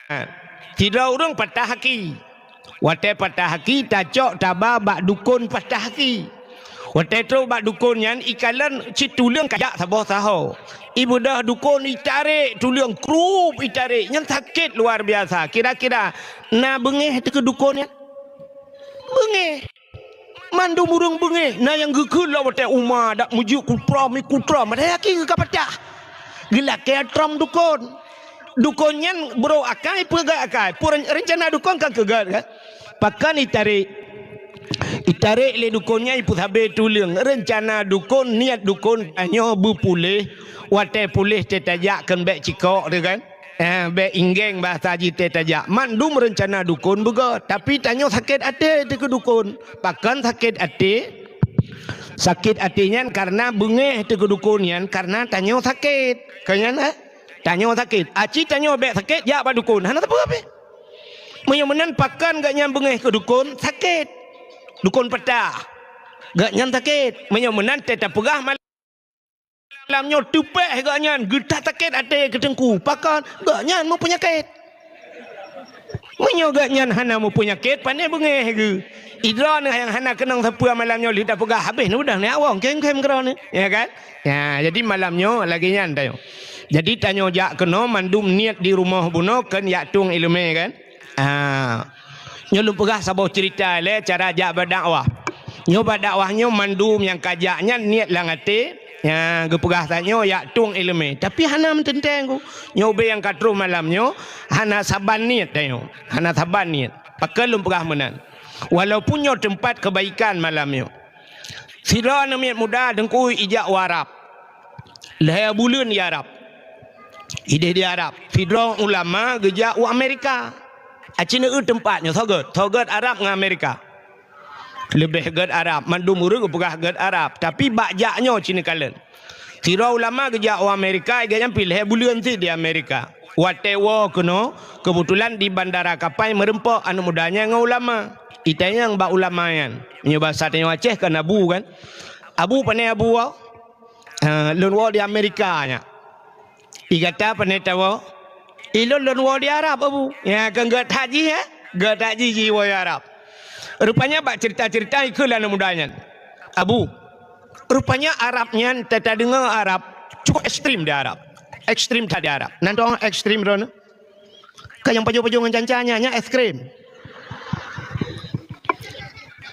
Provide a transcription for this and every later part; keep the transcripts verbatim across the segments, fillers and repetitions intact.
Ha. Sidroe ureuëng patah aki. Watée patah aki, tacok taba bak dukon patah aki. Watée trok bak dukon nyan, ikalon cit tuleueng kajak saboh saho. Ibeudôh dukon itarek tuleueng, krup itarek. Nyan sakét luar biasa. Kira-kira na beungéh teuh keu dukon nyan? Beungéh. Mandum ureuëng beungéh, na nyang geukheun lom watée uma dak meujeuet kutra mi kutra, padahai aki geuh ka patah. Geulakée trom dukon. Dukon nyan brok akai, peugét akai. Peue ren-, reuncana dukon kan keu gét, kan? Pakon itarek? Itarek lé dukon nyan ipeusabe tuleueng. Reuncana dukon, niet dukon tanyoe beupuléh. Watée puléh teuh tajak kheun bék cikok teuh, kan? Eh, bék inggeng bahasa jih teuh tajak. Mandum reuncana dukon beugét, tapi tanyoe sakét até teuh keu dukon. Pakon sakét até? Sakét até nyan kareuna beungéh teuh keu dukon nyan, kareuna tanyoe sakét. Kon nyan, eh? Tanyoe sakét. Aci tanyoe bék sakét, jak bak dukon. Hana sapeue pih. Meunyoe meunan, pakon gét nyan beungéh keu dukon? Sakét. Dukon patah. Gét nyan sakét. Meunyoe meunan, teuh tapeugah mal- Malam nyoe teupéh gét nyan, geutat sakét até keu teungku. Pakon? Gét nyan meupeunyakét. Meunyoe gét nyan hana meupeunyakét, pane beungéh geuh? Idroe nyang hana keunong sapeue malam nyoe lheueh tapeugah habéh neudah nyak wong, kém-kém keudroe nyoe. Ya kan? Ya, jadi malam nyoe lagée nyan tanyoe. Jadi tanyoe jak keunoe mandum niet di rumoh bunoe kheun jak tueng iéleumé kan? Ah. Nyoe lôn peugah saboh ceurita lé cara jak bak dakwah. Nyoe bak dakwah nyoe mandum nyang ka jak nyan niet lam até, nyang geupeugah tanyoe jak tueng iéleumé. Tapi hana meuteuntée ku. Nyoe ubé nyang ka troh malam nyoe hana saban niet tanyoe. Hana saban niet. Pakon lôn peugah meunan? Walaupun nyoe teumpat keubaikan malam nyoe. Sidroe aneuk miet muda deungku ijak u Arab. Lhée buleuen di Arab. Ideh di Arab. Sidroe ulama geujak u Amerika. Aci neueu teumpat nyoe soe gét. Soe gét Arab ngon Amerika. Leubeh gét Arab. Mandum ureuëng geupeugah gét Arab. Tapi bak jak nyoe ci neukalon. Sidroe ulama geujak u Amerika, gét nyan pih lhée buleuen cit di Amerika. Watée woe keunoe, keubeutulan di bandara kapai meureumpok aneuk muda nyan ngon ulama. Itanyong bak ulama nyan. Meunyoe basa tanyoe Aceh kan Abu kan? Abu, pane Abu woe? "Ah, lôn woe di Amerika nyak." "I gata pane tawoe?" "Ilôn lôn woe di Arab, Abu." Ya, kan gét that jih, ya? Gét that jih jiwoe Arab. Rupanya bak ceurita-ceurita ikheun lé aneuk muda nyan, "Abu, rupanya Arab nyan tata deungoe Arab cukup ekstrem di Arab. Ekstrem that di Arab." Nan dong ekstrem droeneuh. Ka nyang pajoh-pajoh ngon canca nyan, nyan ekstrem.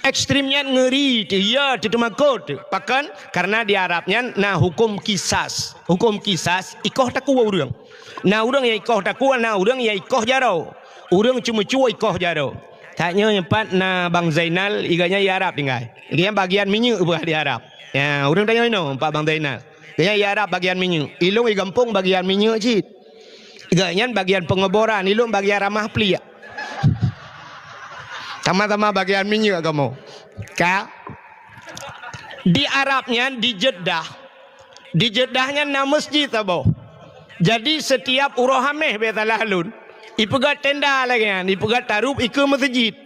Ekstrem nyan ngeuri teuh, ya, teuteumakot teuh. Pakon? Karena di Arab nyan na huköm kisas. Huköm kisas, ikoh takue ureuëng. Na ureuëng nyang ikoh takue, na ureuëng nyang ikoh jaroe. Ureuëng ceumeucue ikoh jaroe. Tanyoe nyoe pat na Bang Zainal, i gobnyan i Arab tinggai. I gobnyan bagian minyeuk peugah di Arab. Ya, ureuëng tanyoe inoe pat Bang Zainal. Gobnyan i Arab bagian minyeuk. Ilôn i gampông bagian minyeuk cit. Gobnyan bagian pengoboran, ilôn bagian ramah pliek. Sama-sama bagian minyeuk kamoe. Ka? Di Arab nyan, di Jeddah. Di Jeddah nyan na masjid saboh. Jadi, setiap uroe Hameh, bèk salah lôn, ipeugöt tenda lagèe nyan, ipeugöt tarub ikeue meuseujid.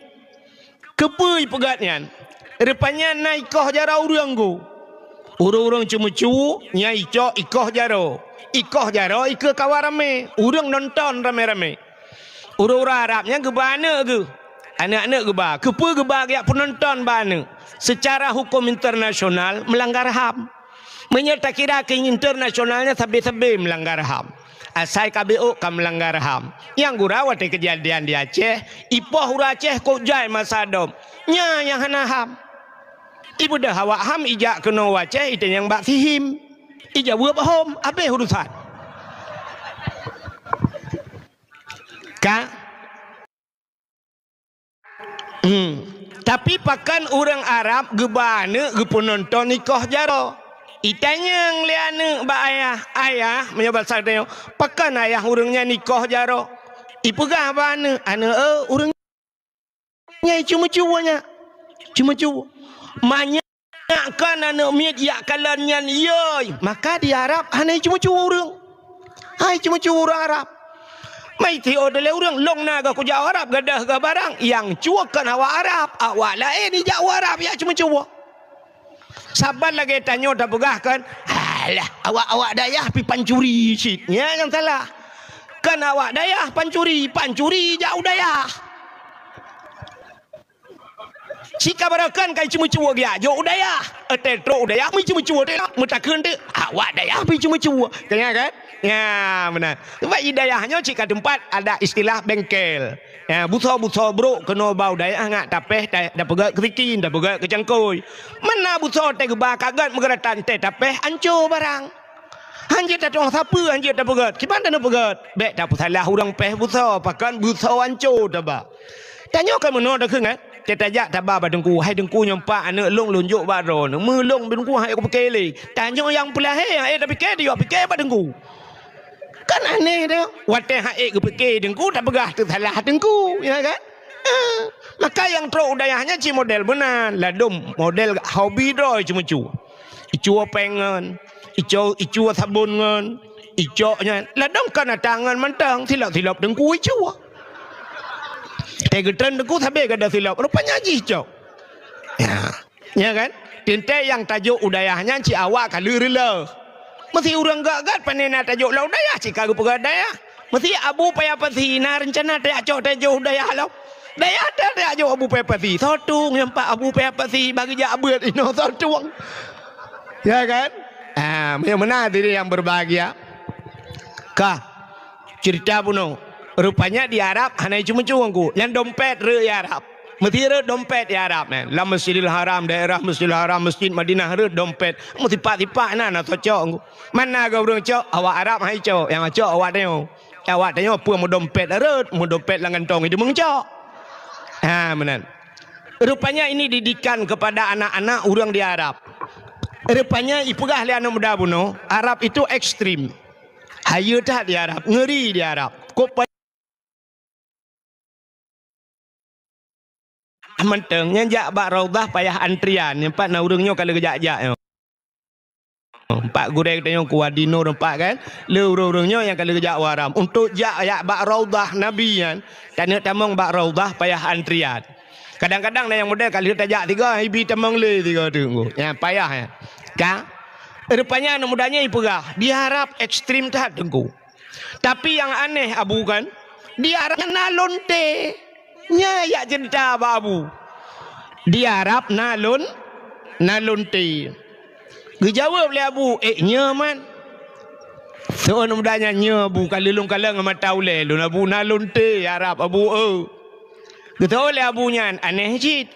Keupeue ipeugöt nyan? Rupanya na ikoh jaroe ureueng geuh. Ureueng-ureueng ceumeucue, nyan icok ikoh jaroe. Ikoh jaroe ikeue kawan ramè. Ureueng nonton ramè-ramè. Ureueng-ureueng Arab nyan geuba aneuk geuh. Aneuk-aneuk geuba. Keupeue geuba geujak peunonton bak aneuk? Seucara huköm internasional meulanggar ham. Meunyoe takira keu internasional nyan sabe-sabe meulanggar ham. Asai ka B O ka meulanggar ham. Nyang gura watèe keujadian di Aceh, ipoh ureueng Aceh kok jai masa dom. Nyan nyang hana ham. Ibeudôh awak ham ijak keunoe u Aceh, itanyong bak sihim. Ijaweueb hom, abéh urusan. Ka? Hmm. Tapi pakon ureueng Arab geuba aneuk geupeunonton ikoh jaroe? Itanyong lé aneuk bak ayah, "Ayah," meunyoe basa tanyoe, "pakon ayah ureueng nyan ikoh jaroe?" Ipeugah bak aneuk, "Aneuk, eh, ureueng nyan ceumeucue nyan. Ceumeucue." Manyak Nyak kon aneuk miet jak kalon nyan yoi, maka di Arab hana jiceumeucue ureueng. Hai ceumeucue ureueng Arab. Mai tiôh lé ureueng, lôn na geuh kujak u Arab, gadôh geuh barang, nyang cue kon awak Arab, awak laén ijak u Arab jak ceumeucue. Saban lagèe tanyoe tapeugah kon, "Alah, awak-awak dayah pih pancuri cit." Nyan nyang salah. Kan awak dayah pancuri, pancuri jak u dayah. Cit ka barokon ka ceumeucue geujak jok u dayah. Watèe trok u dayah, meuceumeucue teuk, meutakheun teuk. Awak dayah pih ceumeucue. Tanya kan? Ya, meunan. Sebab i dayah nyoe cit ka teumpat ada istilah bengkel. Ya, busoe-busoe brok keunoe ba u dayah ngat tapéh ta-, tapeugèt keu sikin, tapeugèt keu cangkôi. Mana busoe teuh geuba ka gèt meugeuratan teuh tapéh anco barang. Hanjeuet tatu'oh sapeue, hanjeuet tapeugèt. Kiban taneuk peugèt? Bèk tapeusalah ureueng péh busoe, pakon busoe anco taba. Tanyoe kan meunoe takheun kan? Teuh tajak taba bak teungku, "Hai teungku, nyoe pat aneuk lôn, lôn jok bak droeneuh." Meulôn teungku han ék kupike lé. Tanyoe nyang peulahé, han ék tapike, tayue pike bak teungku. Kan aneh teuh. Watèe han ék geupike teungku, tapeugah teusalah teungku, ya kan? Eh, maka nyang trok u dayah nyan cit model meunan, ladôm model hobi droe ceumeucue. Icue péng ngon, icue, icue sabon ngon, icok nyan. Ladôm kan ata ngon mantong, silop-silop teungku icue. Teugeutreun teungku sabé gata silop, rupanya jih cok. Ya. Ya kan? Teuntèe nyang tajok u dayah nyan cit awak ka lheueh reuloh. Meusi ureueng gèt-gèt pane na tajok lom u dayah cit ka geupeugah dayah. Meusi Abu Paya Pasi na reuncana tajak cok tajok u dayah lom. Dayah ta tajak jok Abu Paya Pasi. Soe tueng nyang pat Abu Paya Pasi bagi jak beuet inoe soe tueng. Ya kan? Ah, meunyoe meunan hadirin yang berbahagia. Ka. Ceurita bunoe. Rupanya di Arab hana ceumeucue ku. Nyan dompet rhot di Arab. Meusti rhot dompet di Arab nyan. Lam Masjidil Haram, daerah Masjidil Haram, Masjid Madinah rhot dompet. Meusipak-sipak na, na soe cok ku. Mana geu ureueng cok, awak Arab hai cok. Nyang cok awak tanyoe. Awak tanyoe peue meudompet rhot, meudompet lam kantong itu meucok. Ha, meunan. Rupanya ini didikan kepada anak-anak ureueng di Arab. Rupanya ipeugah lé aneuk muda bunoe, Arab itu ekstrem. Hayeue that di Arab, ngeuri di Arab. Kok pa-, mantong nyan jak bak Raudhah payah antrian, nyan pat na ureueng nyoe ka lheueh geujak-jak nyoe. Empat gurèe geutanyoe ku Wadi Nur empat kan. Le ureueng-ureueng nyoe nyang ka lheueh geujak u Haram. Untuk jak, jak bak Raudhah Nabi nyan, taneuk tamong bak Raudhah payah antrian. Kadang-kadang na nyang model ka lheueh tajak tiga, ibi tamong lé tiga teungku. Nyan payah nyan. Ka? Rupanya aneuk muda nyan ipeugah, di Arab ekstrem that teungku. Tapi nyang aneh Abu kan, di Arab na lonte. Nyan jak ceurita bak Abu. Di Arab na lon-, na lonte. Geujaweueb lé Abu, "Eh, nyoe man." Soe aneuk muda nyan, "Nyoe Abu, ka lôn kalon ngon mata ulèe lôn Abu, na lonte Arab Abu, eu." Geutanyong lé Abu nyan, "Aneh cit.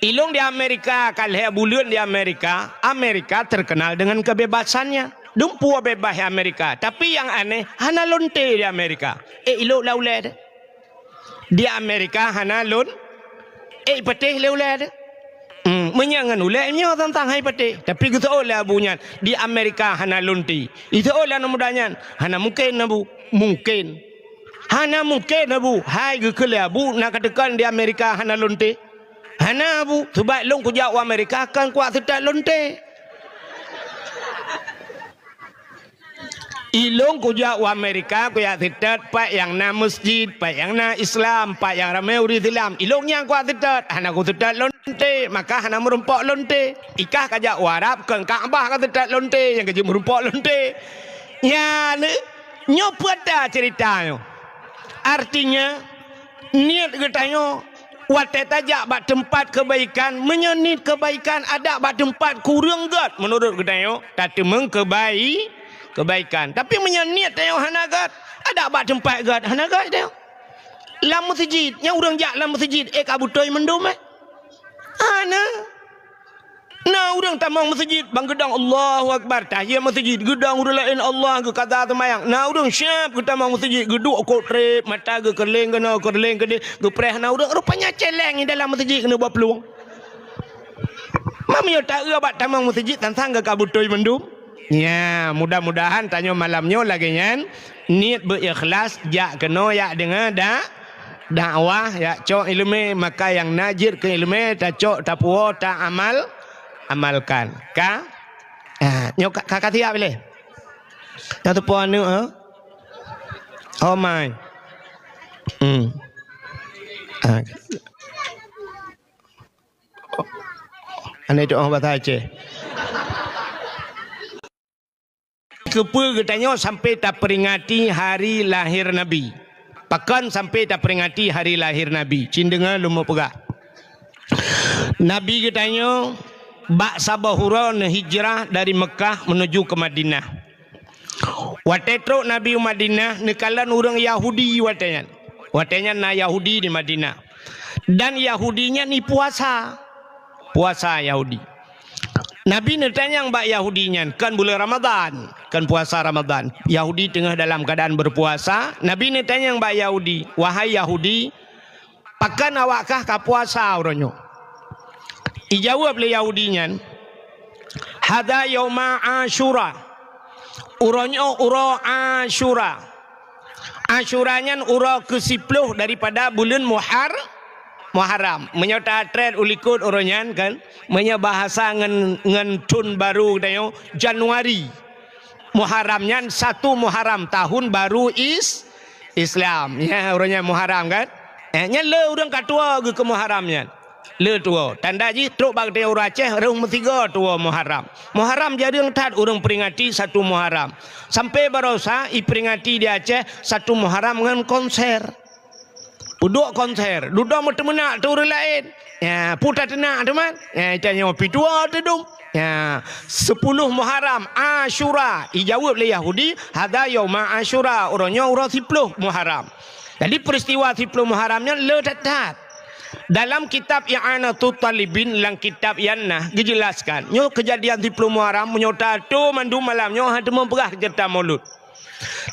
Ilôn di Amerika, ka lhèe buleuen di Amerika, Amerika terkenal dengan kebebasannya. Dumpeue bebas Amerika, tapi nyang aneh hana lonte di Amerika." Eh, ilôn lam ulèe teuh. Di Amerika hana lon, eh, patéh lé ulèe teuh. Hmm, meunyoe ngon ulèe nyoe tantang hai patéh. Tapi geutanyong lé Abu nyan, di Amerika hana lonte. Itanyong lé aneuk muda nyan, hana mungken Abu. Mungken. Hana mungken Abu. Hai geukheun lé Abu, na kateuka di Amerika hana lonte. Hana Abu, sebab lôn kujak u Amerika kon kujak seutôt lonte. Ilôn kujak u Amerika, kujak seutôt pat nyang na meuseujid, pat nyang na Islam, pat nyang ramé ureueng Islam. Ilôn nyan kujak seutôt, hana kuseutôt lonte, maka hana meurumpok lonte. Ikah kajak u Arab, kon Ka'bah kaseutôt lonte, nyang kajeuet meurumpok lonte. Nyan, nyoe peue ata ceurita nyoe. Artinya, niet geutanyoe watèe tajak bak teumpat keubaikan, meunyoe niet keubaikan adak bak teumpat kureueng gèt, meunurot geutanyoe, tateumeung keubai-, keubaikan. Tapi meunyoe niet tanyoe hana gèt, adak bak teumpat gèt, hana gèt tanyoe. Lam meuseujid, nyan ureueng jak lam meuseujid, eh, ka beutôi mandum, eh? Hana. Na ureueng tamong meuseujid, ban geudong Allahu Akbar, tahiyat meuseujid, geudong ureueng laén Allah, geukaza seumayang. Na ureueng siap geutamong meuseujid, geuduek kot trép, mata geukeureuléng keunoe, keureuléng keudéh, geupreh na ureueng, rupanya céléng di dalam meuseujid keuneuk bak plueng. Meunyoe taeu bak tamong meuseujid, sang-sang geuka beutôi mandum. Nya, mudah-mudahan tanyoe malam nyoe lagèe nyan, niet beuikhlas jak keunoe jak deungö dak dakwah, jak cok ileumèe, maka nyang na jeuet keu ileumèe tacok, tapuwoe, taamal, amalkan. Ka? Ah, nyoe ka, ka, ka siap lé? Nyang teupeue aneuk, ha? Oh my. Hmm. Ah. Aneuk itu, oh, bahasa Aceh. Keupeue geutanyoe sampai taperingati hari lahir Nabi? Pakon sampai taperingati hari lahir Nabi? Cit deungoe lôn peugah. Nabi geutanyoe bak saboh uroe neuhijrah dari Meukah menuju ke Madinah. Watée trok Nabi u Madinah, neukalon ureuëng Yahudi watée nyan. Watée nyan na Yahudi di Madinah. Dan Yahudi nyan i puasa. Puasa Yahudi. Nabi neutanyong bak Yahudi nyan, kon buleuen Ramadhan, kon puasa Ramadhan. Yahudi teungoh dalam keuadaan beupuasa. Nabi neutanyong bak Yahudi, "Wahai Yahudi, pakon awak kah ka puasa uroe nyoe?" Ijaweueb lé Yahudi nyan, "Hadza yauma Asyura." Uroe nyoe uroe Asyura. Asyura nyan uroe keusiploh daripada buleuen Muhar-, Muharram. Meunyoe tatrét u likot uroe nyan kan, meunyoe bahasa ngon, ngon thon barô geutanyoe, Januari. Muharram nyan satu Muharram tahun baru is-, Islam. Ya, uroe nyan Muharram kan? Eh, nyan le ureuëng ka tuwoe geuh keu Muharram nyan. Le tuwoe. Tanda jih trok bak geutanyoe ureuëng Aceh, rhöh meusigoe tuwoe Muharram. Muharram jareueng that ureuëng peringati satu Muharram. Sampai barosa iperingati di Aceh satu Muharram ngon konser. Peuduek konser, dudoe meuteumeunak teu ureuëng laén. Ya, peue tateunak teuma? Ya, tanyoe pih tuwoe teudum. Ya, siploh Muharram, Asyura, ijaweueb lé Yahudi, "Hadza yauma Asyura," uroe nyoe uroe siploh Muharram. Jadi peristiwa siploh Muharram nyan le that-that. Dalam kitab I'anatut Talibin, lam kitab Yannah, geujelaskan, nyoe keujadian siploh Muharram, meunyoe tateupeue mandum malam nyoe, hana teuma peugah ceurita Maulud.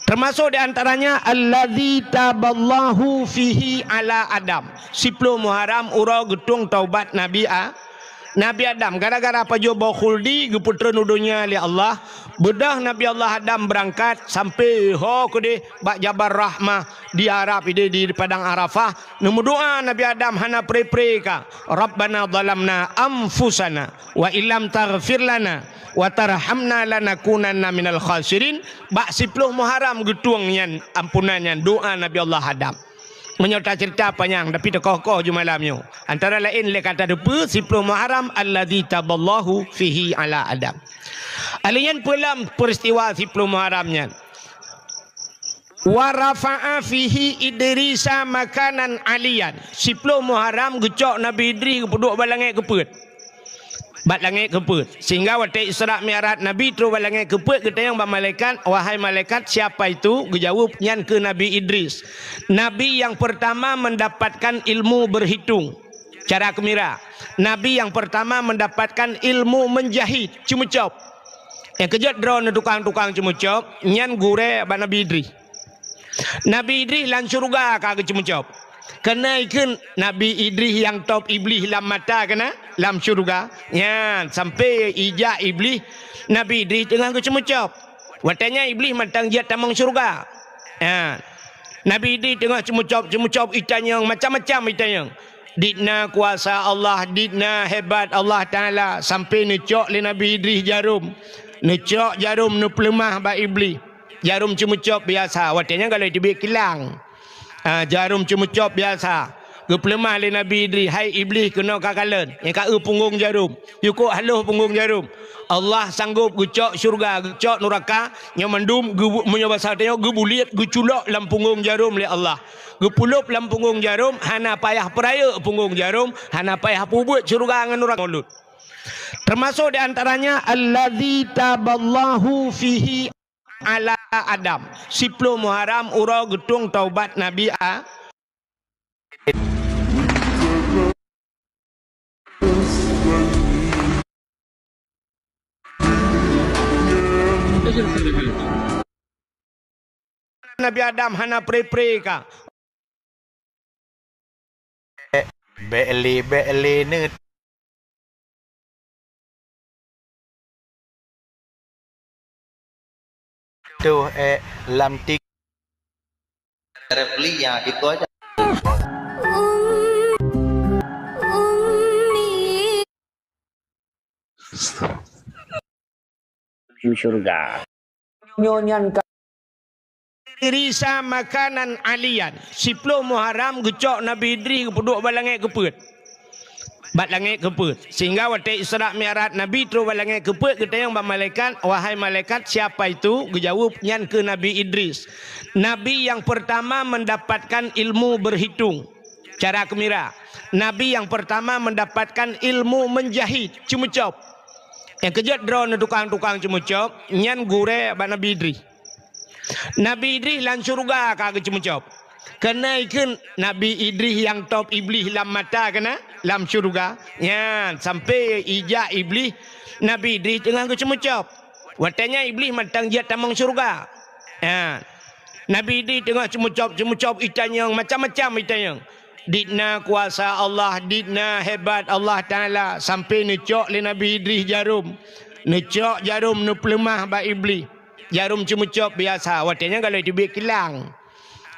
Termasuk di antaranya, "Alladzi taballahu fihi ala Adam." Siploh Muharram uroe geutueng taubat Nabi A-, Nabi Adam. Gara-gara pajoh boh khuldi geupeutreun u donya lé Allah, beudôh Nabi Allah Adam beurangkat sampai ho keudeh bak Jabal Rahmah di Arab ideh di Padang Arafah. Neumeudoa Nabi Adam hana pre-pre ka, "Rabbana zalamna anfusana." "Wa illam taghfir lana wa tarhamna lanakunanna minal khasirin." Bak siploh Muharram geutueng nyan ampunan nyan doa Nabi Allah Adam. Meunyoe taceurita panyang, tapi teukoh-koh ju malam nyoe. Antara laén lé ka tateupeue siploh Muharram alladzi taballahu fihi ala Adam. Alèh nyan peue lam peristiwa siploh Muharram nyan? "Wa rafa'a fihi Idrisa makanan aliyan." Siploh Muharram geucok Nabi Idris geupeuduek bak langét keupeuet. Bak langét keupeuet. Sehingga watèe Isra Mi'raj Nabi trok bak langét keupeuet, geutanyong bak malaikat, "Wahai malaikat, siapa itu?" Geujaweueb, "Nyan keuh Nabi Idris. Nabi yang pertama mendapatkan ilmu berhitung." Cara keumira. Nabi yang pertama mendapatkan ilmu menjahit, ceumeucop. Nyang keujeuet droeneuh tukang-tukang ceumeucop, nyan gurèe bak Nabi Idris. Nabi Idris lam syeuruga ka geuceumeucop. Keuneuk ikheun Nabi Idris nyang top Iblih lam mata keunan lam syeuruga. Nyan, sampoe ijak Iblih, Nabi Idris teungoh geuceumeucop. Watèe nyan Iblih mantong jeuet tamong syeuruga. Nyan. Nabi Idris teungoh ceumeucop-ceumeucop, itanyong macam-macam itanyong. Dit na kuasa Allah, dit na hebat Allah Taala, sampoe neucok lé Nabi Idris jarom. Neucok jarom neupeuleumah bak Iblih. Jarom ceumeucop biasa, watèe nyan galak teubiet kilang. Ah, jarom ceumeucop biasa. Geupeuleumah lé Nabi Idris, "Hai Iblih, keunoe kakalon, nyang ka eu punggong jarom. Yue kok haloh punggong jarom." Allah sanggop geucok syeuruga, geucok nuraka, nyoe mandum geu-, meunyoe basa tanyoe geubuliet, geuculok lam punggong jarom lé Allah. Geupulop lam punggong jarom, hana payah peurayeuk punggong jarom, hana payah peubuet syeuruga ngon nuraka Maulud. Termasuk di antaranya, "Alladzi taballahu fihi ala Adam." Siploh Muharram uroe geutueng taubat Nabi A-, Nabi Adam hana pre-pre ka. Bèk lé, bèk lé neut. Tuh, eh, lam tik. Repli ya, itu aja. Di syurga. Nyoe nyan ka Idrisa makanan aliyan. Siploh Muharram geucok Nabi Idris geupeuduek bak langét keupeuet. Bak langét keupeuet. Sehingga watée Isra Mi'raj Nabi trok bak langét keupeuet, geutanyong bak malaikat, "Wahai malaikat, siapa itu?" Geujaweueb, "Nyan keuh Nabi Idris. Nabi yang pertama mendapatkan ilmu berhitung." Cara keumira. Nabi yang pertama mendapatkan ilmu menjahit, ceumeucop. Nyang keujeuet droeneuh tukang-tukang ceumeucop, nyan gurée bak Nabi Idris. Nabi Idris lam syeuruga ka geuceumeucop. Keuneuk kheun Nabi Idris nyang top Iblih lam mata keunan lam syeuruga. Nyan, sampoe ijak Iblih, Nabi Idris teungoh geuceumeucop. Watée nyan Iblih mantong jeuet tamong syeuruga. Nyan. Nabi Idris teungoh ceumeucop-ceumeucop, itanyong macam-macam itanyong. Dit na kuasa Allah, dit na hebat Allah Taala, sampoe neucok lé Nabi Idris jarom. Neucok jarom, neupeuleumah bak Iblih. Jarom ceumeucop biasa, watée nyan galak teubiet kilang.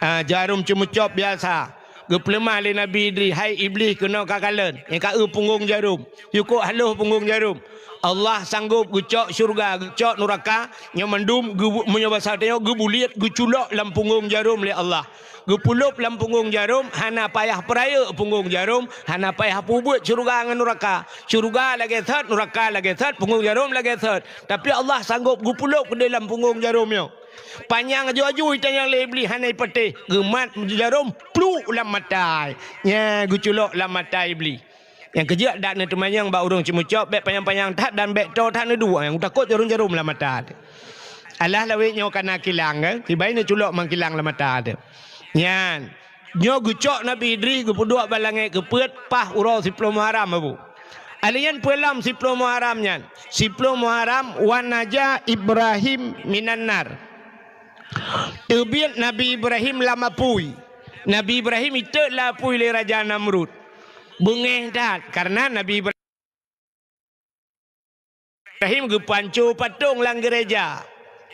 Ah, jarom ceumeucop biasa. Geupeuleumah lé Nabi Idris, "Hai Iblih, keunoe kakalon. Nyang ka eu punggong jarom. Yue kok haloh punggong jarom." Allah sanggob geucok syeuruga, geucok nuraka, nyoe mandum geu-, meunyoe basa tanyoe geubuliet, geuculok lam punggong jarom lé Allah. Geupulop lam punggong jarom, hana payah peurayeuk punggong jarom, hana payah peubuet syeuruga ngon nuraka. Syeuruga lagée that, nuraka lagée that, punggong jarom lagée that. Tapi Allah sanggob geupulop keudeh lam punggong jarom nyoe. Panyang aju-aju itanyong lé Iblih hana ipatéh, geumat jarom pluk lam mata. Nyan geuculok lam mata Iblih. Nyang keujeuet dak neuteumanyong bak ureuëng ceumeucop, bék panyang-panyang that dan bék toe that neuduek, nyang takot jarom-jarom lam mata teuh. Alah lawét nyoe kana kilang, kan? Sibai neuculok mang kilang lam mata teuh. Nyan, nyoe geucok Nabi Idris geupeuduek bak langét keupeuet paih uroe siploh Muharram, Abu. Alèh nyan peue lom siploh Muharram nyan? Siploh Muharram, "Wa naja Ibrahim minan nar." Teubiet Nabi Ibrahim lam apui. Nabi Ibrahim itot lam apui lé Raja Namrud. Beungéh that, karena Nabi Ibrahim geupanco patong lam gereja.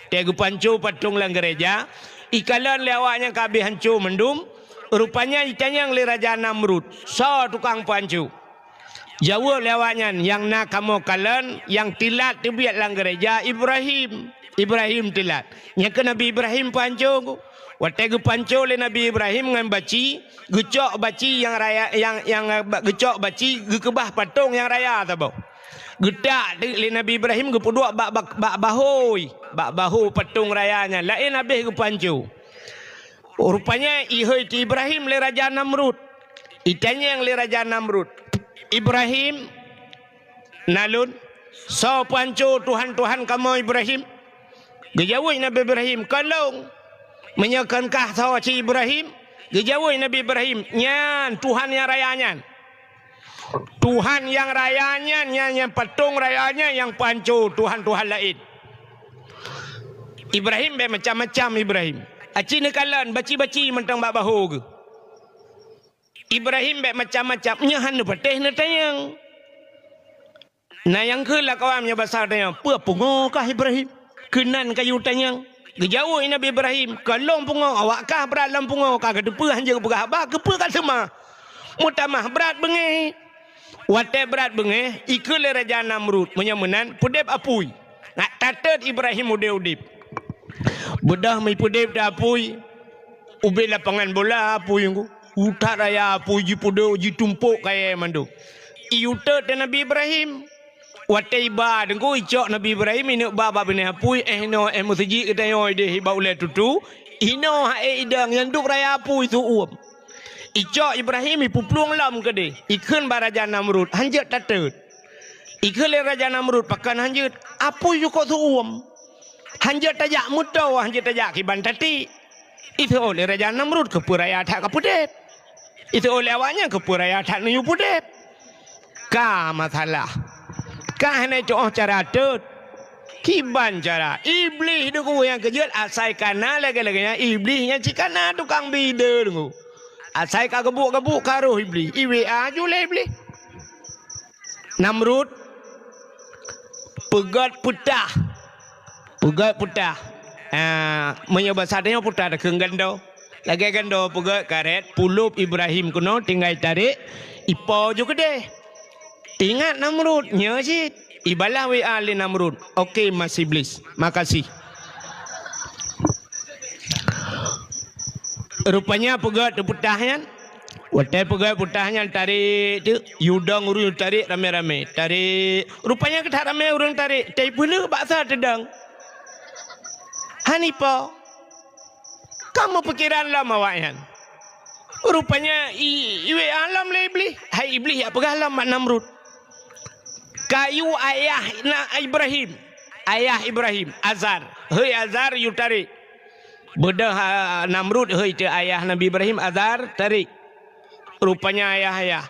Teuh geupanco patong lam gereja, ikalon lé awak nyang ka habéh hanco mandum, rupanya itanyong lé Raja Namrud, "Soe tukang panco?" Jaweueb lé awaknyan, "Nyang na kamoe kalon, nyang teulat teubiet lam gereja Ibrahim. Ibrahim teulat." Nyang keuh Nabi Ibrahim panco. Watée geupanco lé Nabi Ibrahim ngon baci, geucok baci nyang raya, nyang, nyang, geucok baci geukeubah patong nyang raya saboh. Geutak teuk lé Nabi Ibrahim geupeuduek bak, bak, bak bahôi, bak bahô patong raya nyan. Laén habéh geupanco. Rupanya ihôi teuh Ibrahim lé Raja Namrud. Itanyong lé Raja Namrud, "Ibrahim, na lôn, soe panco tuhan-tuhan kamoe Ibrahim?" Geujaweueb Nabi Ibrahim, "Kon lôn." "Meunyoe kon kah soe cit Ibrahim?" Geujaweueb Nabi Ibrahim, "Nyan tuhan nyang raya nyan." Tuhan nyang raya nyan, nyan, nyang patong raya nyan nyang panco tuhan-tuhan laén. Ibrahim bék macam-macam Ibrahim. Aci neukalon baci-baci mantong bak bahô geuh. Ibrahim bék macam-macam, nyoe hana patéh neutanyong. Na nyang kheun lam kawan nyoe basa tanyong, "Peue pungo kah Ibrahim? Keunan kayue tanyong." Geujaweueb Nabi Ibrahim, "Kon lôn pungo, awak kah brat lam pungo, ka kateupeue hanjeuet peugah haba, keupeue ka seumah? Meutamah brat beungéh." Watée brat beungéh, ikheun lé Raja Namrud, "Meunyoe meunan, peudeb apui." Nak tatot Ibrahim udeb-udeb. Beudôh meupeudeb di apui, ubé lapangan bola apui nyoe. Utak raya apui jipeudeb, jitumpok kayée mandum. Iyue tot teuh Nabi Ibrahim. Watée iba teungku icok Nabi Ibrahim ineuk ba bak binéh apui, eh inoe, eh meuseujid geutanyoe ideh bak ulée tutu, inoe hase idong nyang dub raya apui su uem. Icok Ibrahim ipeuplueng lom keudeh, ikheun bak Raja Namrud, "Hanjeuet tatot." Ikheun lé Raja Namrud, "Pakon hanjeuet? Apui yue kok su uem. Hanjeuet tajak meutoe, hanjeuet tajak kiban tati." Iseuôt lé Raja Namrud, "Keupeue raya that kapeudeb?" Iseuôt lé awaknyan, "Keupeue raya that neuyue peudeb?" Ka masalah. Ka hana tuoh cara tot. Kiban cara? Iblih deungoe nyang keujeuet asai kana lagée-lagée nyan, Iblih nyan cit kana tukang bide deungoe. Asai ka geubuek-geubuek ka roh Iblih. I W A ju lé Iblih. Namrud peugét peutah. Peugét peutah. Ah, meunyoe basa tanyoe peutah takheun gando. Lagée gando peugét karet, pulop Ibrahim keunoe tinggai tarek, ipo ju keudeh. Ingat Namrud, nyoe cit. Ibalah W A lé Namrud. Oke, Mas Iblis. Makasih. Rupanya peugét teupeutah nyan. Watée peugét peutah nyan tarék teuk, yue dong ureuëng tarék ramé-ramé. Tarék. Rupanya keuh that ramé ureuëng tarék. Tapi peue le bak sa teudong. Hana ipo. Ka meupikeran lom awaknyan. Rupanya i, iwé lom lé Iblih. Hai Iblih, jak peugah lom bak Namrud. Ka yue ayah na Ibrahim. Ayah Ibrahim, Azar. Hei Azar, yue tarék. Beudôh, ah, Namrud, hei teu ayah Nabi Ibrahim, Azar, tarék. Rupanya ayah-ayah.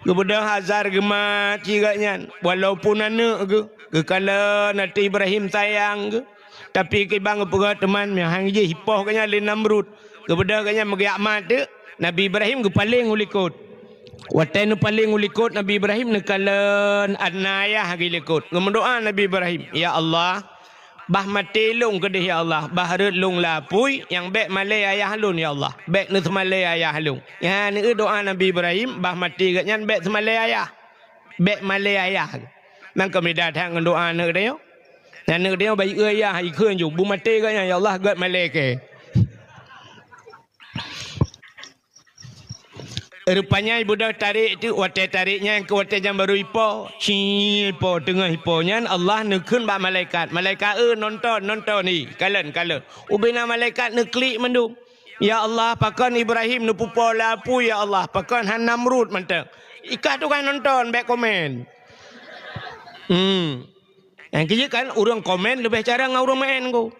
Geubeudôh Azar geumat cit geuh nyan, walaupun aneuëk geuh, geukalon ateueh Ibrahim sayang geuh. Tapi kiban geupeugah teuma meuhang jih ipoh geuh nyan lé Namrud. Geubeudôh geuh nyan meugeuyak mat teuk, Nabi Ibrahim geupaleng u likot. Watée neupaleng u likot Nabi Ibrahim neukalon aneuëk ayah geuh likot. Geumeudoá Nabi Ibrahim, "Ya Allah, bah maté lôn keudeh ya Allah, bah rhot lôn lam apui, nyang bék malée ayah lôn ya Allah, bék neuseumalée ayah lôn." Nyan keuh doá Nabi Ibrahim, bah maté geuhnyan bék seumalée ayah, bék malée ayah. Nang keumidan that ngon doá aneuëk tanyoe. Nyan aneuëk tanyoe bayeue ayah ikheun ju, beumaté geuhnyan ya Allah, gét malée keu. Rupanya ibeudôh tarék teuk, watée tarék nyan keuh watée nyan barô ipo. Ci ipo, teungoh ipo nyan Allah neukheun bak malaikat. Malaikat, "Eh, nonton, nonton ni, kalon, kalon." Ubena malaikat neuklik mandum. "Ya Allah, pakon Ibrahim neupeupo lam apui ya Allah, pakon hana Namrud mantong." Ikah tugaih nonton, bék komen. Hmm. Nyang keujeuet kan ureuëng komen leubeh carông ngon ureuëng meu'én ko.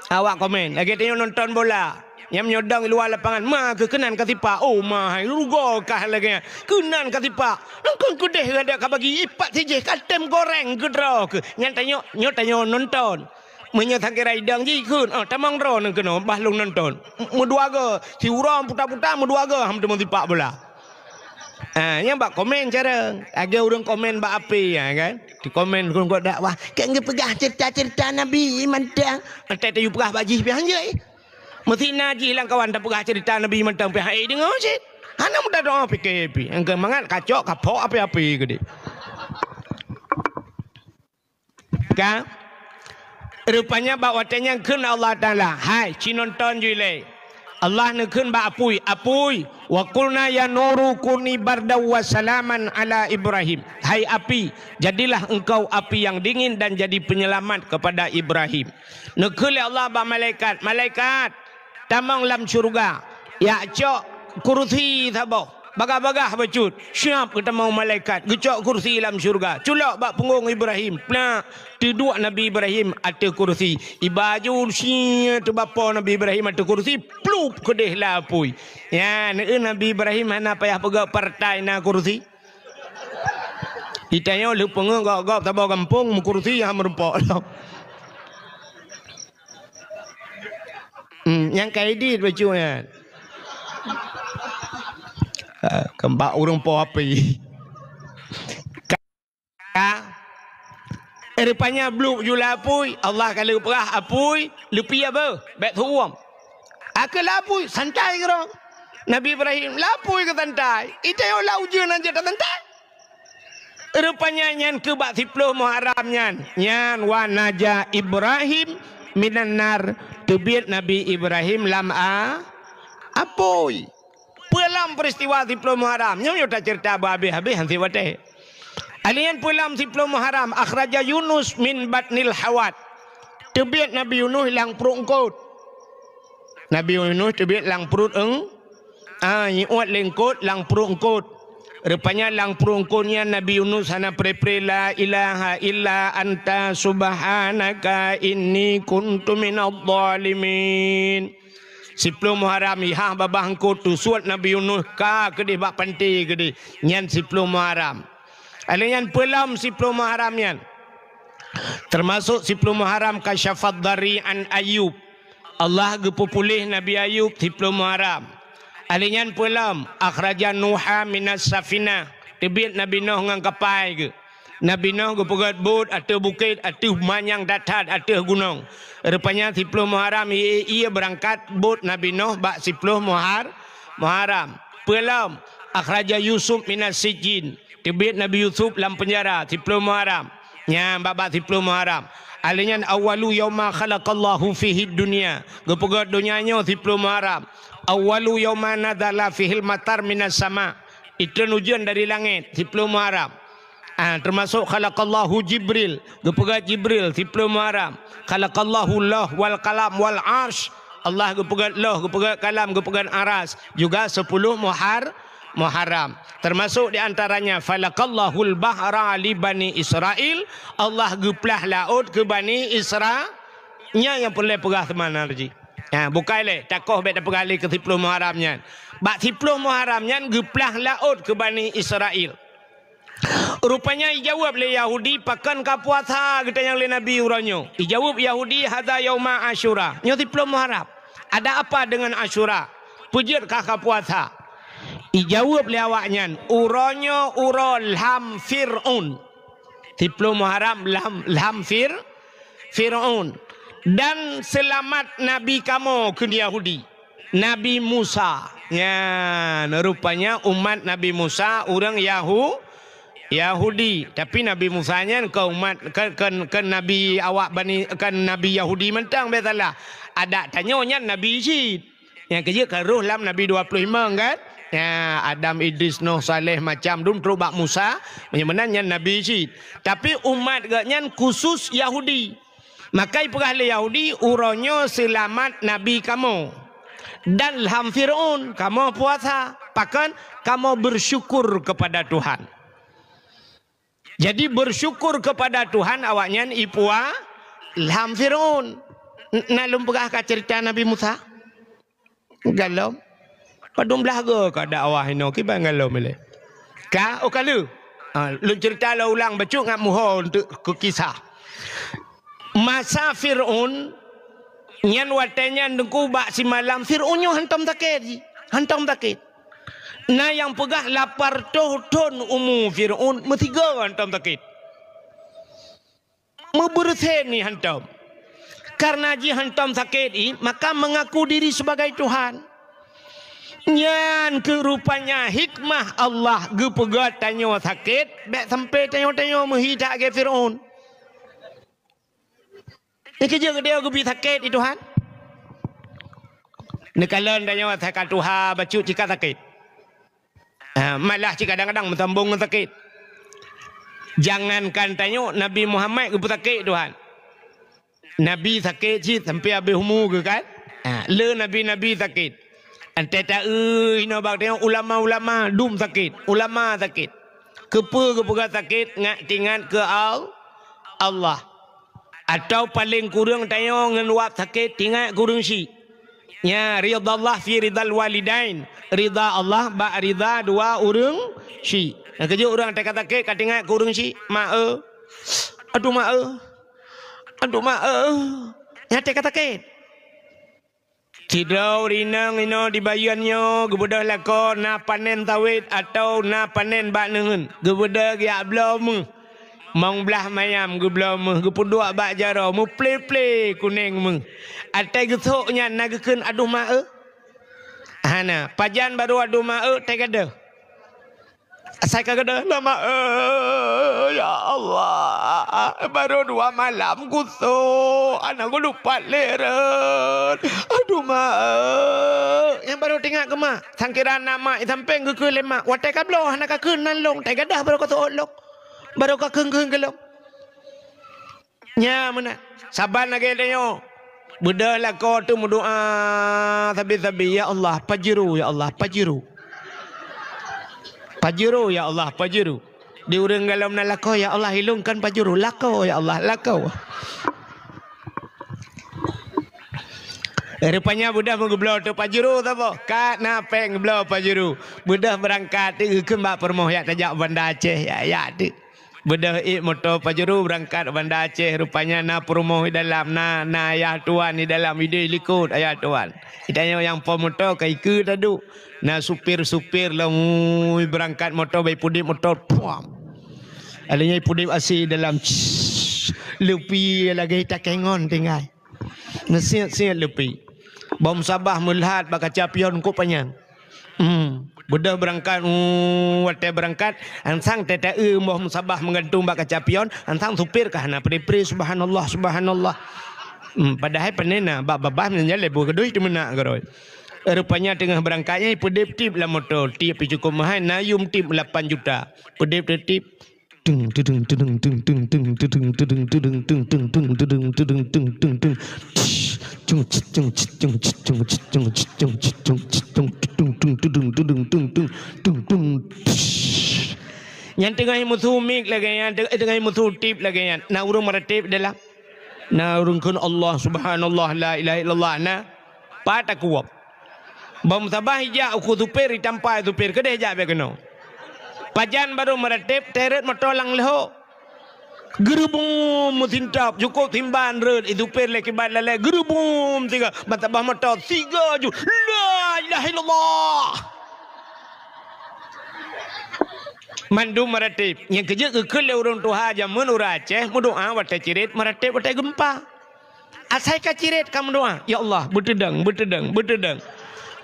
Awak komen, lagée tanyoe nonton bola. Nyang meunyoe dong luwa lapangan, ma keuh keunan ka sipak. Oh, ma hai, rugoe kah lagée nyan. Keunan ka sipak. Nang kon keudeh gata ka bagi ipat sijih ka tem goreng keudroe keuh. Nyan tanyoe, nyoe tanyoe nonton. Meunyoe sakira idong jih kheun, oh, tamong droeneuh keunoe bah lôn nonton. Meudua goe, siuroe puta-puta meudua goe ham teuma sipak bola. Ah, nyang bak komen cara, lagée ureuëng komen bak ape, ya kan? Di komen ureuëng buet dakwah, "Kan geupeugah cerita-cerita Nabi mantong." Entah tayue peugah bak jih pih hanjeuet. Meusti na jih lam kawan tapeugah cerita Nabi mantong pih hai deungoe cit. Hana mudah doa pike pih. Nyang keu mangat kacok kapok ape-ape keudeh. Ka? Rupanya bak watée nyan kheun Allah Taala, "Hai, ci nonton ju ilée." Allah neukheun bak apui, "Apui, wa qulna ya nuru kuni bardan wa salaman ala Ibrahim." Hai api, jadilah engkau api yang dingin dan jadi penyelamat kepada Ibrahim. Neukheun lé Allah bak malaikat, "Malaikat, tamong lam syeuruga, jak cok kurusi saboh, bagah-bagah bacut, siab geutamong malaikat, geucok kurusi lam syeuruga, culok bak punggong Ibrahim, plak, teuduek Nabi Ibrahim ateueh kurusi." Iba ju sie teubapo Nabi Ibrahim ateueh kurusi, plup keudeh lam apui. Nyan, eh, Nabi Ibrahim hana payah peugah partai na kurusi. Di tanyoe lheueh peungeuh gob-gob saboh gampông meukurusi hana meurumpok lom. Hmm, nyang ka idit bacut nyan. Ah, keumbak ureuëng po api. Ka. Rupanya bluek ju lam apui, Allah ka lheueh peugah apui, leupie beuh, bék teuuem. Akhé lam apui, santai keudroe. Nabi Ibrahim, lam apui keuh santai. Di tanyoe lam ujeuen aja tasantai. Rupanya nyan keuh bak siploh Muharram nyan. Nyan wa naja Ibrahim minan nar, teubiet Nabi Ibrahim lam a-, apui. Peue lom peristiwa siploh Muharram? Nyoe, nyoe tacerita beuhabéh-habéh han sit watée. Alèh nyan peue lom siploh Muharram? Akhraja Yunus min batnil hawat. Teubiet Nabi Yunus lam pruet eungkôt. Nabi Yunus teubiet lam pruet eung-, ah, iuet lé eungkôt lam pruet eungkôt. Rupanya lam pruet eungkôt nyan Nabi Yunus hana pre-pre, "La ilaha illa anta subhanaka inni kuntu minadh dhalimin." Siploh Muharram, ihah babah eungkôt teusuet Nabi Yunus ka keudeh bak panté keudeh. Nyan siploh Muharram. Alèh nyan peue lom siploh Muharram nyan. Teumasok siploh Muharram kasyafad dhari an Ayub. Allah geupeupuléh Nabi Ayub siploh Muharram. Alèh nyan peue lom, akhraja Nuha minas safinah. Teubiet Nabi Nuh ngon kapai geuh. Nabi Nuh geupeugét buet ateueh bukét, ateueh manyang that-that, ateueh gunong. Rupanya siploh Muharram ie-ie beurangkat buet Nabi Nuh bak siploh Muhar-, Muharram. Peue lom, akhraja Yusuf minas sijjin. Teubiet Nabi Yusuf lam peunjara siploh Muharram. Nyan bak-bak siploh Muharram. Alèh nyan awwalu yauma khalaqallahu fihid dunya. Geupeugét donya nyoe siploh Muharram. Awwalu yauma nazala fihil matar minas sama. Itreun ujeuen dari langét, siploh Muharram. Ah, teumasok khalaqallahu Jibril, geupeugét Jibril, siploh Muharram. Khalaqallahu Lauh wal Qalam wal Arsy. Allah geupeugét Lauh, geupeugét Kalam, geupeugét Aras. Juga sepuluh Muhar-, Muharram. Termasuk di antaranya, falaqallahul bahra li Bani Israil, Allah geuplah laôt keu Bani Isra-, nyan nyang peureulée peugah teuma nan jih. Ha, bukai lé, takoh bék tapeugah lé keu siploh Muharram nyan. Bak siploh Muharram nyan geuplah laôt keu Bani Israil. Rupanya ijaweueb lé Yahudi, "Pakon ka puasa?" geutanyong lé Nabi uroe nyoe. Ijaweueb Yahudi, "Hadza yauma Asyura." Nyoe siploh Muharram. Ada apa dengan Asyura? Peue jeuet kah ka puasa? Ijaweueb lé awaknyan, "Uroe nyoe uroe lham Fir'aun." Siploh Muharram lham, lham Fir-, Fir'aun. "Dan seulamat nabi kamoe," kheun Yahudi. Nabi Musa. Nyan, rupanya umat Nabi Musa ureuëng Yahu-, Yahudi. Tapi Nabi Musa nyan kon umat, kon, kon, kon nabi awak Bani, kon nabi Yahudi mantong, bék salah. Adak tanyoe nyan nabi cit. Nyang keujeuet ka roh lam nabi dua puluh lima kan? Ya, Adam, Idris, Nuh, Saleh, macam dum trok bak Musa, meunyoe meunan nyan nabi cit. Tapi umat geuh nyan khusus Yahudi. Maka ipeugah lé Yahudi, "Uroe nyoe seulamat nabi kamoe. Dan lham Fir'aun, kamoe puasa. Pakon? Kamoe bersyukur kepada Tuhan." Jadi, bersyukur kepada Tuhan awaknyan ipua lham Fir'aun. N-, na lôn peugah ka cerita Nabi Musa? Galom. Padum blaih go ka dakwah inoe kiban galom ilée. Ka, oh ka lheueh. Ha, lôn cerita lôn ulang bacut ngat muho untuk keu kisah. Masa Fir'aun, nyan watée nyan Teungku bak simalam Fir'aun nyoe hantom sakét jih. Hantom sakét. Na nyang peugah lapan reutôh thon umu Fir'aun meusigoe hantom sakét. Meubeureuséh ni hantom. Karena jih hantom sakét i, maka mengaku diri sebagai Tuhan. Nyan keuh rupanya hikmah Allah geupeugah tanyoe sakét, bék sampai tanyoe-tanyoe meuhi that lagée Fir'aun. Nyan keuh jeuet geutanyoe geubi sakét di Tuhan. Neukalon tanyoe asai ka tuha bacut cit ka sakét. Ah, malah cit kadang-kadang meusambong ngon sakét. Jangankan tanyoe, Nabi Muhammad geupeusakét Tuhan. Nabi sakét cit sampai habéh umu geuh kan? Ah, le nabi-nabi sakét. Antai taeu inoe bak tanyoe ulama-ulama dum sakét, ulama sakét. Keupeue geupeugah sakét? Ngat tingat keu Al-, Allah. Atawa paleng kureueng tanyoe ngon wab sakét tingat keu ureuëng syik. Nya, ridha Allah fi ridhal walidain. Ridha Allah bak ridha dua ureuëng syik. Nyang keujeuet ureuëng teuka sakét ka tingat keu ureuëng syik, "Mak eu. Aduh mak eu. Aduh mak eu." Nyan teuka sakét. Sidroe ureuëng inong inoe di Bayeuen nyoe geubeudôh lakoe na panen sawét atawa na panen bak neuen. Geubeudôh geujak bloe méuh. Mong blaih mayam geubloe méuh, geupeuduek bak jaroe, meuple-ple kuneng méuh. Atai geusok nyan na geukheun, "Aduh mak eu." Hana, pajan barô aduh mak eu, tai gadôh. Asai ka gadôh, "Alah mak eu, ya Allah, barô dua malam kusok, hana kulupah lé rot. Aduh mak eu." Nyang barô teuingat keu mak, sangkira na mak i sampéng geukheun lé mak, "Watée ka bloe hana kakheun nan lôn, tai gadôh barô kasok lôn." Barô kakheun-kheun keu lôn. Nya meunan. Saban lagée tanyoe. Beudôh lakoe teuh meudoá sabe-sabe, "Ya Allah, pajuru, ya Allah, pajuru. Pajuru, ya Allah, pajuru." Di ureuëng galom na lakoe, "Ya Allah, ilôn kon pajuru, lakoe, ya Allah, lakoe." Rupanya beudôh meugeubloe teuh pajuru saboh. Ka na péng geubloe pajuru. Beudôh beurangkat teuh geukheun bak peurumoh, "Jak tajak Banda Aceh, jak, jak teuh." Beudôh ék moto pajuru beurangkat Banda Aceh, rupanya na peurumoh di dalam, na, na ayah tuan di dalam, ideh likot ayah tuan. Geutanyoe nyang po moto ka ikeue taduek. Na supir-supir lom, ui, beurangkat moto, bai pudeb moto, puam. Alèh nyan pudeb asèe dalam, css, leupi lagèe takengon tinggai. Meusiet-siet leupi. Boh musabah meulhat bak kaca pion kok panyang. Hmm. Beudôh beurangkat, uh, watèe beurangkat, ansang teuta-eu boh musabah meugantung bak kaca pion, ansang supir ka hana pre-pre, "Subhanallah, subhanallah." Hmm, padahai pane na, bak babah meunyan lé boh keudui teumeunak keudroe. Rupanya teungoh beurangkat nyan peudeb tip lam moto, tip pih cukôp meuhai, na yum tip lapan juta. Peudeb tip. Tung, tudung, tudung, tung, tung, tung, tudung, tudung, tung, tung, tung, tudung, tudung, tung, tung, tung. Cung, cit, cung, cit, cung, cit, cung, cit, cung, cit, cung, cit, cung, cit, cung, tung, tung, tudung, tudung, tung, tung, tung, tung. Nyan teungoh musu mik lagèe nyan, teungoh musu tip lagèe nyan. Na ureueng meuratéb dalam. Na ureueng kheun Allah, subhanallah, la ilaha illallah, na. Pat takuwöb. Bak meusaboh ijak u keu supir, itampa supir, keudeh jak bèk keunoe. Pajan barô meuratéb, teuret moto lam leuhô. Geurubum meusin tôb, cukôp simban rhot, i supir lé kiban lalè, geurubum sigoe, meusaboh moto, sigoe ju, la ilaha illallah. Mandum meuratéb. Nyang keujeuet geukheun lé ureueng tuha jameun ureueng Aceh, meudoa watèe cirét, meuratéb watèe geumpa. Asai ka cirét ka meudoa, "Ya Allah, beuteudong, beuteudong, beuteudong."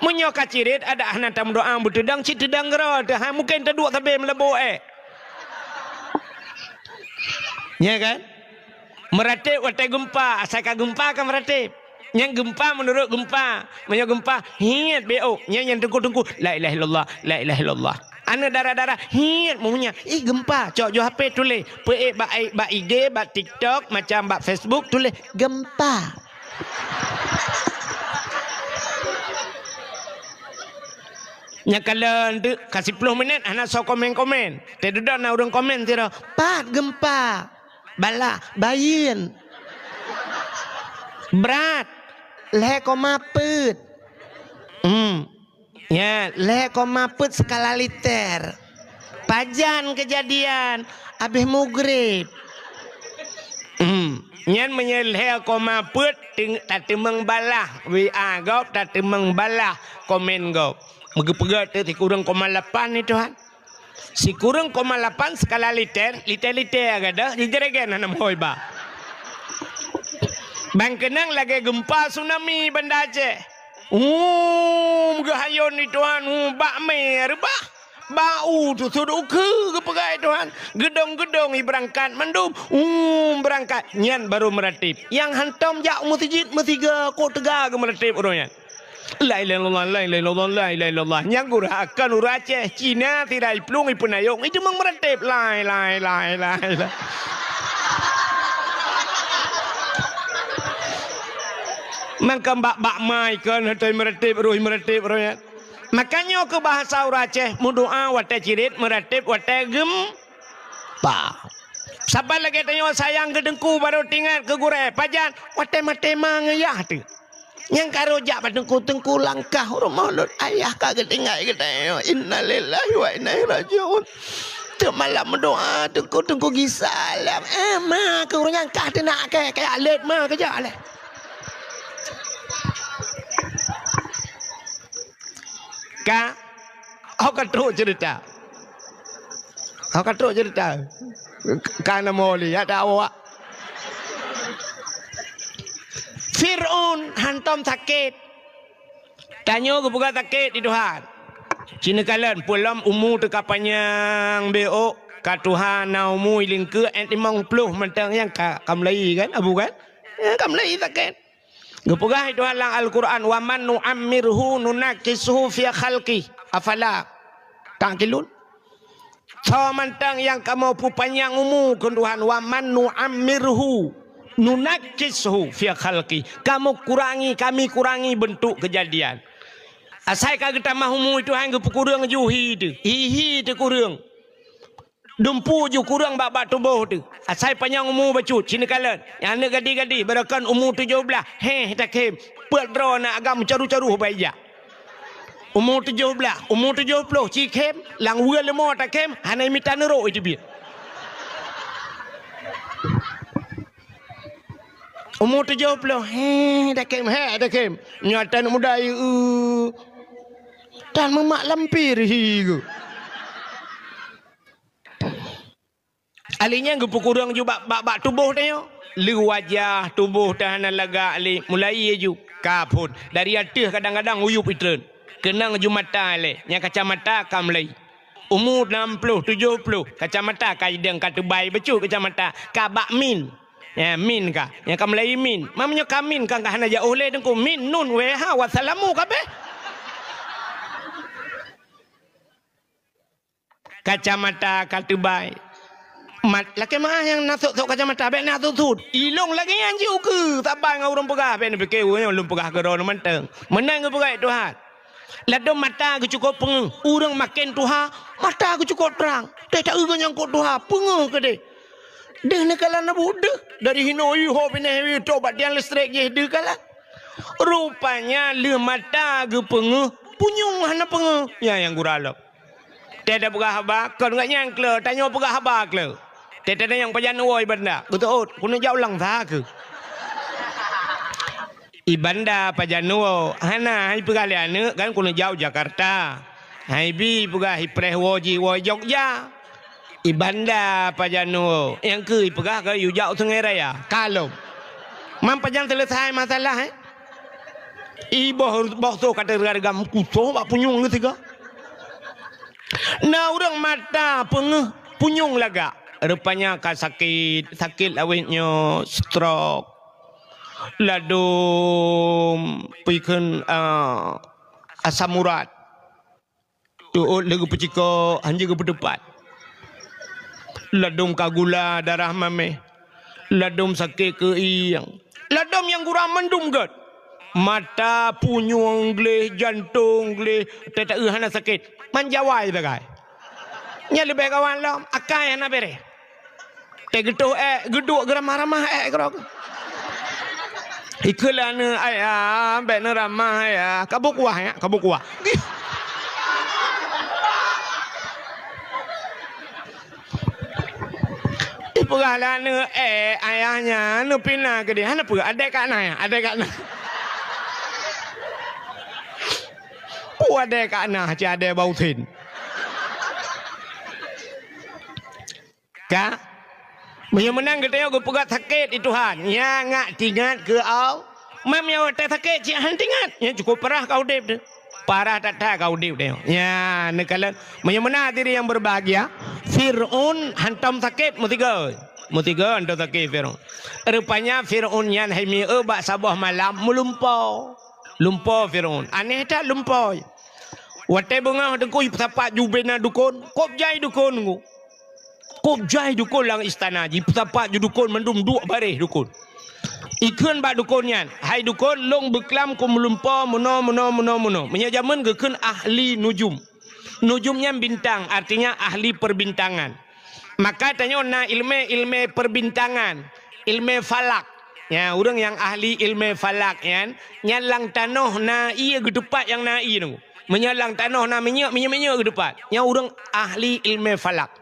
Meunyoe ka cirét, adak hana tameudoa beuteudong, cit teudong keudroe teuh, hai mungken taduek sabé meulabô èk. Nya kan? Meuratéb watèe geumpa, asai ka geumpa ka meuratéb. Nyang geumpa meunurot geumpa. Meunyoe geumpa, hiet beuôk. Nyang, nyang teungku-teungku, la ilaha illallah, la ilaha illallah. Aneuk dara-dara, hiet meuhnya. Ih, geumpa. Cok ju H P tuléh. Peuék bak, bak I G, bak TikTok, macam bak Facebook, tuléh, "Geumpa." Nyan kalon teuk, ka siploh minèt, hana soe komen-komen. Teududoe na ureueng komen sidroe, "Pat geumpa?" Balah, bayeuen. Brat, lhèe koma peuet. Hmm. Ya, lhèe koma peuet skala liter. Pajan keujadian, abéh mugrib. Hmm. Nyan meunyoe lhèe koma peuet, teung-, tateumeung balah. W A gob tateumeung balah komen gob. Meugeupeugot teuk sikureueng koma lapan ni, Tuhan. Sikureueng koma lapan skala liter, liter-liter gada, jijeuregen hana meuhôi ba. Ban keunong lagèe geumpa tsunami Banda Aceh. Hum, geuhayôn di Tuhan, hum, bak mé reubah. Bak u teusut ukeue geupeugah Tuhan. Geudong-geudong i beurangkat mandum, hum, beurangkat. Nyan barô meuratéb. Nyang hantom jak u meuseujid meusigoe, kok teuga geumeuratéb uroe nyan. La ilaha illallah, la ilaha illallah, la ilaha illallah. Nyang gurah akan ureueng Aceh, Cina, sira iplueng, ipeunayong, iteumeung meuratéb. La ilaha, la ilaha, la ilaha. Mangkang bak-bak mai kon, hana meuratéb, roh meuratéb, roh nyan. Makanya keu bahasa ureueng Aceh, meudoa watèe cirét, meuratéb watèe geumpa. Saban lagèe tanyoe sayang keu teungku, barô teuingat keu gurèe. Pajan, watèe maté ma ngon yah teuh. Nyang ka rhot jak bak teungku, teungku langkah u rumoh lôn, ayah ka geutinggai geutanyoe. Innalillahi wa inna ilaihi raji'un. Teuk malam meudoa, teungku, teungku gisa lam. Eh, ma keu ureueng nyan kah teunak kèe, kaya lét ma keujak lé. Ka, oh, ka trok cerita. Haka trok cerita. Ka na moli, ya tak awak. Fir'aun hantom sakét. Tanyoe geupeugah sakét di Tuhan. Cina kalon, peulom umu teuka panyang beuôk, ka tuha na umu i lingkeue, eh, limong ploh mantong nyang ka, ka mulai kan, Abu kan? Eh, ka mulai sakét. Geupeugah Tuhan lam Al-Quran, "Wa man nu'ammirhu nunakkishu fi khalqi, afala ta'qilun?" Soe mantong nyang kamoe peupanyang umu keu Tuhan, "Wa man nu'ammirhu nunakkishu fi khalqi." Kamoe kurangi, kami kurangi beuntuk keujadian. Asai ka geutamah umu Tuhan geupeukureueng ju hi teuh. Hi-hi teuh kureueng. Dumpu ju kureueng bak-bak tuboh teuh. Asai panyang umu bacut, cina kalon. Nyang aneuk gadih-gadih, barokon umu tujoh blaih, héh, takhem. Peuet droe na agam caru-caru bak ija. Umu tujoh blaih, umu tujoh ploh, cikhem, lam weue leumo takhem, hana mita neurok iteubiet. Umu tujoh ploh, héh, takhem, héh, takhem. Nyoe ata aneuk muda, eu, tan meumak lampir hi geuh. Ahli nyan geupeukureueng ju bak, bak, bak tuboh tanyoe. Lé wajah tuboh teuh hana lagak lé, mulai ju ka phon. Dari ateueh kadang-kadang uyueb itreun. Keunong ju mata lé, nyang kacamata ka mulai. Umu nam ploh, tujoh ploh, kacamata ka idong ka teubai bacut kacamata, ka bak min. Ya, min ka. Nyang ka mulai min. Ma meunyoe ka min ka, ka hana jak óh lé teungku. Min, nun, weh, ha, wassalamu kabeh. Kacamata ka teubai. Mat, lakée meu'ah nyang na sot-sot kacamata, bék na sot-sot. Ilong lagée nyan jiôh keu, saban ngon ureuëng peugah, bék neupiké ureuëng nyoe lôn peugah keudroe mantong. Meunan geupeugah Tuhan. Ladôm mata geucukôp peungeuh, ureuëng maken tuha, mata geucukôp trang. Teuh taeu geunyang kot tuha, peungeuh keudeh. Deuh neukalon na buet deuh, dari hinoe ho pinah wi to bak tiang listrik jih deuh kalon. Rupanya lheueh mata geupeungeuh, punyueng hana peungeuh. Nyan nyang gura lom. Teuh tapeugah haba, kon geuh nyang kleu, tanyoe peugah haba kleu. Teuh tatanyong pajan woe i Banda, geuteuôt, keuneuk jak u Langsa keuh. I Banda pajan woe, hana, hai peugah lé aneuëk kan keuneuk jak u Jakarta. Hai bi peugah i preh woe jih woe i Jogja. I Banda pajan woe, nyang keuh i peugah ka yue jak u Sungai Raya. Ka lom. Man pajan seuleusai masalah, eh? I boh, boh soe ka teuga-teuga meukusoh bak punyueng geusigoe. Na ureuëng mata peungeuh punyueng lagak. Rupanya ka sakét, sakét awét nyoe stroke. Ladôm pikheun, ah, asam urat. Teuôt lé geupeucikok, hanjeuet geupeuteupat. Ladôm ka gula darah mamèh. Ladôm sakét keuieng. Ladôm nyang gura mandum gét. Mata, punyueng gleh, jantong gleh, teuh taeu hana sakét. Man jawai sagai. Nyan leubeh kawan lom, akai hana bereh. Teuh geutoh ék, geuduek geuramah-ramah ék keudroe. Ikheun lé aneuëk, "Ayah, bék neuramah, Ayah. Ka boh kuah, ya, ka boh kuah." Ipeugah lé aneuëk, "Ék, Ayah nyan neupina keudeh." "Hana peue, adèe ka na, ya, adèe ka na." Peue adèe ka na, cit adèe bak usen. Ka? Meunyoe meunan geutanyoe geupeugah sakét di Tuhan, nyan ngak tingat keu Allah. Mam nyang watèe sakét cit han tingat, nyan cukôp parah ka udép teuh. Parah that-that ka udép teuh. Nyan neukalon. Meunyoe meunan hadirin yang berbahagia, Fir'aun hantom sakét meusigoe. Meusigoe hantom sakét Fir'aun. Rupanya Fir'aun nyan hai mieu bak saboh malam meulumpoe. Lumpoe Fir'aun. Aneh that lumpoe. Watèe beungoh teungku ipeusapat ju bina dukon, kôb jai dukon teungku. Kôb jai dukon lam istana jih, peusapat ju dukon mandum duek baréh dukon. Ikheun bak dukon nyan, "Hai dukon, lôn beuklam keu meulumpoe meunoe, meunoe, meunoe, meunoe." Meunyoe jameun geukheun ahli nujum. Nujum nyan bintang, artinya ahli perbintangan. Maka tanyoe na ileumèe-ileumèe perbintangan, ileumèe falak. Nyan, ureuëng nyang ahli ileumèe falak nyan, nyan lam tanoh na ié geuteupat nyang na ié nyoe. Meunyoe lam tanoh na minyeuk, minyeuk-minyeuk geuteupat. Nyan ureuëng ahli ileumèe falak.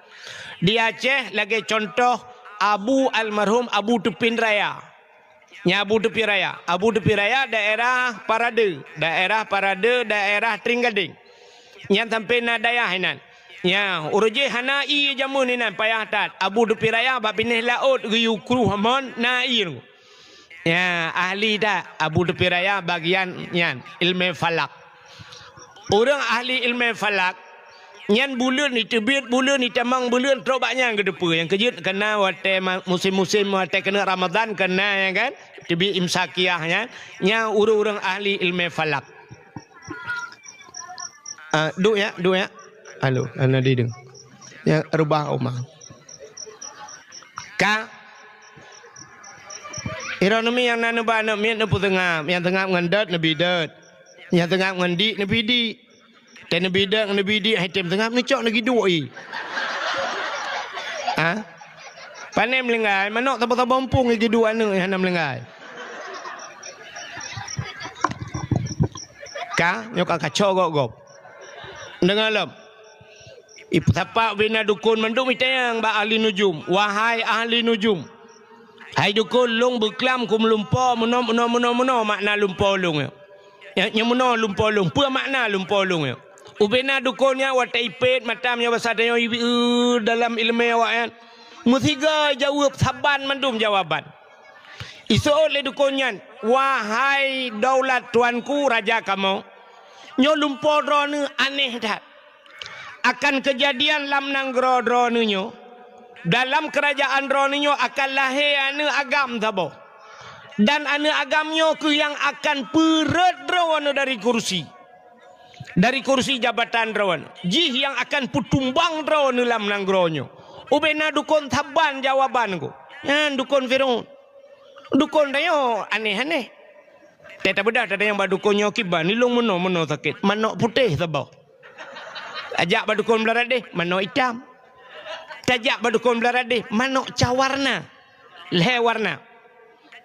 Di Aceh lagèe contoh Abu almarhum Abu Teupin Raya. Nyan Abu Teupin Raya. Abu Teupin Raya daerah Parade, daerah Parade, daerah Tringgading. Nyan sampoe na dayah inan. Nyan, ureuëng jih hana ié jameun inan payah that. Abu Teupin Raya bak binéh laôt geuyue kruh amon na ié. Nyan, ahli that Abu Teupin Raya bagian nyan, ileumèe falak. Ureuëng ahli ileumèe falak, nyan buleuen iteubiet, buleuen itamong, buleuen trok bak nyan geuteupeue. Nyang keujeuet keuna watèe ma-, musém-musém watèe keuneuk Ramadhan keuna, ya kan? Teubiet imsakiah nyan, nyan ureuëng-ureuëng ahli ileumèe falak. Ah, duek ya, duek ya. Halo, hana dideung. Ya, reubah oma. Ka. Ironomi nyang na neuba aneuk miet neupeuseungab, nyang seungab ngon dot neubi dot. Nyang seungab ngon dik neubi dik. Teuh neubi dot ngon neubi dik, hai tem seungab neucok neugi duek i. Ha? Pane meulinggai, manok saboh-saboh mumpung i geuduek aneuk nyang hana meulinggai. Ka, nyoe ka kaco gob-gob. Deungoe lom. Ipeusapat ubena dukon mandum itanyong bak ahli nujum. Wahai ahli nujum. Hai dukon, lôn beuklam keu meulumpoe meunoe, meunoe, meunoe, meunoe makna lumpoe lôn nyoe. Nyoe, nyoe meunoe lumpoe lôn. Peue makna lumpoe lôn nyoe? Ubena dukon nyan watèe ipét mata meunyoe basa tanyoe ibi-, eu, dalam ileumèe awaknyan. Meusigoe jaweueb saban mandum jawaban. Iseuôt lé dukon nyan, "Wahai daulat tuanku raja kamoe, nyoe lumpoe droeneuh aneh that. Akan keujadian lam nanggroe droeneuh nyoe, dalam keurajaan droeneuh nyoe akan lahé aneuk agam saboh. Dan aneuk agam nyoe kheueh nyang akan peurhot droeneuh dari kursi." dari kursi jabatan droeneuh, jih nyang akan peutumbang droeneuh lam nanggroe nyoe. Ubena dukon saban jawaban ku. Nyan dukon Firaun. Dukon tanyoe aneh-aneh. Teutabeudah tatanyong bak dukon nyoe kiban, ilong meunoe-meunoe sakét. Manok putéh saboh. Tajak bak dukon Beuladeh, manok itam. Tajak bak dukon Beuladeh, manok ca warna. Lhée warna.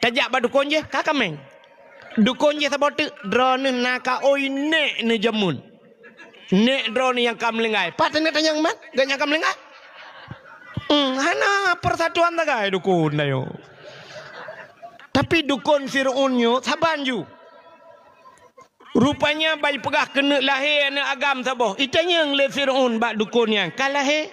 Tajak bak dukon jih, ka kaméng. Dukon jih saboh teuk, droeneuh na ka oi nék neujameun. Nék droeneuh nyang ka meulinggai. Pat teuneuk tanyong mat, geuh nyang ka meulinggai. Hmm, hana persatuan sagai dukon tanyoe. Tapi dukon Firaun nyoe saban ju. Rupanya ban jipeugah keuneuk lahé aneuëk agam saboh. Itanyong lé Firaun bak dukon nyan, "Ka lahé?"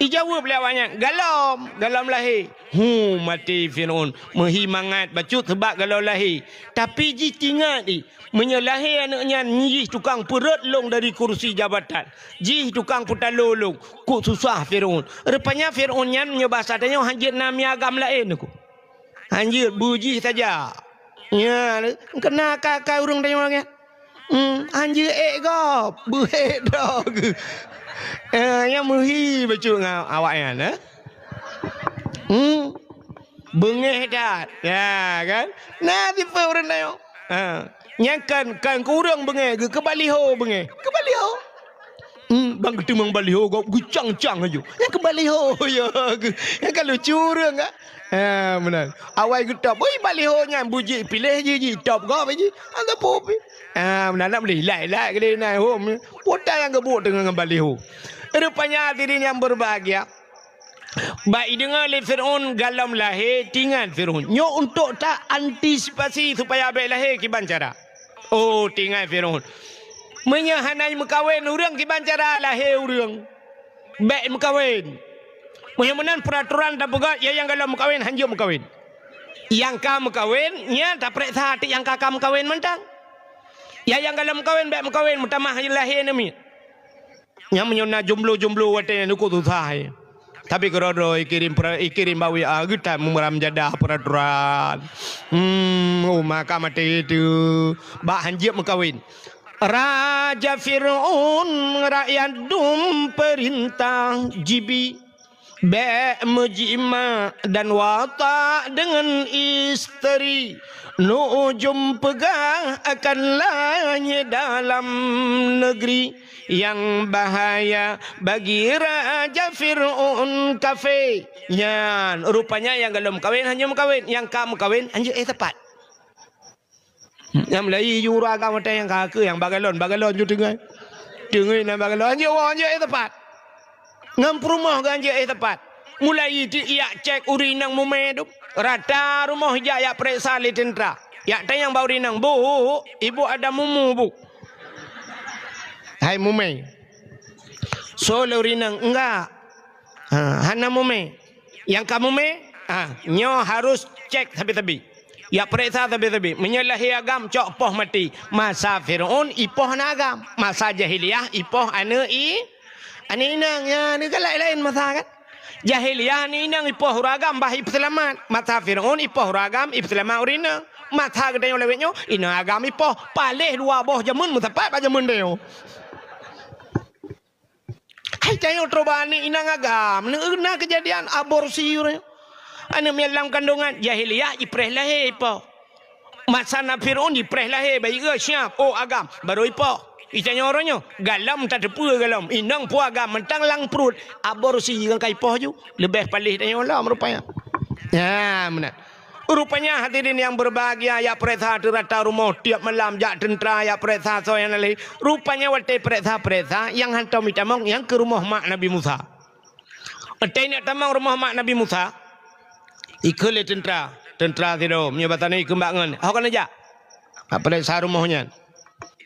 Ijaweueb lé awaknyan, "Galom, galom lahé." Hu, maté Firaun, meuhi mangat bacut seubab galom lahé. Tapi jih tingat i, meunyoe lahé aneuëk nyan jih tukang peureuet lôn dari kursi jabatan, jih tukang peutalo lôn, kok susah Firaun. Rupanya Firaun nyan meunyoe basa tanyoe hanjeuet na mié agam laén ku. Hanjeuet beu jih saja. Nya, keuna ka, ka ureuëng tanyoe nyan. Hmm, hanjeuet ék gob, beuék droe geuh. Eh, nyang meuhi bacut ngon awaknyan, eh? Hmm. Beungéh that. Ya, kan? Na tipe ureuëng tanyoe. Ha. Nyang kan, kan keu ureuëng beungéh geuh, keu baliho beungéh. Keu baliho. Hmm, bang geuteumong baliho gob geucang-cang aju. Nyang keu baliho ya geuh. Nyang ka lucu ureuëng ka. Ha, meunan. Awai geutop, ui baliho nyan bujik piléh ji, ji top gob ji. Angka popi. Ha, meunan nak beli lai-lai gede na hom. Pota nyang geubuk teungoh ngon baliho. Rupanya hadirin yang berbahagia, bak ideungoe lé Firaun galom lahé, tingat Firaun. Nyoe untuk ta antisipasi supaya bék lahé kiban cara. Oh, tingat Firaun. Meunyoe hana meukawen ureuëng kiban cara lahé ureuëng, bék meukawen. Meunyoe meunan peraturan tapeugah, ya nyang galom meukawen hanjeuet meukawen. Nyang ka meukawen, nyan tapeuriksa até nyang ka, ka meukawen mantong. Ya nyang galom meukawen bék meukawen, meutamah lahé namiet. Nyang meunyoe na jomblo-jomblo watée nyan dukuk susah hai. Tapi keudroe-droe ikirém pra-, ikirém bak W A geutan meumeuram jadah peraturan. Hmm, oh, maka maté itu bak hanjeuet meukawen. Raja Firaun rakyat dum peurintah jibi. Bék meujimak dan watak deungon isteri, nujum peugah akan lanyée dalam neugri. Nyang bahaya bagi Raja Firaun kafé. Nyan, rupanya nyang galom meukawen hanjeuet meukawen, nyang ka meukawen hanjeuet éh tepat. Nyang meulayi ju ureuëng agam watée nyang ka keu nyang bak galon, bak galon ju teungai. Teungai na bak galon, anjeuet woe, anjeuet éh tepat. Ngon peurumoh geuh anjeuet éh tepat. Meulayi ti yak cek ureuëng inong mumé tu. Rata rumoh ijak yak peuriksa lé teuntra. Yak tanyong bak ureuëng inong, "Bu, ibu ada mumu, Bu?" Hai mumé. So lé ureuëng inong, "Enggak." Ha, hana mumé. Nyang ka mumé, ha, nyoe harus cek sabe-sabe. Ya peuriksa sabe-sabe. Meunyoe lahé agam cok poh maté. Masa Firaun ipoh na agam. Masa jahiliyah ipoh aneuëk i, aneuëk inong. Ya, ni kan laén-laén masa kan. Jahiliyah aneuëk inong ipoh ureuëng agam bah ipeuseulamat. Masa Firaun ipoh ureuëng agam ipeuseulamat ureuëng inong. Masa geutanyoe lawét nyoe, inong agam ipoh. Paléh dua boh jameun meusapat bak jameun tanyoe. Hai tanyoe troh bak aneuëk inong agam, na keujadian aborsi uroe nyoe. Aneuëk miet lam kandongan, jahiliyah jipreh lahé ipoh. Masa na Firaun jipreh lahé, bayi geuh siap, oh agam, barô ipoh. Itanyoe uroe nyoe, galom tateupeue galom, inong peue agam, mantong lam pruet, aborsi ngon ka ipoh ju, leubeh paléh tanyoe lom rupanya. Nyan meunan. Rupanya hadirin yang berbahagia, yak peuriksa teurata rumoh tiep malam jak teuntra yak peuriksa soe nyang na lé. Rupanya watée peuriksa-peuriksa nyang hantom itamong nyang keu rumoh mak Nabi Musa. Watée neuk tamong rumoh mak Nabi Musa, ikheun lé teuntra, teuntra sidroe, meunyoe basa nyoe ikheun bak ngon, "Ho keuneuk jak?" Bak peuriksa rumoh nyan.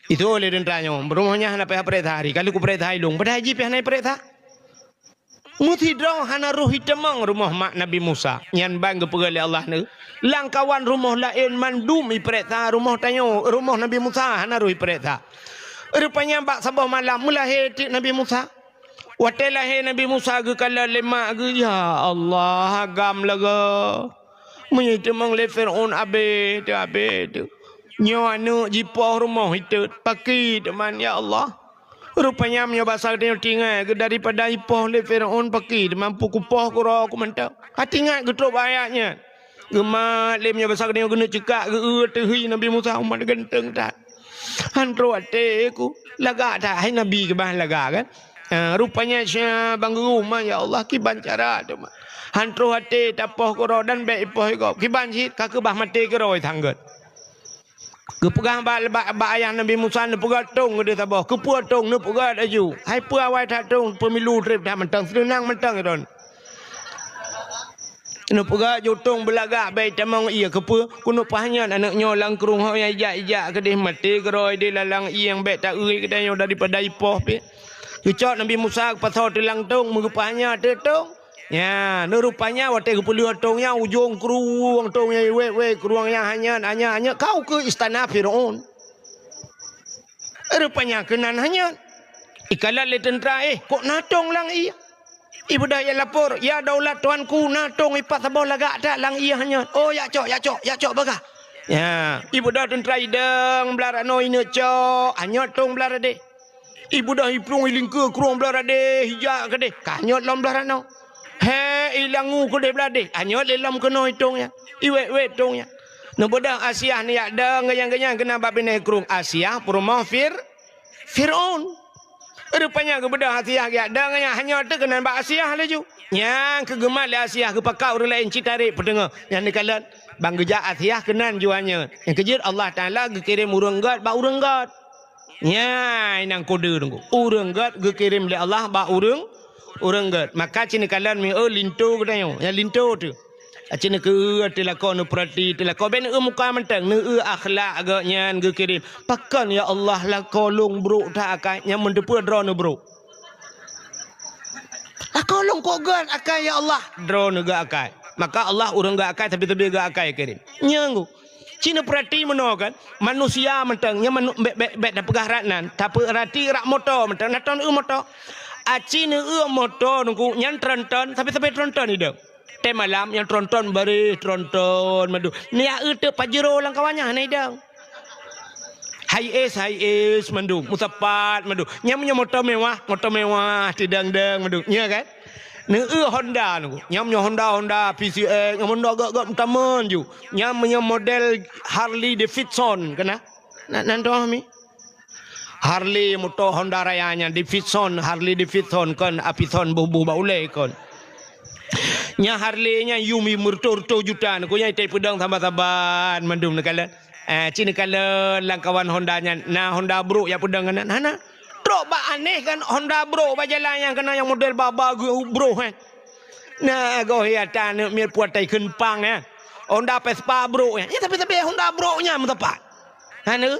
Itu lé teuntra nyoe, "Rumoh nyan hana payah peuriksa hari, ka lheueh kupeuriksa ilong." Padahai jih pih hana peuriksa. Meusidroe hana roh itamong rumoh mak Nabi Musa. Nyan ban geupeugah lé Allah neu, "Lamkawan rumoh laén mandum ipeuriksa, rumoh tanyoe, rumoh Nabi Musa hana roh ipeuriksa." Rupanya bak saboh malam meulahé teuk Nabi Musa. Watée lahé Nabi Musa geukalon lé mak geuh, ya Allah, agam lagée. Meunyoe itamong lé Firaun abéh teuh, abéh teuh. Nyoe aneuk jipoh rumoh itot, pakri teuma, ya Allah. Rupanya meunyoe basa geutanyoe tinggai geuh daripada ipoh lé Firaun, pakri teuma, peukupoh keudroe ku mantong. Até ingat geutrok bak ayat nyan. Geumat lé meunyoe basa geutanyoe keuneuk ceukak geu-eu teuh hi Nabi Musa, umat ganteng that. Han trok até ku, lagak that, hai Nabi keubah lagak kan. Ha, rupanya sia bang geurumoh, ya Allah, kiban cara teuma. Han trok até tapoh keudroe dan bèk ipoh gob. Kiban cit ka keubah maté keudroe tanggot. Geupeugah bak, bak, bak ayah Nabi Musa, neupeugöt tông keudeh saboh. Keupeue tông? Neupeugöt laju. Hai peue awai that tông, peumilu trép that mantong, seunang mantong droen. Neupeugöt ju tông beulagak, bèk tamong ié. Keupeue? Keuneuk paih nyan aneuk nyoe lam krueng ho nyang ijak-ijak keudeh, maté keudroe di lalang ié, bèk ta-eu geutanyoe daripada ipoh pih. Geucok Nabi Musa geupasoe teuh lam tông, meugeupaih nyan teuk tông. Nya, neurupanya watèe geupeulheueh tông nyan, ujông krueng tông nyan, wèt-wèt, krueng nyan hanyot, hanyot, hanyot, ka ukeue istana Firaun. Rupanya keunan hanyot. Ikalon lé teuntra, "Eh, kok na tông lam ié?" Ibeudôh jak lapor, "Ya daulat tuanku, na tông ipat saboh lagak that lam ié hanyot." "Oh, jak cok, jak cok, jak cok bagah." Nya, ibeudôh teuntra idong blah ranoe ineuk cok, hanyot tông blah radeh. Ibeudôh iplueng ilingkeue krueng blah radeh, ijak keudeh, ka hanyot lom blah ranoe. He, ilangu keudeh blah deh, hanyot lé lom keunoe tông nyan. Iwèt-wèt tông nyan. Neubeudôh Asiah neujak dong geunyang-geunyang keunan bak binéh krueng. Asiah peurumoh Fir-, Firaun. Rupanya geubeudôh Asiah geujak dong nyan, hanyot teuk keunan bak Asiah laju. Nyang keu geumat lé Asiah geupakat ureueng laén cit tarek peuteungoh. Nyan neukalon, ban geujak Asiah keunan ju hanyot. Nyang keujeuet Allah Taala geukirém ureueng gèt bak ureueng gèt. Nyan nyang kode teungku. Ureueng gèt geukirém lé Allah bak ureueng, ureueng gèt. Maka ci neukalon mieu linto geutanyoe, nyang linto teuh. Ci neukeu teuh lakoe, neupeurati teuh lakoe, bèk neu-eu muka mantong, neu-eu akhlak gèt nyan geukirém. Pakon ya Allah lakoe lôn brok that akai, nyan meuteupeue droeneuh brok. Lakoe lôn kok gèt akai ya Allah, droeneuh gèt akai. Maka Allah ureueng gèt akai, tapi-tapi gèt akai kirém. Nyan teungku. Ci neupeurati meunoe kan, manusia mantong, nyan manu-, bèk, bèk, bèk tapeugah rak nan, tapeurati rak moto mantong, na tron eu moto. Aci neu-eu moto teungku, nyan tronton, sabe-sabe tronton idong. Tém malam, nyan tronton bareh, tronton mandum. Neujak eu teuk Pajero lam kawan nyan hana idong. Hiace, Hiace mandum, meusapat mandum. Nyan meunyoe moto mewah, moto mewah, teudong-dong mandum. Nyan kan? Neu-eu Honda teungku. Nyan meunyoe Honda, Honda P C X, nyan Honda gèt-gèt meutamon ju. Nyan meunyoe model Harley Davidson, kana? Na, nan toh mi? Harley moto Honda raya nyan, Davidson, Harley Davidson kon, Avison boh-boh bak ulèe kon. Nyan Harley nyan yum meureutoh-reutoh juta, nyan keuh nyan itai peudong saban-saban mandum neukalon. Eh, ci neukalon lam kawan Honda nyan, na Honda brok jak peudong keunan? Hana. Trok bak aneh kan Honda brok bak jalan nyang keunan nyang model ba-ba geubrok, eh. Na goh ya ta aneuk miet puatai kheun pang, eh. Honda Vespa brok, eh. Ya, tapi-tapi Honda brok nyan meusapat. Hana.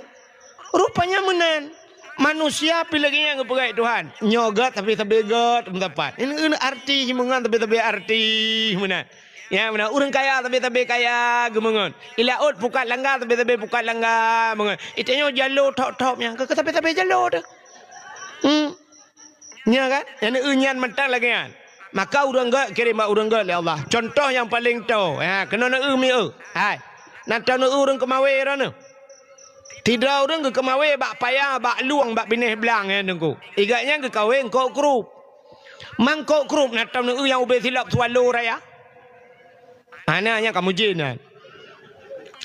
Rupanya meunan. Manusia pih lagèe nyan geupeugah Tuhan. Nyoe gèt tapi-tapi gèt meusapat. Ini, ini arti himungan tapi-tapi arti meunan. Ya, meunan ureueng kaya sabe-sabe kaya geumeungon. I laôt pukat langga sabe-sabe pukat langga meungon. Itanyoe jalo thop-thop nyang keu sabe-sabe jalo teuh. Hmm. Nya kan? Nyang neu-eu nyan mantong lagèe nyan. Maka ureueng gèt kirém bak ureueng gèt lé Allah. Contoh nyang paleng toe. Ha, keunoe neu-eu mieu. Hai. Nan toe neu-eu ureueng keumawé droeneuh. Sidroe ureueng geukeumawé bak paya, bak lueng, bak binéh blang nyan teungku. I gèt nyan geukawé eungkôt krup. Mangkôt krup na tom neu-eu nyang ubé silop Swallow raya. Hana, nyan ka mujin nyan.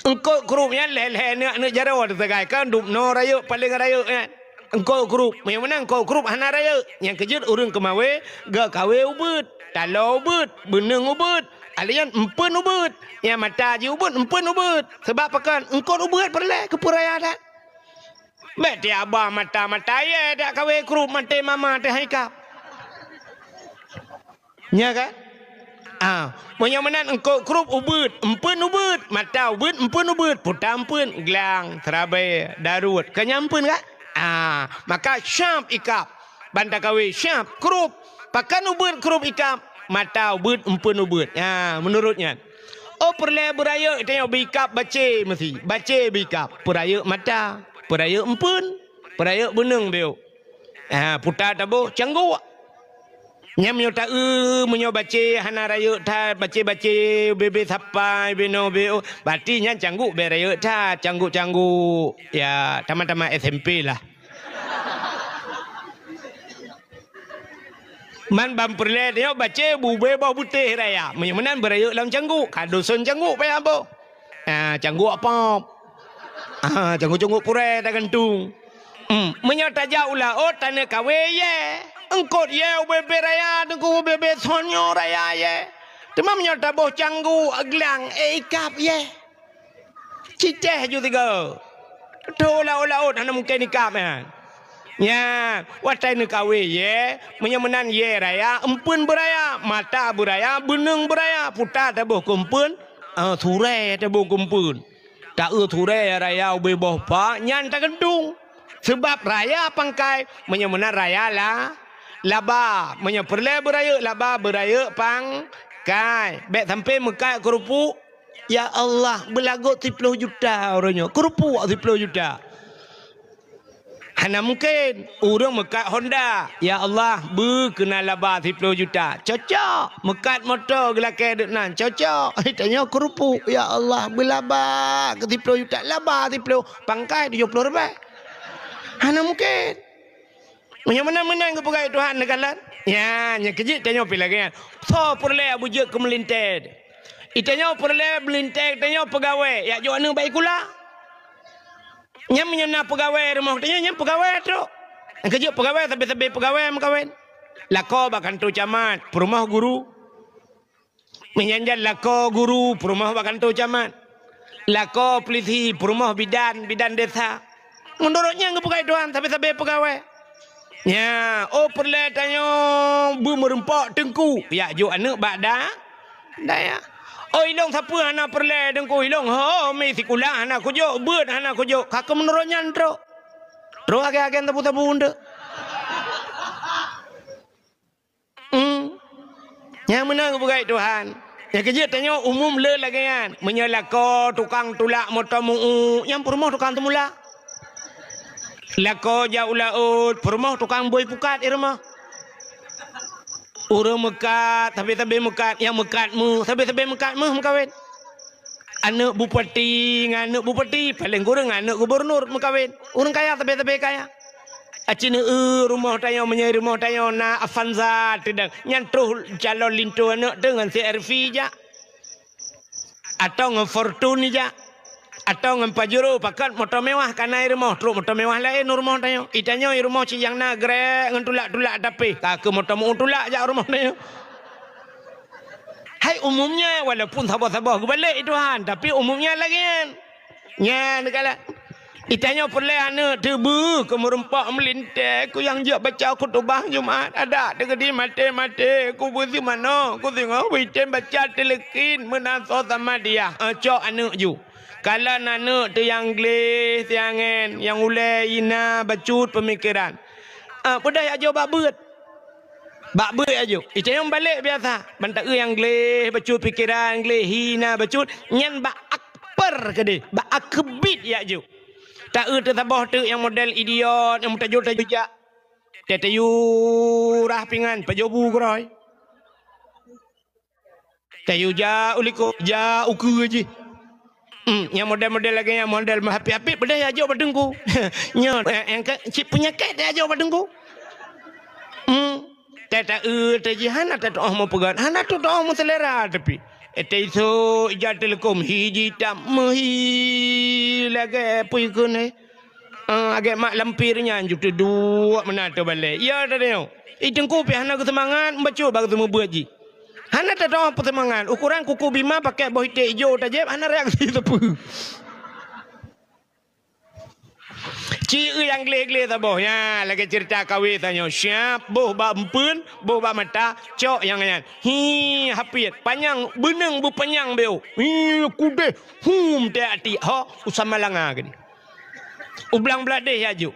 Eungkôt krup nyan lhèe-lhèe aneuk-aneuk jaroe teusagai, kan dubnoe rayeuk paleng rayeuk nyan. Eungkôt krup, meunyoe meunan eungkôt krup hana rayeuk. Nyang keujeuet ureueng keumawé, geukawé ubeuet, taloe ubeuet, beuneueng ubeuet, alèh nyan empeuen ubeuet. Nyang mata jih ubeuet, empeuen ubeuet. Sabab pakon? Eungkôt ubeuet peureulèe keu peuraya that. Bèk tiep abah mata-mata yé dak kawé krup maté mama teuh hai kap. Nya kan? Ah, meunyoe meunan eungkôt krup ubeuet, empeuen ubeuet, mata ubeuet, empeuen ubeuet, puta empeuen, glang, seurabai, daruet, ka nyan empeuen kan? Ah, maka syab ikap. Ban takawé syab, krup. Pakon ubeuet krup ikap? Mata ubeuet, empeuen ubeuet. Ha, meunurot nyan. Oh, peureulèe beurayeuk tanyoe beuikap bacé meusi. Bacé beuikap. Peurayeuk mata, peurayeuk empeuen, peurayeuk beuneueng beuh. Ha, puta taboh canggok. Nyan meunyoe taeu, meunyoe bacé hana rayeuk that, bacé-bacé, bebe sapai, beno beo, berarti nyan cangguk bèk rayeuk that, cangguk-cangguk, ya, tamat-tamat S M P lah. Man ban peureulèe tanyoe bacé bube boh butéh raya. Meunyoe meunan beurayeuk lam cangguk, ka dusun cangguk payah boh. Ah, cangguk apam. Ah, cangguk-cangguk purée tagantung. Hmm, meunyoe tajak u laôt taneuk kawé yé. Eungkot yé ubé-bé raya, teungku ubé-bé sonyo raya yé. Teuma meunyoe taboh cangguk glang, eh, ikab yé. Citeh ju tiga. Tho laôt-laôt hana mungken ikab nyan. Nyan, watèe neukawé yé, meunyoe meunan yé raya, eumpeuen beuraya, mata beuraya, beuneung beuraya, puta taboh keu eumpeuen, eh, surée taboh keu eumpeuen. Taeu surée raya ubé boh pa, nyan tagantung. Seubab raya pangkai, meunyoe meunan raya la, laba. Meunyoe peureulèe beurayeuk laba, beurayeuk pangkai. Bèk sampai meukat keureupuk, ya Allah, beulagot siploh juta uroe nyoe. Keureupuk siploh juta. Hana mungken. Ureueng meukat Honda, ya Allah, beu keunan laba siploh juta. Cocok. Meukat moto geulakèe deuek nan. Cocok. Tanyoe keureupuk, ya Allah, beulaba keu siploh juta. Laba siploh, pangkai tujoh ploh ribèe. Hana mungken. Meunyoe meunan-meunan geupeugah Tuhan neukalon. Nyan, nyan keujeuet tanyoe pih lagèe nyan. Soe peureulèe beujeuet keu meulintèe? Itanyoe peureulèe meulintèe tanyoe peugawèe, jak jok aneuk bak sikula. Nyan meunyoe na peugawèe rumoh tanyoe, nyan peugawèe trok. Nyang keujeuet peugawèe, sabe-sabe peugawèe meukawen. Lakoe bak kantô camat, peurumoh guru. Meunyan jan lakoe guru, peurumoh bak kantô camat. Lakoe pulisi, peurumoh bidan, bidan desa. Meunurot nyan geupeugah Tuhan, sabe-sabe peugawèe. Nyan, oh peureulèe tanyoe beumeureumpok teungku, jak jok aneuk bak da-, dayah. Oh ilôn sapeue hana peureulèe teungku, ilôn ho mi sikula hana kujok, beuet hana kujok, ka keuh meunurot nyan trok. Trok agen-agen sabu-sabu eunteuk. Hmm. Nyang meunan geupeugah Tuhan. Nyang keujeuet tanyoe umum le lagèe nyan. Meunyoe lakoe tukang tulak moto meu-uek, nyan peurumoh tukang teumulak. Lakoe jak u laôt, peurumoh tukang bôi pukat i rumoh. Ureueng meukat, sabe-sabe meukat, nyang meukat méuh, sabe-sabe meukat méuh meukawen. Aneuk bupati ngon aneuk bupati, paleng kureueng aneuk gubunur meukawen. Ureueng kaya sabe-sabe kaya. Aci neu-eu rumoh tanyoe, meunyoe rumoh tanyoe na Avanza teudang, nyan troh calon linto aneuk teuh ngon C R V jak. Atau ngon Fortuner jak. Atau ngon Pajero, pakat moto mewah ka na i rumoh, trok moto mewah laén u rumoh tanyoe. Itanyoe i rumoh cit nyang na grek ngon tulak-tulak tapi, ka keuh moto meu-uek tulak jak u rumoh tanyoe. Hai umumnya, walaupun saboh-saboh geubalek Tuhan, tapi umumnya lagèe nyan. Nyan kala. Itanyoe peureulèe aneuk teuh beu keu meureumpok meulintèe, keu nyang jeuet baca khutubah Jumat, adak teukeudi maté-maté, keu beuseumanoe, keu singoh beuitem baca teuleukin meunan soe sama dia. Eh, cok aneuk ju. Kalon aneuk teuh nyang gleh, siangen, nyang ulèe, hina, bacut peumikeran. Eh, peudeh jak jok bak beuet. Bak beuet jak jok. Itanyoe balek biasa. Ban taeu nyang gleh bacut pikeran, gleh hina bacut, nyan bak akper keudeh, bak akebit jak jok. Taeu teuh saboh teuk nyang model idiot, nyang meutajô-tajô jak. Teu tayue rah pingan, pajoh bu keurôi. Tayue jak u likôt, jak u keue jih. Hmm, nyang model-model lagèe nyan, model meuhapit-hapit, peudeh jak jok bak teungku. Nyoe, eh, nyang ka cit peunyakét jak jok bak teungku. Hmm, teu taeu, teu jih hana tatu'oh meupeugöt, hana tatu'oh meuseulera tapi. Eh, teu isôk ija teuleukom, hi jitam meuhi lagèe peue kheun, eh. Ah, agèk mak lampir nyan ju teuduek meunan teubalek. Ya, teudeungoe. I teungku pih hana geuseumangat, bacut bak geuseumeubeuet jih. Hana teutoh peuseumangat. Ukoran kuku bima pakèk boh iték ijo tajép, hana reaksi sapeue. Ci eu nyang gleh-gleh saboh. Nya, lagèe ceurita kawé tanyoe. Siap, boh bak eumpeuen, boh bak mata, cok nyang nyan. Hi, hapit. Panyang, beuneueng beupanyang beu. Hi, kudeh. Hum, teu atik. Ho, u Samalanga keudeh. U Blang Bladeh jak jok.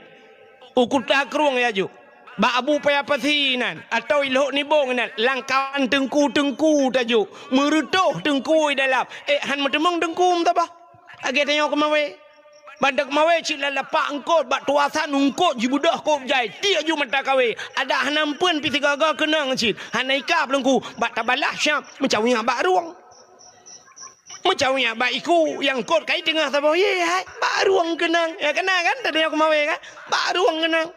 U Kuta Krueng jak jok. Bak Abu Paya Pasi nan, atau i Lhok Nibong nan, lam kawan teungku-teungku tajok. Meureutoh teungku i dalam. Eh, han meuteumong teungku meutabah. Lagèe tanyoe keumawé. Bak teuk mawé cit lam lapak eungkôt, bak tuasan eungkôt jibeudôh kôb jai, tiek ju mata kawé. Adak hana eumpeuen pih sigoe-goe keunong cit. Hana ikab Teungku, bak tabalah syam, meucawiyak bak rueng. Meucawiyak bak iku, nyang eungkôt kai teungoh saboh, ye hai, bak rueng keunong. Ya, keunong kan, tadi nyang keumawé kan? Bak rueng keunong.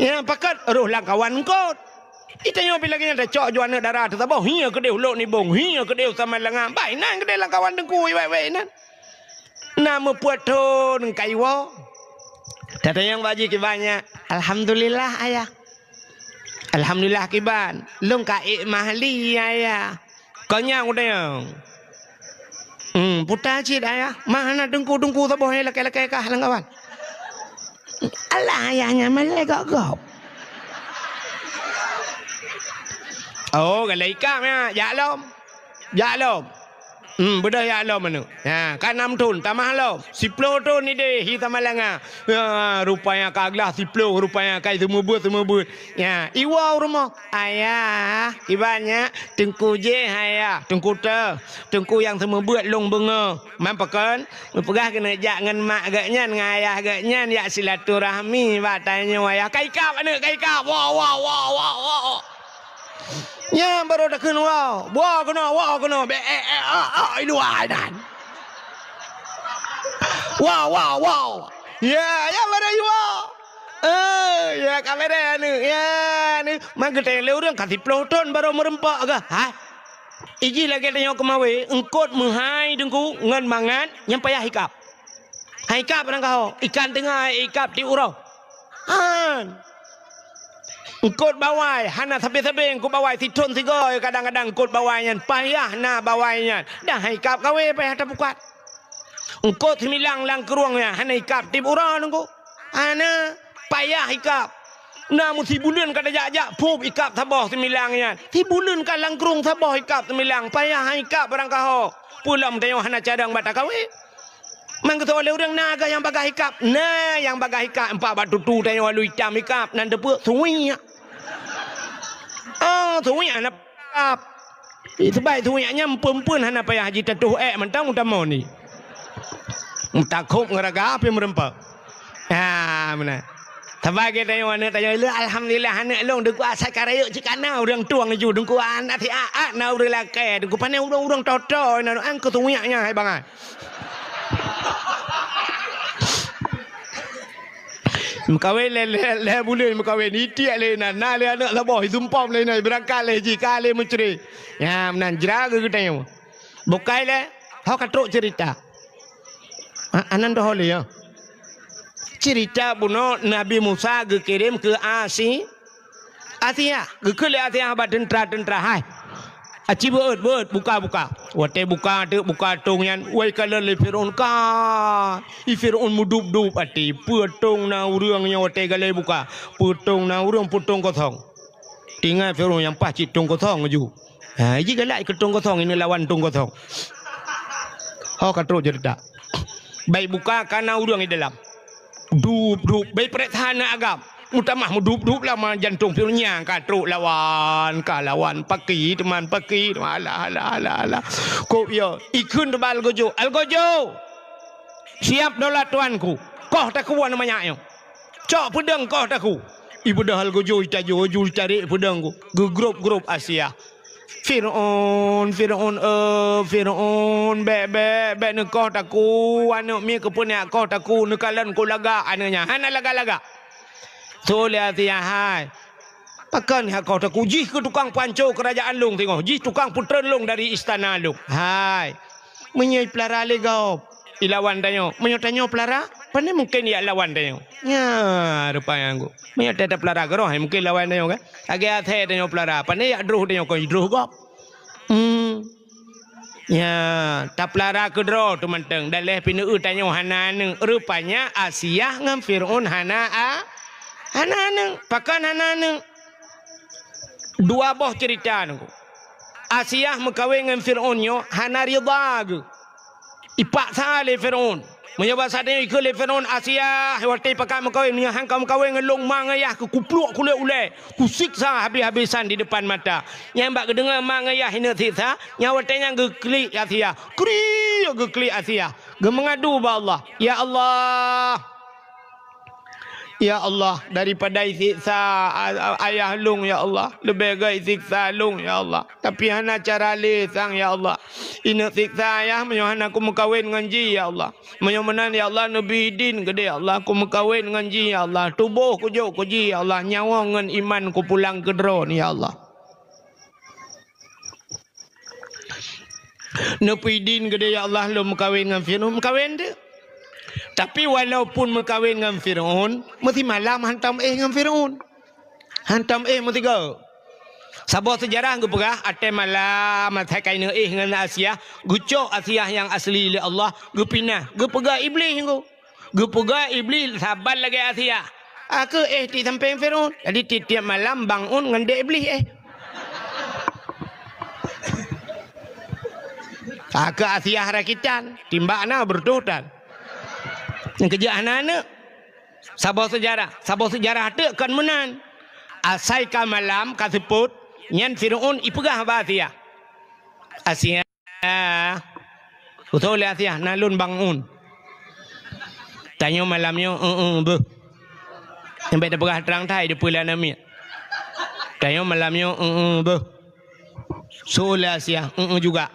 Ya, pakat roh lam kawan eungkôt. Itanyoe pih lagèe nyan tacok ju aneuk dara teusaboh, hiya keudéh u Lhok Nibong, hiya keudéh u Samalanga. Bah inan keudéh lam kawan Teungku, iwèk-wèk inan. Na meupeuet thon kaiwoe. Tatanyong bak jih kiban nyan, "Alhamdulillah, Ayah." "Alhamdulillah kiban, lôn ka ék mahli, Ayah." Kon nyan kutanyong. "Hmm, puta cit, Ayah. Mah hana teungku-teungku saboh nyang lakèe-lakèe kah lam kawan." "Alah, Ayah nyan malèe gob-gob." "Oh, galak ikab nyan, jak lom." Jak lom. Hmm, beudôh jak lom aneuk. Ha, ka nam thon, tamah lom. Siploh thon idéh hi Samalanga. Ha, rupanya ka glah siploh, rupanya ka seumeubeuet-seumeubeuet. Ya, iwoe u rumoh. "Ayah, kiban nyan, Teungku jéh, Ayah. Teungku teuh. Teungku nyang seumeubeuet lôn beungoh." Man pakon? Neupeugah keuneuk jak ngon mak geuh nyan, ngon ayah geuh nyan, jak silaturahmi bak tanyoe, Ayah. Ka ikab aneuk, ka ikab. Woe, woe, woe, woe, woe. Nyan barô takheun woe. Woe keunoe, woe keunoe. Bèk, eh, eh, ah, ah, i luwa nyan. Woe, woe, woe. Ya, ya, barô i woe. Eh, ya, ka bèrèh aneuk. Ya, aneuk. Man geutanyong lé ureueng ka siploh thon barô meurumpok kah? Hai. Ijih lagèe tanyoe keumawé, eungkôt meuhai Teungku ngon mangat nyang payah ikab. Han ikab barangkaho, ikan teungoh han ikab tiep uroe. Han. Eungkôt bawai, hana sabe-sabe eungkôt bawai, sithon sigoe kadang-kadang eungkôt bawai nyan, payah na bawai nyan. Dan han ikab kawé payah tapukat. Eungkôt seumilang lam krueng nyan, hana ikab tiep uroe Teungku. Hana, payah ikab. Na meusibuleuen ka tajak-jak, phup ikab saboh seumilang nyan. Sibuleuen ka lam krueng saboh ikab seumilang, payah han ikab barangkaho. Peue lom tanyoe hana cadang bak takawé. Man geusoe lé ureueng na geuh nyang bagaih ikab. Na nyang bagaih ikab, empat bak tutu tanyoe alu itam ikab, nan teupeue suwiek. Ah, suwiek hana ikab. Ih, seubab suwiek nyan eumpeuen-eumpeuen hana payah jitatoh èk mantong meutamong ni. Meutakhob ngon raga pih meurumpok. Ha, meunan. Sabai geutanyoe aneuk tanyoe, "Lé, alhamdulillah aneuk lôn, Teungku asai ka rayeuk cit ka na ureueng tueng ju, Teungku aneuk siat-at na ureueng lakèe, Teungku pané ureueng-ureueng toto na an keu suwiek nyan hai bangai." Meukawen lé, lé, lé buleuen meukawen, itiek lé inan, na lé aneuk saboh, isumpom lé inan, beurangkat lé jih, ka lé meucre. Nyan meunan jra geutanyoe. Bukai lé, ho ka trok ceurita. Ha, anan doh lé ya. Ceurita bunoe Nabi Musa geukirém keu Asi-, Asia, geukheun lé Asia bak teuntra-teuntra, "Hai, aci beuet, beuet, buka, buka." Watèe buka, teuk buka tong nyan, wai kalon lé Firaun ka. I Firaun meudup-dup até, peue tong na ureueng nyoe watèe galai buka, peue tong na ureueng, peue tong kosong. Tinggai Firaun nyang paih cit tong kosong ju. Ha, jih galak keu tong kosong, ini lawan tong kosong. Ho ka trok ceurita. Bai buka ka na ureueng di dalam. Dup-dup, bai peuriksa na agam. Meutamah meudup-dup lama jantong Firaun nyan ka trok lawan, ka lawan paki teuma paki teuma. Alah, alah, alah, alah. Kok ya, ikheun teuba Algojo. Algojo! Siap dolat tuanku. Koh takue aneuk manyak nyoe. Cok peudeueng koh takue. Ibeudôh Algojo itajo ju itarek peudeueng ku. Geugrop-grop Asia. "Firaun, Firaun, eh, Firaun, bèk, bèk, bèk neukoh takue, aneuk miet keupeue neukoh takue, neukalon ku lagak aneuk nyan." Hana lagak-lagak. Soe lé Asia hai. Pakon neukoh takue, jih keu tukang panco keurajaan lôn singoh, jih tukang peutreun lôn dari istana lôn. Hai. Meunyoe ipeulara lé gob, ilawan tanyoe. Meunyoe tanyoe peulara, pane mungken ijak lawan tanyoe. Nya, rupa nyang ku. Meunyoe ta-, tapeulara keudroe, mungken lawan tanyoe kan. Lagèe asèe tanyoe peulara, pane ijak droh tanyoe kon idroh gob. Hmm. Nya, tapeulara keudroe teumantong. Dan lheuh pineue tanyoe hana aneuk. Rupanya Asiah ngon Fir'aun hana a-, hana aneuk. Pakon hana aneuk? Dua boh ceurita nyoe. Asiah meukawen ngon Fir'aun nyoe hana ridha geuh. Ipaksa lé Fir'aun. Meunyoe basa tanyoe ikheun lé Firaun, "Asiah, watèe pakat meukawen, meunyoe han ka meukawen ngon lôn, ma ngon yah kukupluek kulét ulèe, kusiksa habéh-habésan di depan mata." Nyan bak geudeungoe ma ngon yah ineuk siksa, nyan watèe nyan geuklik Asiah. Kriek geuklik Asiah. Geumeungadu bak Allah, "Ya Allah, ya Allah, daripada isiksa a-, a-, ayah lôn, ya Allah, leubeh gèt isiksa lôn, ya Allah. Tapi hana cara lé sang, ya Allah. Ineuk siksa ayah meunyoe hana kumeukawen ngon jih, ya Allah. Meunyoe meunan, ya Allah, neubi idin keudéh, ya Allah, kumeukawen ngon jih, ya Allah. Tuboh kujok keu jih, ya Allah. Nyawöng ngon iman kupulang keu droeneuh, ya Allah." Neupeuidin keudéh, "Ya Allah, lôn meukawen ngon Firaun." Meukawen teuk. Tapi walaupun meukawen ngon Firaun, meusimalam hantom éh ngon Firaun. Hantom éh meusigoe. Saboh seujarah geupeugah, watèe malam, asai ka ineuk éh ngon Asiah, geucok Asiah nyang asli lé Allah, geupinah, geupeugah Iblih nyoe. Geupeugah Iblih saban lagèe Asiah. Ka keuh éh di sampéng Firaun. Jadi, tiep-tiep malam bangun ngon dèk Iblih éh. Ka keuh Asiah rakitan, timbak na beureutoh tan. Nyang keujeuet hana aneuk. Saboh seujarah, saboh seujarah teuk kon meunan. Asai ka malam, ka seupôt, nyan Firaun ipeugah bak Asiah. Asiah, "Usoe lé Asiah, na lôn bangun." Tanyoe malam nyoe, "Eueh, eueh, beuh." Nyang bèk tapeugah trang that, dipeue lé aneuk miet. Tanyoe malam nyoe, "Eueh, eueh, beuh." Soe lé Asiah, "Eueh, eueh juga."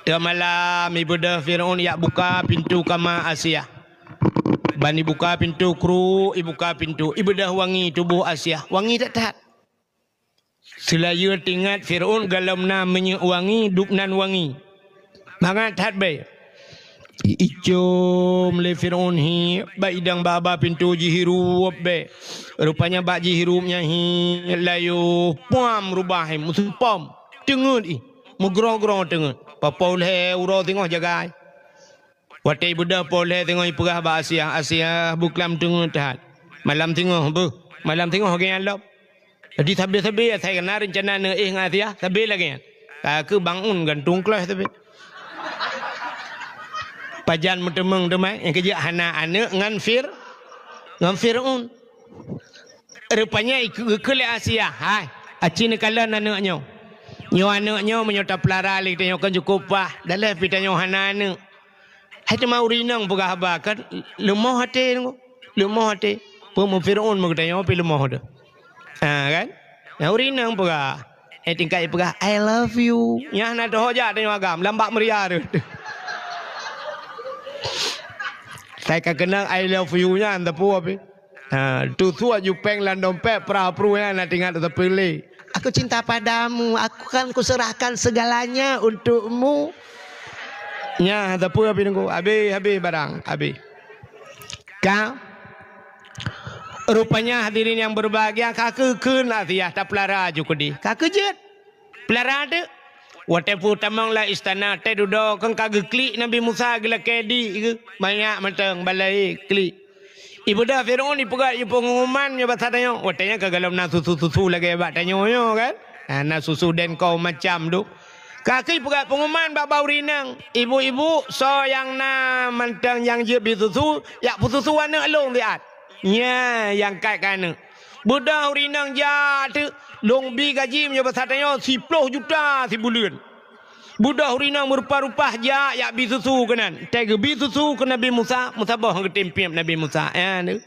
Teuma malam ibeudôh Firaun jak buka pintoe kama Asiah. Ban ibuka pintoe kruek, ibuka pintoe, ibeudôh wangi tuboh Asiah. Wangi that-that. Seulayeue teuingat Firaun gohlom na minyeuk wangi, dub nan wangi. Mangat that bèe. Icom lé Firaun hi, bak idang bak haba pintoe jihirup bèe. Rupanya bak jihirup nyan hi, layoh, puam, rubah hi, meuseupom. Teungeut ih, meugroe-groe teungeut. Poh-poh lhèe uroe singoh jagai. Watèe ibeudôh poh lhèe singoh ipeugah bak Asiah, "Asiah, buklam teungeut that. Malam singoh beuh, malam singoh lagèe nyan lom." Jadi sabe-sabe asai na reuncana neuéh ngon Asiah, sabe lagèe nyan. Ka keuh bangun gantung kleuh sabe. Pajan meuteumeung teuma, nyang keujeuet hana aneuk ngon Fir-, ngon Firaun. Rupanya ikeu-, geukheun lé Asiah, "Hai, aci neukalon aneuk nyoe. Nyoe aneuk nyoe meunyoe tapeulara lé geutanyoe kan cukôp paih, daleh pih tanyoe hana aneuk." Hai teuma ureueng inong peugah haba kan leumoh até, leumoh até. Peue meu Firaun meu geutanyoe pih leumoh teuh. Ha kan? Nyang ureueng inong peugah. Eh, tingkat ipeugah, "I love you." Nyan hana teuho jak tanyoe agam, lam bak meuria teuh. Sai ka keunong "I love you" nyan, teupeu pih. Ha, tutuek jupeng lam dompet, pra-pru nyan na teuingat teupeu lé. "Aku cinta padamu, aku kan kuserahkan segalanya untukmu." Nyan, teupeu pih nunggu. Habéh, habéh barang, habéh. Ka. Rupanya hadirin yang berbahagia, ka keuh kheun Asiah tapeulara ju keudéh. Ka keuh jeuet. Peulara teuk. Watèe peutamong lam istana, watèe dudoe kan ka geuklik Nabi Musa geulakèe di geuh. Banyak mantong balai klik. Ibeudôh Firaun ipeugah ié peunguman nyoe basa tanyoe. Watèe nyan ka gohlom na susu-susu lagèe bak tanyoe nyoe kan. Ha, na susu dengko macam tu. Ka keuh ipeugah peunguman bak, bak ureueng inong. "Ibu-ibu, soe nyang na mantong nyang jeuet bi susu, jak peususu aneuk lôn siat." Nyan nyang kat keu aneuk. Beudôh ureueng inong jak teuk, lôn bi gaji meunyoe basa tanyoe siploh juta sibuleuen. Beudôh ureueng inong meurupa-rupa jak, jak bi susu keunan. Watèe geubi susu keu Nabi Musa, meusaboh geutem piep Nabi Musa. Nyan teuk.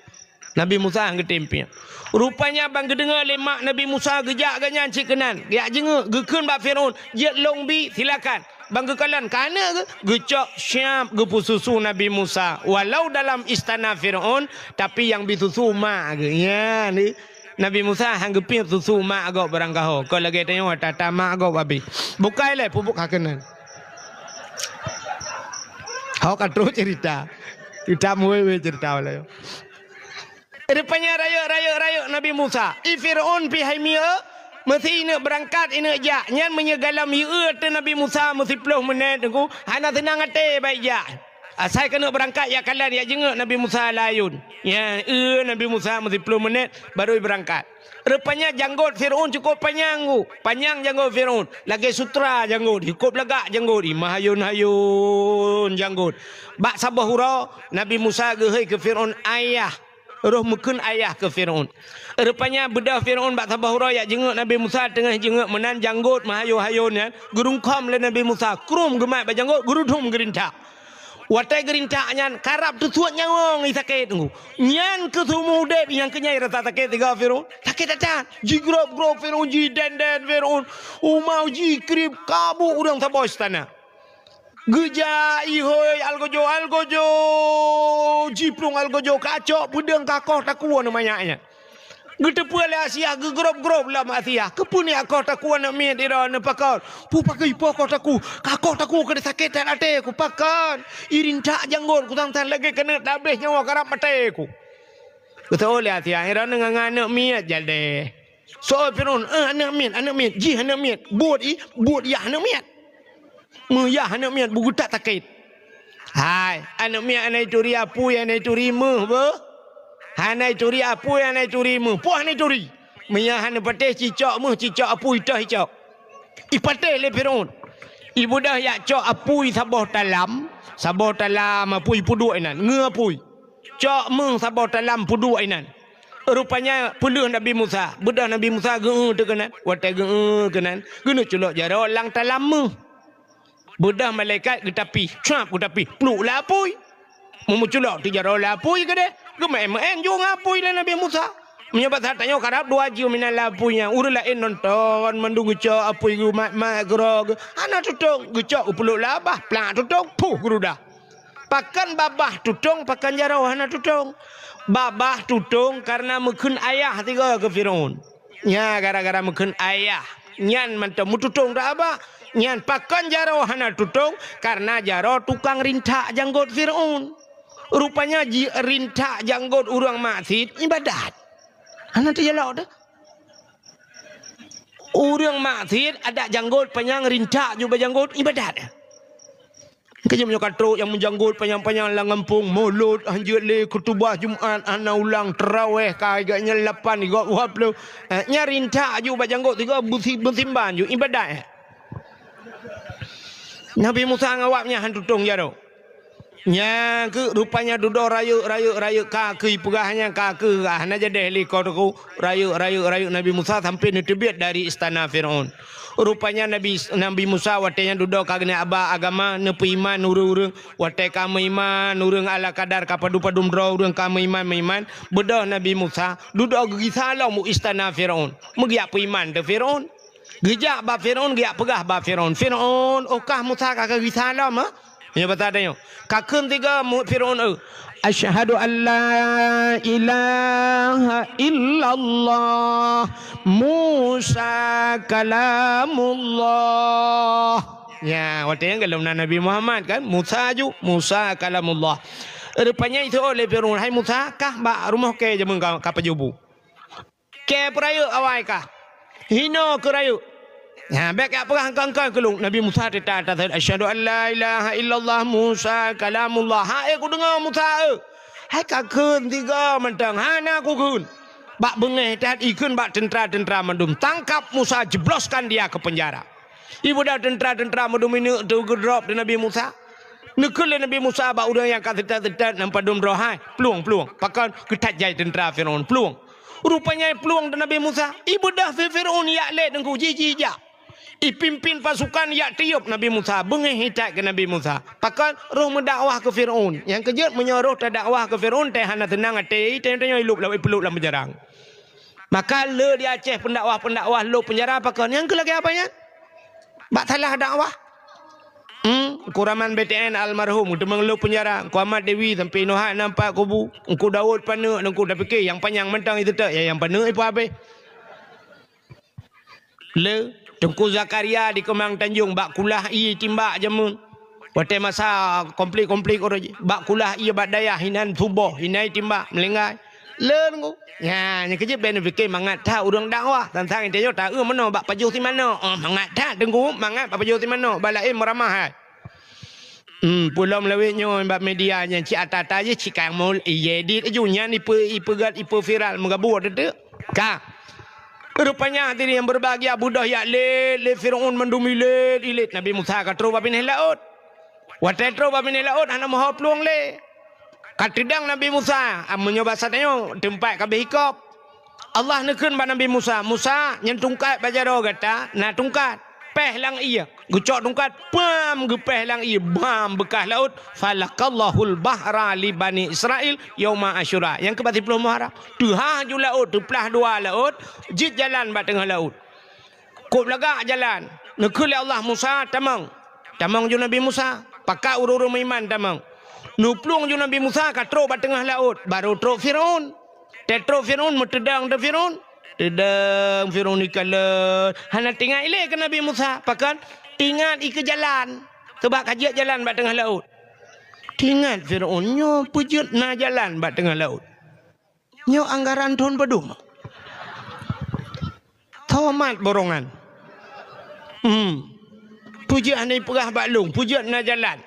Nabi Musa han geutem piep. Rupanya ban geudeungoe lé mak Nabi Musa geujak gobnyan cit keunan. Geujak jeungeuk, geukheun bak Firaun, "Jeuet lôn bi, silakan." Ban geukalon keu aneuk geuh, geucok siap geupeususu Nabi Musa. Walau dalam istana Firaun, tapi nyang bi susu mak geuh. Nyan teuk. Nabi Musa han geupiep susu mak gob barangkaho. Kon lagèe tanyoe ata-ata mak gob habéh. Bukai lé pupuk ka keunan. Ho ka trok cerita. Kita muwe-we cerita ulèe. Rupanya rayeuk, rayeuk, rayeuk Nabi Musa. I Firaun pih hai mieu, meusi ineuk beurangkat, ineuk jak. Nyan meunyoe gohlom ieu teuh Nabi Musa meusiploh meunét teungku, hana seunang até bak ijak. Asai keuneuk beurangkat jak kalon, jak jeungeuk Nabi Musa lam ayôn. Nyan, eu Nabi Musa meusiploh meunét, barô ibeurangkat. Rupanya janggot Fir'aun cukup panyang, ku. Panyang janggot Fir'aun. Lagèe sutra janggot, cukup lagak janggot, i meuhayôn-hayôn janggot. Bak saboh uroe, Nabi Musa geuhôi keu Fir'aun, "Ayah." Roh meukheun ayah keu Fir'aun. Rupanya beudôh Fir'aun bak saboh uroe jak jeungeuk Nabi Musa, teungoh jeungeuk meunan janggot meuhayôn-hayôn nyan, geurungkhom lé Nabi Musa, krum geumat bak janggot, geurudum geurintak. Watèe geurintak nyan, karab teusuet nyawöng i sakét, ku. Nyan keuh seumeu udép nyang keunyai rasa sakét sigoe Fir'aun. Sakét that-that. Jigrob-grob Fir'aun, jidèn-dèn Fir'aun. Uma jikrieb, ka buet ureueng saboh istana. Geujak ihôi algojo-algojo, jiplueng algojo, kacok peudeueng, kakoh takue aneuk manyak nyan. Geuteupeue lé Asiah, geugrob-grob lom Asiah. Keupeue neukoh takue aneuk miet droeneuh, pakon? Peue pakon koh takue? Kakoh takue, keu sakét that até ku, pakon? I rintak janggot ku sang-sang lagèe keuneuk tabeh nyawa, karab maté ku. Geuteupeue lé Asiah, droeneuh ngon aneuk miet jadèh. Soe Fir'aun, "Eh, aneuk miet, aneuk miet, jih aneuk miet." Buet i, buet yah aneuk miet. Meuyah aneuk miet, beugeutat sakét. Hai, aneuk miet hana ituri apui, hana ituri méuh, beuh. Hana ituri apui, hana ituri méuh. Peue hana ituri? Meunyo hana patéh cicok méuh, cicok apui, toh icok. Ipatéh lé Fir'aun. Ibeudôh jak cok apui saboh talam, saboh talam apui peuduek inan, ngeue apui. Cok méuh saboh talam peuduek inan. Rupanya peuleueh Nabi Musa. Beudôh Nabi Musa geu-eu teuh keunan. Watèe geu-eu keunan, geuneuk culok jaroe lam talam méuh. Beudôh malaikat geutapih, cuap geutapih, pluek lam apui. Meumeuculok teuh jaroe lam apui keudéh, geumeu'en-meu'en ju ngon apui lé Nabi Musa. Meunyoe bak saat tanyoe karab dua jeuem inan lam apui nyan, ureueng laén nonton mandum geucok apui geumat-mat keudroe geuh. Hana tutong, geucok geupeuleuk lam babah, plak tutong, puh geurudah. Pakon babah tutong, pakon jaroe hana tutong? Babah tutong kareuna meukheun ayah sigoe keu Fir'aun. Nyan gara-gara meukheun ayah. Nyan mantong meututong that babah. Nyan pakon jaroe hana tutong, kareuna jaroe tukang rintak janggot Fir'aun. Rupanya ji-, rintak janggot ureueng maksiet ibadat. Hana teujalok teuh. Ureueng maksiet adak janggot panyang, rintak ju bak janggot ibadat. Keujeuet meunyoe ka trok nyang meujanggot panyang-panyang lam gampông, mulod hanjeuet lé, khutubah Jumat hana ulang, taraweh ka gobnyan lapan, gob dua ploh. Eh, nyan rintak ju bak janggot sigoe beusi-, beusimban ju ibadat. Nabi Musa ngon awaknyan han tutong jaroe. Nyan keuh rupanya dudoe rayeuk, rayeuk, rayeuk, ka keuh ipeugah nyan, ka keuh hana jadeh lé koh takue. Rayeuk, rayeuk, rayeuk Nabi Musa sampai neuteubiet dari istana Fir'aun. Rupanya Nabi, Nabi Musa watèe nyan dudoe ka geuneuk aba agama, neupeuiman ureueng-ureueng. Watèe ka meuiman ureueng ala kadar, ka padum-padum droe ureueng ka meuiman-meuiman, beudôh Nabi Musa dudoe geugisa lom u istana Fir'aun. Meugeuyak peuiman teuh Fir'aun. Geujak bak Fir'aun, geujak peugah bak Fir'aun, "Fir'aun, oh kah Musa ka geugisa lom, ha?" Nyoe basa tanyoe. Ka kheun sigoe mu-, Fir'aun, "Eh, asyhadu an la ilaha illallah, Musa kalamullah." Ya, watèe nyan golom na Nabi Muhammad kan, Musa ju, Musa kalamullah. Rupanya jiteu'oh lé Fir'aun, "Hai Musa, kah bak rumoh kèe jameun ka, ka pajoh bu?" Kèe peurayeuk awai kah? Hinoe keu rayeuk. Ha, bèk jak peugah engkau-engkau keu lôn. Nabi Musa teutap atas, "Asyhadu an la ilaha illallah Musa kalamullah." "Hai, kudeungoe Musa, eh." "Hai ka kheun sigoe mantong, hana kukheun." Bak beungéh that ikheun bak teuntra-teuntra mandum, "Tangkap Musa, jebloskan dia ke penjara." Ibeudôh teuntra-teuntra mandum ineuk teuh geudrop di Nabi Musa. Neukheun lé Nabi Musa bak ureueng nyang ka seutôt-seutôt nyang padum droe hai, "Plueng, plueng." Pakon? Geuthat jai teuntra Fir'aun, "Plueng." Rupanya plueng di Nabi Musa. Ibeudôh Fir'aun jak lé teungku, jih-jih jak. Ipimpin pasukan jak tiôb Nabi Musa, beungéh itat keu Nabi Musa. Pakon? Roh meudakwah keu Fir'aun. Nyang keujeuet meunyoe roh tadakwah keu Fir'aun, teuh hana seunang até, teuh tanyoe ilôb lam, ipeulôb lam peujarang. Maka le di Aceh pendakwah-pendakwah lôb penjara pakon? Nyang keu lagèe apa nyan? Bak salah dakwah. Hmm, Teungku Raman B T N almarhum, teuma lôb penjara. Teungku Ahmad Dewi sampai inoe hai nampak kubu. Teungku Daud paneuk, Teungku tapike nyang panyang mantong iseutôt, ya nyang paneuk ipeuhabéh. Le, Teungku Zakaria di Keumang Tanjong bak kulah ié timbak jameun. Watèe masa konflik-konflik uroe jih, bak kulah ié bak dayah inan suboh, inan timbak meulinggai. Le Teungku. Nyan, nyan keujeuet bèk neupike mangat that ureueng dakwah. Sang-sang tanyoe taeu meunoe bak pajoh si manok. Oh, mangat that Teungku, mangat bak pajoh si manok, bak laén meuramah hai. Hmm, peue lom lawét nyoe bak media nyan cit ata-ata jih cit ka mul, ié dit aju nyan ipe-, ipeugét, ipeuviral meugabur teuteuek. Ka. Rupanya hadirin yang berbahagia, beudôh jak lét lé Firaun mandum ilét-ilét. Nabi Musa ka trôk bak binéh laôt. Watée trôk bak binéh laôt hana meuho plueng lé. Ka teudong Nabi Musa, ah, meunyoe basa tanyoe teumpat ka beuhikop. Allah neukheun bak Nabi Musa, "Musa, nyan tungkat bak jaroe gata na tungkat. Péh lam ié." Geucok tungkat, pam, geupéh lam ié, bam, beukah laôt. "Falaqallahul bahra li Bani Israil yauma Asyura." Nyang keubat siplôh Muharram. Teuhah ju laôt, teuplah dua laôt, jeuet jalan bak teungoh laôt. Kôb lagak jalan. Neukheun lé Allah, "Musa, tamong." Tamong ju Nabi Musa. Pakat ureuëng-ureuëng meuiman tamong. Neuplueng ju Nabi Musa ka trôk bak teungoh laôt, barô trôk Firaun. Teutrôk Firaun, meuteudong teuh Firaun. Teudong Firaun ikalon. Hana teuingat ilée keu Nabi Musa. Pakon? Teuingat i keu jalan. Sabab ka jeuet jalan bak teungoh laôt. Teuingat Firaun nyoe peue jeuet na jalan bak teungoh laôt. Nyoe anggaran thon padum? Tomat borongan. Hmm. Peue jeuet hana ipeugah bak lôn, peue jeuet na jalan.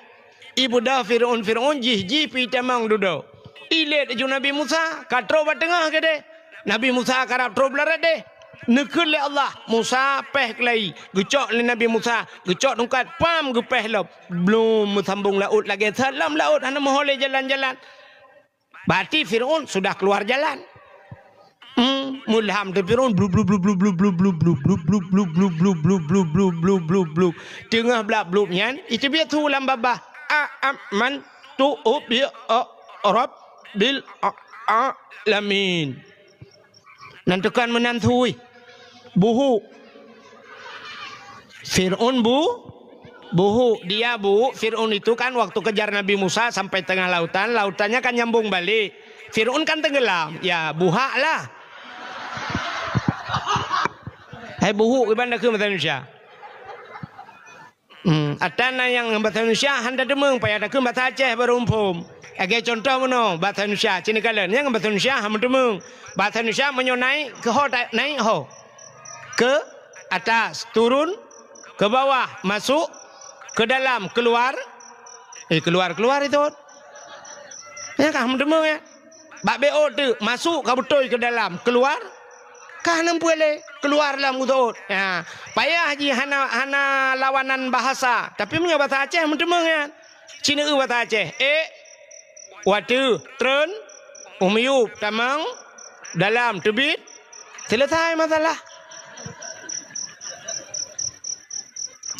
Ibeudôh Firaun-Firaun jih-jih pih tamong dudoe. Ilét ju Nabi Musa, ka trôk bak teungoh keudeh. Nabi Musa karab trôk blah rot deh. Neukheun lé Allah, "Musa, péh keulayi." Geucok lé Nabi Musa, geucok tungkat, pam, geupéh lom. Blom meusambong laôt lagée that lom laôt, hana meuho lé jalan-jalan. Berarti Firaun sudah keluar jalan. Hmm, meulham teuh Firaun, blub, blub, blub. Teungoh blah blub nyan, iteubiet su lam babah, "Aamantu bi rabbil alamin." Nan teukan meunan su, buhuk. Firaun bu-, buhuk. Dia bu, Firaun itu kan waktu kejar Nabi Musa sampai tengah lautan, lautannya kan nyambung balik. Firaun kan tenggelam, ya buhak lah. Hai buhuk iban dah ke masa Indonesia. Hmm, ata na nyang basa Indonesia han tateumeung, payah takheun basa Aceh barô muphom. Lagée cuntoh meunoe, basa Indonesia, ci neukalon, nyang basa Indonesia han meuteumeung. Basa Indonesia meunyoe naik, keu ho ta-, naik ho. Ke atas, turun, ke bawah, masuk, ke dalam, keluar. Eh, keluar, keluar itu. Nyang ka han meuteumeung, ya. Bak B O teuk, masuk ka beutôi keu dalam, keluar ka hana peue lé, keluar lam utot. Ha, payah jih hana, hana lawanan bahasa. Tapi meunyoe basa Aceh meuteumeung nyan. Ci neueu basa Aceh, ék, watée, treun, u miyueb, tamong, dalam, teubiet, selesai masalah.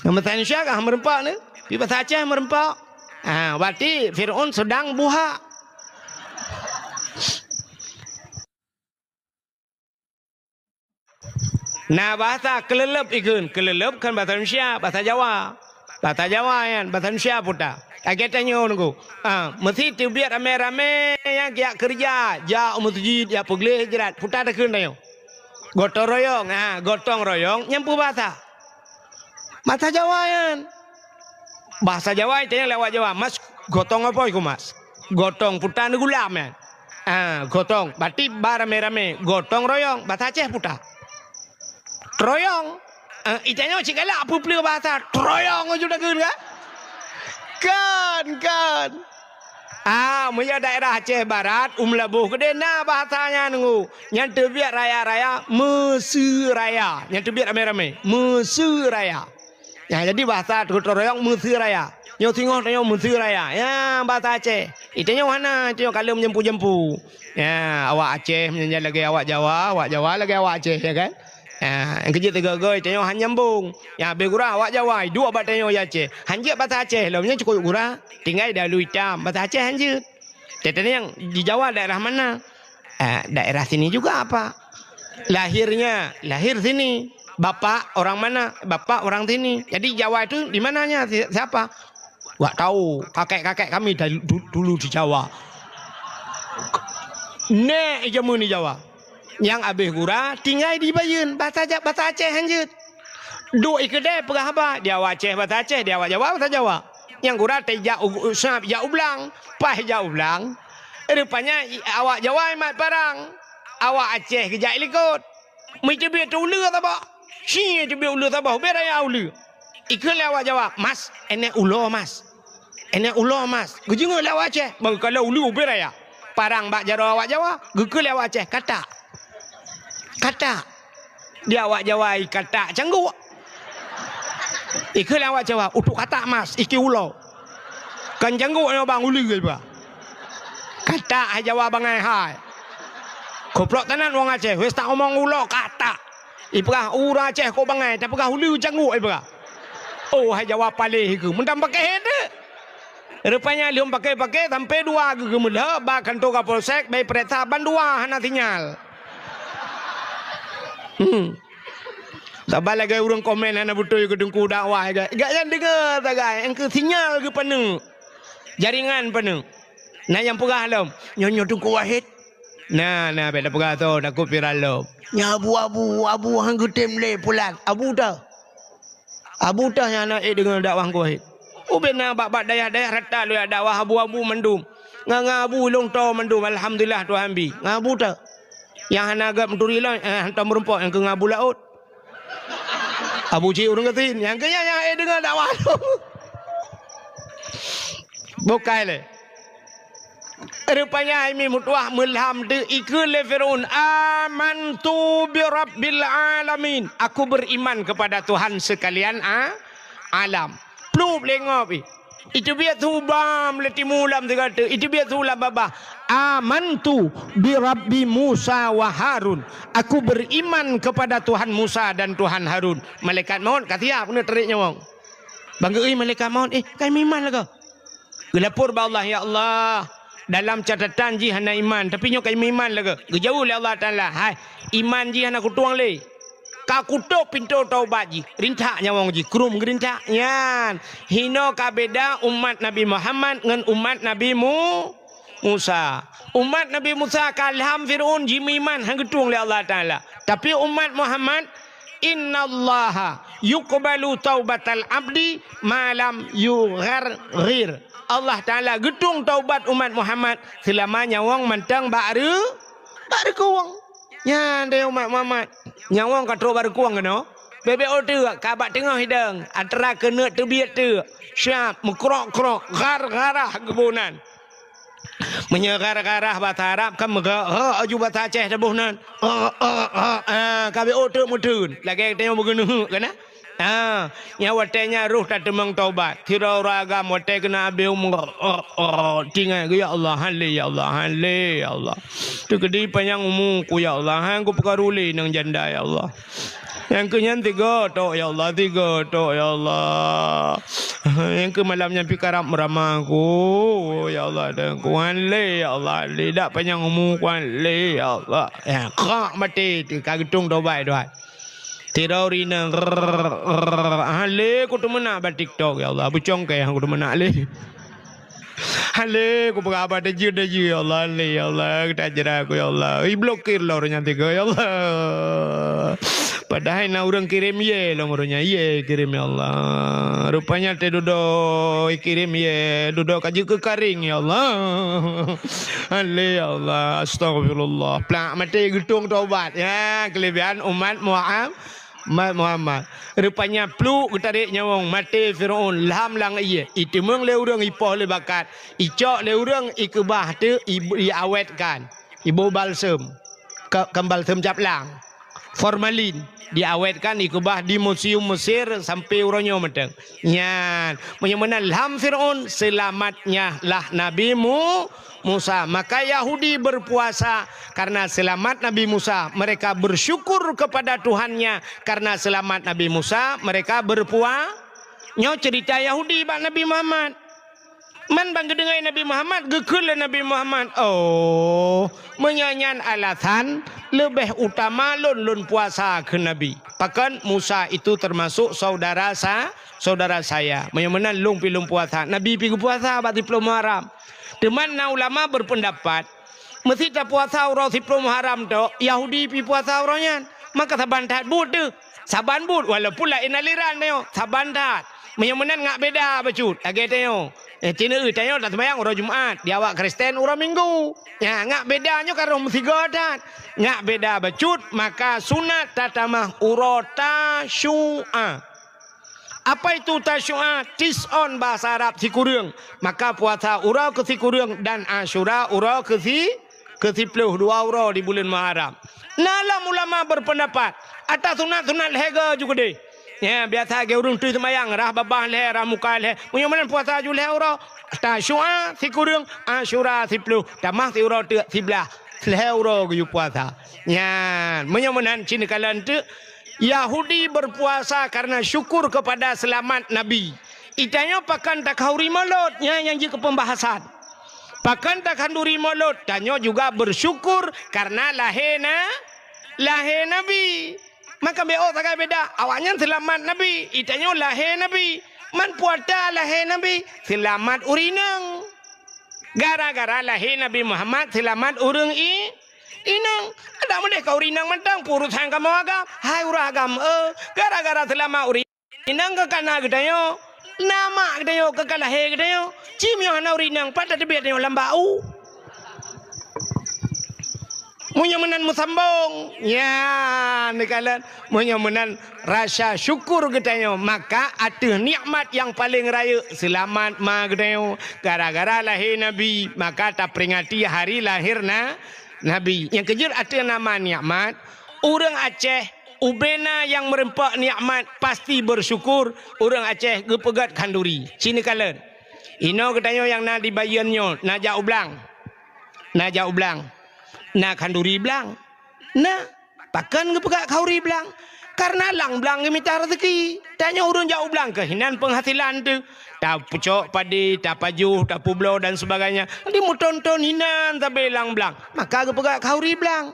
Ngon basa Indonesia ka meureumpok ni, di basa Aceh meureumpok. Ha, berarti Firaun sedang buhak. Na bahasa keuleuleub ikheun, keuleuleub kan bahasa Indonesia, bahasa Jawa. Bahasa Jawa nyan, bahasa Indonesia puta. Lagée tanyoe nunggu. Ah, meusi teubiet ramé-ramé nyang jak keureuja, jak u meuseujid, jak peugleh jrat, puta takheun tanyoe. Gotong royong, ha, gotong royong nyang peubahasa. Bahasa Jawa nyan. Bahasa Jawa tanyoe lewat Jawa, mas gotong apa iku mas? Gotong puta neugulam nyan. Ah, gotong. Berarti ba ramé-ramé. Gotong royong. Bahasa Aceh puta. Troyong. Ah, itanyoe cit galak peupleue bahasa. Troyong aju takheun kan? Kan, kan. Ah, meunyo daerah Aceh Barat, u Meulaboh keudeh na bahasa nyan ngu. Nyan teubiet raya-raya, meuseuraya. Nyan teubiet ramé-ramé. Meuseuraya. Nyang jadi bahasa gotong royong meuseuraya. Nyoe singoh tanyoe meuseuraya. Ya, bahasa Aceh. Itanyoe hana, itanyoe kalon meujampu-jampu. Ya, awak Aceh meunyan lagée awak Jawa, awak Jawa lagée awak Aceh, ya kan? Ya, nyang keujeuet teuga-ga itanyoe han nyambong. Ya, abéh gura awak Jawa, iduek bak tanyoe di Aceh. Han jeuet bahasa Aceh lom, nyan cukôp gura. Tinggai dalu itam, bahasa Aceh han jeuet. Teuntée nyang di Jawa daerah mana? Ah, daerah sini juga apa? Lahirnya, lahir sini. Bapak orang mana? Bapak orang sini. Jadi Jawa itu di mananya? Si-, siapa? Wak tahu, kakek-kakek kami dari du-, dulu di Jawa. Nèk jameun di Jawa. Nyang abéh gura tinggai di Bayeuen, bahasa Ja-, bahasa Aceh han jeuet. Duek i keudè peugah haba, di awak Aceh bahasa Aceh, di awak Jawa bahasa Jawa. Nyang gura teuh jak u, u, sab jak u blang, paih jak u blang. Rupanya i, awak Jawa mat parang, awak Aceh geujak i likot. Meuteubiet teuh uleue saboh. Ci teubiet uleue saboh, ubé raya uleue. Ikheun lé awak Jawa, "Mas, énèk ulo, Mas. Énèk ulo, Mas." Geujeungeuet lé awak Aceh, bak geukalon uleue ubé raya. Parang bak jaroe awak Jawa, geukheun lé awak Aceh, "Katak. Katak." Di awak Jawa i katak cangguk. Ikheun awak Jawa, utuk katak mas, iki ulo. Kan cangguk nyoe bang ulu ke bah. Katak hai Jawa bangai hai. Koplok tanan wong Aceh, wes tak omong ulo katak. Ipeugah urang Aceh kok bangai, tapeugah ulu cangguk ipeugah. Oh hai Jawa paleh ke, mendam pakai deh. Rupanya lheueh pakai-pakai sampai dua geuh geumeulheueh bak kantor Kapolsek, bai peuriksa ban dua hana sinyal. Hmm. Saban lagèe ureueng komen hana beutôi keu teungku dakwah, gak, gak nyan deungoe sagai, engkeu sinyal geupaneuk. Jaringan paneuk. Na nyang peugah lom, "Nyoe, nyoe Teungku Wahid." Na, na, bèk tapeugah tho, takot viral lom. Nyan abu-abu, abu han geutem lé pulan. Abu teuh. Abu teuh nyang na ék deungoe dakwah Teungku Wahid. Ubé na bak-bak dayah-dayah rata lôn jak dakwah abu-abu mandum. Ngon, ngon abu ilong toe mandum, alhamdulillah Tuhan bi. Ngon abu teuh. Nyang hana gèt meuturi lom, eh, hantom meurumpok nyang keu ngon abu laôt. Abu cit ureueng gasien, nyang keu nyan nyang ék deungoe dakwah lôn. Bukai lé. Rupanya hai mi meutuah meulham teuh ikheun lé Firaun, "Amantu bi rabbil alamin." Aku beriman kepada Tuhan sekalian a-, alam. Plup lé ngop ih. Iteubiet su bam lé timu lam sigoe teuk, iteubiet su lam babah. "Amantu bi rabbi Musa wa Harun." Aku beriman kepada Tuhan Musa dan Tuhan Harun. Malaikat maut ka siap keuneuk tarék nyawöng. Bang geuéh malaikat maut, "Eh, ka meuiman lagoe." Geulapor bak Allah, "Ya Allah, dalam catatan jih hana iman, tapi nyoe ka meuiman lagoe." Geujaweueb lé Allah Taala, "Hai, iman jih hana kutueng lé. Ka kutôp pintoe taubat jih." Rintak nyawöng jih, krum geurintak. Nyan, hinoe ka beda umat Nabi Muhammad ngon umat Nabi Mu-, Musa. Umat Nabi Musa ka lham Firaun jimeuiman han geutueng lé Allah Taala. Tapi umat Muhammad, "Innallaha yuqbalu taubatal abdi ma lam yugharghir." Allah Taala geutueng taubat umat Muhammad seulama nyawöng mantong bak reu-, bak reukueng. Nyan deh umat Muhammad. Nyawöng ka trok bak reukueng keunoe. Bèk-bèk ôh teuk, ka bak teungoh hidang, antara keuneuk teubiet teuk. Siap, meukrok-krok, ghar-gharah geuboh nan. Meunyoe ghar-gharah basa Arab kan meuga, ha, aju basa Aceh taboh nan. Ha, ha, ha, ha, ka bèk ôh teuk meuteun. Lagèe tanyoe beugeuneuk kan, ha? Ha, nyang watèe nyan roh tateumeung taubat. Sidroe ureueng agam watèe keuneuk abéh umu, ha, ha, ha, tinggai geuh, "Ya Allah, han lé, ya Allah, han lé, ya Allah. Teukeudi panyang umu ku, ya Allah. Han kupeukaru lé nang janda, ya Allah." Nyang keu nyan tiga tok, ya Allah, tiga tok, ya Allah. Nyang keu malam nyan pih karab meurama ku, ya Allah, dan ku han lé, ya Allah, lé dak panyang umu ku han lé, ya Allah. Ya, krak maté tu, ka geutueng taubat doai. Tirau rina, han lé ku teumeunak bak TikTok, ya Allah, beucongkée han ku teumeunak lé. Han lé kupeugah haba tajeu-tajeu, ya Allah, han lé, ya Allah, tajra ku, ya Allah. Iblokir lom ureueng nyan tiga, ya Allah. Padahai na ureueng kirém yé lom ureueng nyan, yé kirém, ya Allah. Rupanya teuh dudoe kirém yé, dudoe ka jeuet keu karing, ya Allah. Han lé, ya Allah, astagfirullah. Plak maté geutueng taubat. Ya, keulebihan umat Muhammad. Mat Muhammad. Rupanya pluek geutarek nyawöng maté Firaun lham lam ié. Iteumeung lé ureueng ipoh lé bakat. Icok lé ureueng ikeubah teuk i, iawetkan. Iboh balsem. Ka, kan balsem cap lang. Formalin. Diawetkan ikeubah di museum Mesir sampai uroe nyoe mantong. Nyan. Meunyoe meunan lham Firaun, seulamatnya lah Nabi Mu-, Musa. Maka Yahudi berpuasa karena selamat Nabi Musa. Mereka bersyukur kepada Tuhannya karena selamat Nabi Musa. Mereka berpua-, nyoe cerita Yahudi bak Nabi Muhammad. Man ban geudeungoe Nabi Muhammad, geukheun lé Nabi Muhammad, "Oh, meunyoe nyan alasan, leubeh utama lôn, lôn puasa," kheun Nabi. Pakon Musa itu termasuk saudara sa-, saudara saya. Meunyoe meunan lôn pih lôn puasa. Nabi pih geupuasa bak siplôh Muharram. Teuma na ulama berpendapat, meusi tapuasa uroe siplôh Muharram tok, Yahudi pih puasa uroe nyan. Maka saban that buet teuh. Saban buet, walaupun laén aliran tanyoe, saban that. Meunyoe meunan ngak beda bacut, lagèe tanyoe. Eh, ci neueu tanyoe taseumayang uroe Jumat, di awak Kristen uroe Minggu. Nyan, ngak beda nyoe ka roh meusigoe that. Ngak beda bacut, maka sunat tatamah uroe Tasyu'a. Apa itu Tasyu'a? Tis'on bahasa Arab sikureueng. Maka puasa uroe keu sikureueng dan Asyura uroe keu si-, keu siplôh, dua uroe di buleuen Muharram. Na lom ulama berpendapat, Ata sunat-sunat lhèe go ju keudeh. Ya, biasa lagèe ureueng tui seumayang, rhah babah lhèe, rhah muka lhèe. Meunyoe meunan puasa ju lhèe uroe. Tasyu'a sikureueng, Asyura siploh. Tamah siuroe teuk siblaih. Lhèe uroe geuyue puasa. Nyan, meunyoe meunan cit neukalon teuk, Yahudi berpuasa karena syukur kepada selamat Nabi. Itanyoe pakon takhanduri Maulud, nyan nyang jeuet keu pembahasan. Pakon takhanduri Maulud, tanyoe juga bersyukur karena lahé na, lahé Nabi. Maka beu sagai beda, awaknyan seulamat Nabi, itanyoe lahé Nabi. Man peue ata lahé Nabi, seulamat ureueng inong. Gara-gara lahé Nabi Muhammad, seulamat ureueng i-, inong. Adak meudeh ka ureueng inong mantong, peurusan kamoe agam, hai ureueng agam, eh, gara-gara seulamat ureueng inong ka kana geutanyoe, na mak geutanyoe ka, ka lahé geutanyoe. Ci meunyoe hana ureueng inong, pat tateubiet tanyoe lam bak u. Meunyoe meunan meusambong, ya, neukalon. Meunyoe meunan rasa syukur geutanyoe, maka ateueh nikmat nyang paleng rayeuk, seulamat ma geutanyoe. Gara-gara lahé Nabi, maka taperingati hari lahir na, Nabi. Nyang keujeuet ateueh nama nikmat, ureueng Aceh ubena nyang meureumpok nikmat pasti bersyukur, ureueng Aceh geupeugöt khanduri. Ci neukalon. Inoe geutanyoe nyang na di Bayeuen nyoe, na jak u blang. Na jak u blang. Na khanduri blang. Na. Pakon geupeugöt khanduri blang? Karena lam blang geumita raseuki. Tanyoe ureueng jak u blang keuh hinan peunghasilan teuh. Tapeucok padé, tapajoh, tapeubloe dan sebagainya. Di meuthon-thon hinan sabe lam blang. Maka geupeugöt khanduri blang.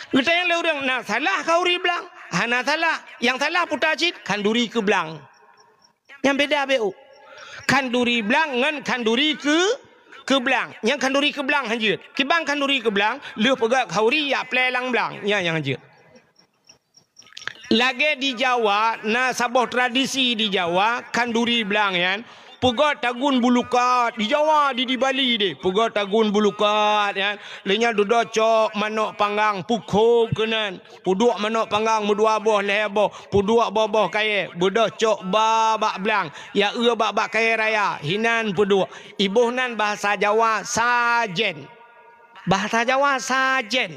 Geutanyoe lé ureueng na salah khanduri blang? Hana salah. Nyang salah peue cit khanduri keu blang. Nyang beda beu. Khanduri blang ngon khanduri keu, keu blang. Nyang khanduri keu blang hanjeuet. Kiban khanduri keu blang, lheueh peugöt khanduri jak plè lam blang. Nyan nyang hanjeuet. Lagèe di Jawa, na saboh tradisi di Jawa, khanduri blang nyan, peugöt tagun bulukat. Di Jawa, di, di Bali deh, peugöt tagun bulukat nyan. Lheueh nyan dudoe cok manok panggang, peukhom keunan. Peuduek manok panggang meudua boh, lhèe boh, peuduek boh-boh kayèe, beudôh cok ba bak blang, ya eu bak, bak kayèe raya, hinan peuduek. Iboh nan bahasa Jawa sajen. Bahasa Jawa sajen.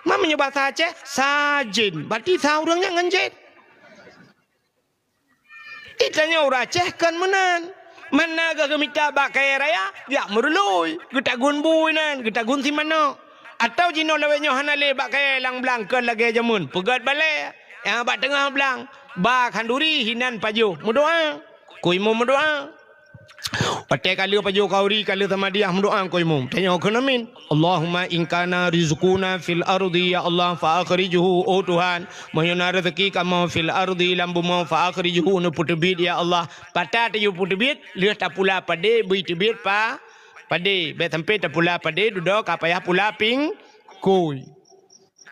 Ma meunyoe bahasa Aceh, sajen. Berarti sa ureueng nyan ngon jen. Itanyoe ureueng Aceh kon meunan. Manna geuh geumita bak kayèe raya, jak meureuloh, geutagun bui nan, geutagun si manok. Atawa jinoe lawét nyoe hana lé bak kayèe lam blang kon lagèe jameun, peugöt balèe, nyang bak teungoh blang, ba khanduri hinan pajoh, meudoa. Ku imeum meudoa. Watèe ka lheueh pajoh khanduri, ka lheueh samadiah, meudoa ku imeum. Tanyoe kheun amin. Allahumma in kana rizquna fil ardi, ya Allah, fa akhrijhu, oh Tuhan, meunyoe na raseuki kamoe fil ardi, lam bumoe, fa akhrijhu, neupeuteubiet, ya Allah. Pat tapeuteubiet, lheueh tapula padé, bri teubiet pa-, padé. Bèk sampai tapula padé, dudoe ka payah pula pingkui.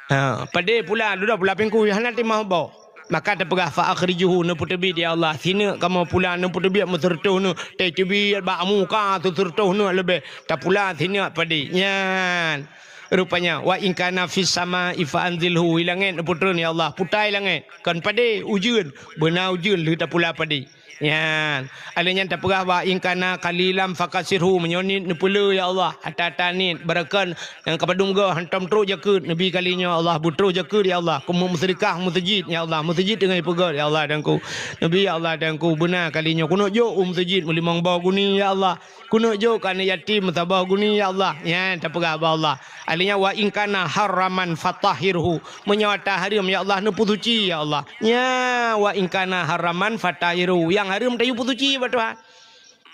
Ha, padé pula, dudoe pula pingkui, hana timah boh. Maka tapeugah, fa akhrijhu, neupeuteubiet, ya Allah. Sineuk kamoe pula, neupeuteubiet meuseureutoh neuk, tateubiet bak muka seuseureutoh neuk leubeh. Tapula sineuk padé. Nyan. Rupanya, wa in kana fis sama'i fa anzilhu, i langèt neupeutreun, ya Allah. Putai langèt. Kon padé, ujeuen. Beuna ujeuen lheueh tapula padé. Nyan. Alèh nyan tapeugah, wa in kana qalilan fakasirhu, meunyoe niet neupeulé, ya Allah. Ata-ata niet, barakan nyang ka padum goe hantom trok jakeuet, neubi kali nyoe, Allah, beutrok jakeuet, ya Allah. Keumeung meuseudeukah meuseujid, ya Allah. Meuseujid teungoh ipeugöt, ya Allah, Tuhanku. Neubi, ya Allah, Tuhanku, beuna kali nyoe. Keuneuk jok u meuseujid meulimong boh guni, ya Allah. Keuneuk jok keu aneuk yatim meusaboh guni, ya Allah. Nyan tapeugah bak Allah. Alèh nyan, wa in kana haraman fatahhirhu. Meunyoe ata hareuem, ya Allah, neupeusuci, ya Allah. Nya, wa in kana haraman fatahhirhu. Nyang hareuem tayue peusuci bak Tuhan.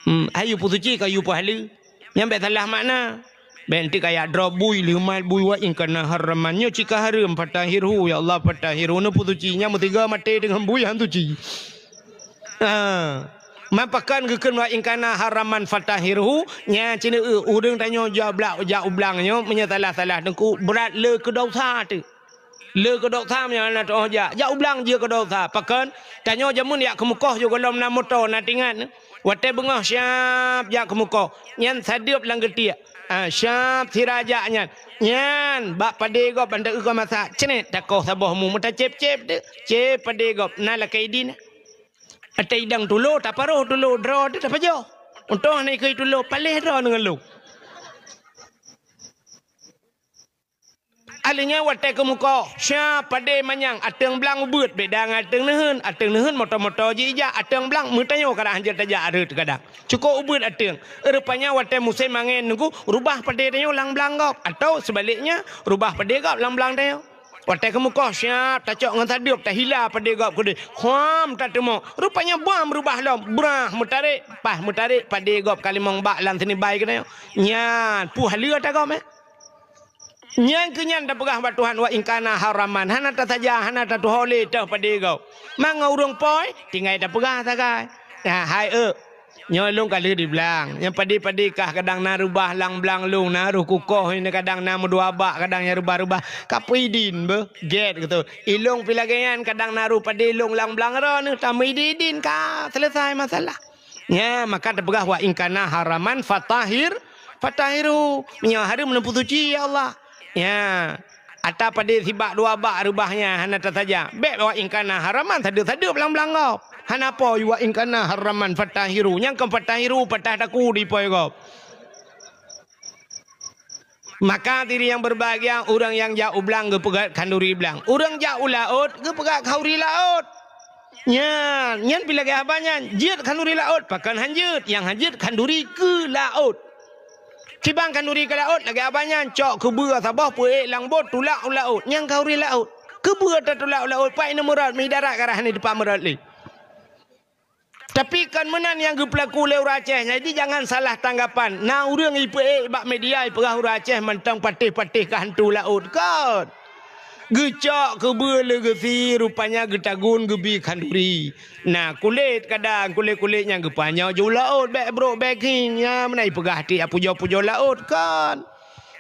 Hmm, hayue peusuci ka yue peuhaleue. Nyan bèk salah makna. Bèk enteuk kajak droe bui, lheueh mat bui, wa in kana haraman. Nyoe cit ka hareuem, fatahhirhu, ya Allah, fatahhirhu, neupeusuci. Nyan meusigoe maté deungon bui han suci. Ha. Man pakon geukheun wa in kana haraman fatahhirhu, nyan cit, eu, ureueng tanyoe jak blang, jak u blang nyoe, meunyoe salah-salah teungku, brat le keu desya teuk. Le keu desya meunyoe hana teuoh jak. Jak u blang jeuet keu desya. Pakon? Tanyoe jameun jak keu mukoh ju gohlom na moto, na tingat. Watèe beungoh siap jak keu mukoh. Nyan sadeup lam geutiek. Ha, siap sira jak nyan. Nyan, bak padé gob ban ta-eu keu masak. Cret, takoh saboh mu, meutacép-cép teuk. Cép padé gob, na lakèe idin. Ata idang tulo, taparoh tulo, droe teuh tapajoh. Untông hana ikheun tulo, paléh droe deungon lôn. Alèh nyan watèe keumeukoh, siap padé manyang, ateueng blang ubeuet, beda ngon ateueng neuheun. Ateueng neuheun moto-moto jijak, ateueng blang meutanyoe kadang hanjeuet tajak rhot kadang. Cukôp ubeuet ateueng. Rupanya watèe musém angén nunggu, rubah padé tanyoe lam blang gob. Atau sebaliknya, rubah padé gob lam blang tanyoe. Watèe keumeukoh siap tacok ngon sadeup, tahila padé gob keudéh. Huam tateumok. Rupanya bam rubah lom. Brah meutarek, paih meutarek padé gob ka limong bak lam sinibai keunoe. Nyan, puh haleue ata gob, eh. Nyan keuh nyan tapeugah bak Tuhan, "Wa in kana haraman." Hana tasaja, hana tatuho lé teuh padé gob. Mangat ureueng poi, tinggai tapeugah sagai. Nah, hai eu. Nyoe lôn ka lheueh di blang. Nyang padé-padé kah kadang na rubah lam blang lôn, na roh kukoh ini kadang na meudua bak, kadang nyang rubah-rubah. Ka peuidin beuh, gét gitu. Ilôn pih lagèe nyan kadang na roh padé lôn lam blang droeneuh, tameuidin-idin ka selesai masalah. Nya, maka tapeugah, "Wa in kana haraman fatahhir, fatahhirhu." Meunyoe hareuem neupeusuci, ya Allah. Nya. Ata padé sibak dua bak reubah nyan hana tasaja. Bèk wa in kana haraman sadeup-sadeup lam blang gob. Hana po wa in kana haraman fatahhirhu. Nyang kon fatahhirhu patah taku di poi gob. Maka diri yang berbahagia, ureueng nyang jak u blang geupeugöt khanduri blang. Ureueng jak u laôt geupeugöt khanduri laôt. Nyan, nyan pih lagèe haba nyan, jeuet khanduri laôt, pakon han jeuet, nyang han jeuet khanduri keu laôt. Tibang khanduri keu laôt lagèe haba nyan, cok keubeue saboh peuék lam bot tulak u laôt, nyan khanduri laôt. Keubeue tatulak u laôt, pat ineuk meurot, meudarat ka rhah ni teumpat meurot lé. Tapi kon meunan nyang geupeulaku lé ureueng Aceh nyan, jadi jangan salah tanggapan. Na ureueng ipeuék bak media ipeugah ureueng Aceh mantong patéh-patéh keu hantu laôt, kon. Geucok keubeue lé geusie, rupanya geutagun geubi khanduri. Na kulét kadang, kulét-kulét nyang geupanyoe ju laôt, bèk brok bèk hieng, nyan meunan ipeugah tiep pujoe-pujoe laôt, kon.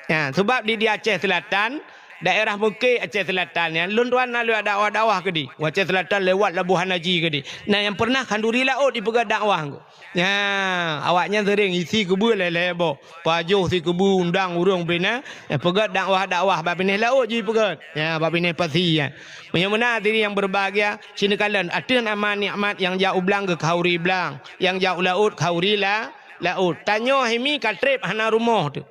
Nyan, sabab di, di Aceh Selatan, daerah Meuke Aceh Selatan nyan, lôn tuan na lewat dakwah-dakwah keudéh. U Aceh Selatan lewat Labuhan Haji keudéh. Na nyang pernah khanduri laôt ipeugah dakwah. Nyan, awaknyan sering isi keubeue lhèe-lhèe boh. Pajoh si keubeue undang ureueng bina, eh, peugah dakwah-dakwah bak binéh laôt jipeugah. Nyan, bak binéh pasi nyan. Meunyoe meunan diri yang berbahagia, sini kalon ateueh nama nikmat nyang jak u blang geukauri blang, nyang jak u laôt kauri la, laôt. Tanyoe himi ka trép hana rumoh teuh.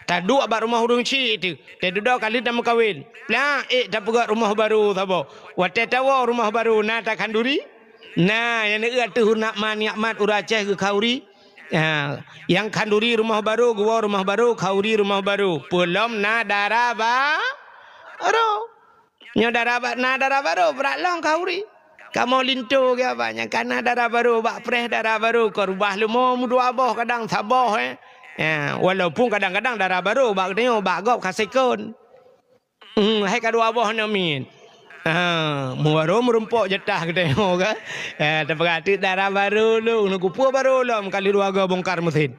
Taduek bak rumoh ureueng chik teuh. Teududoe ka lheueh tameukawen. Plak, ék tapeugöt rumoh barô saboh. Watèe tawoe rumoh barô, na takhanduri? Na, nyang neueu ateueh nikmat-nikmat ureueng Aceh geukhanduri. Ha, nyang khanduri rumoh barô, geuwoe rumoh barô, khanduri rumoh barô. Peulom na dara ba-, barô. Nyoe dara ba-, na dara barô, brat lom khanduri. Kamoe linto geuh abah nyan, kana dara barô, bak preh dara barô, kon rubah leumo meudua boh, kadang saboh, eh. Ya, walaupun kadang-kadang dara barô bak geutanyoe, bak gob ka sekon. Hmm, hai ka dua boh nyoe miet. Ha, meubarô meurumpok jatah geutanyoe kan. Ya, tapeugah teuk dara barô lôn, neukupeue barô lom kali dua go bongkar mesin.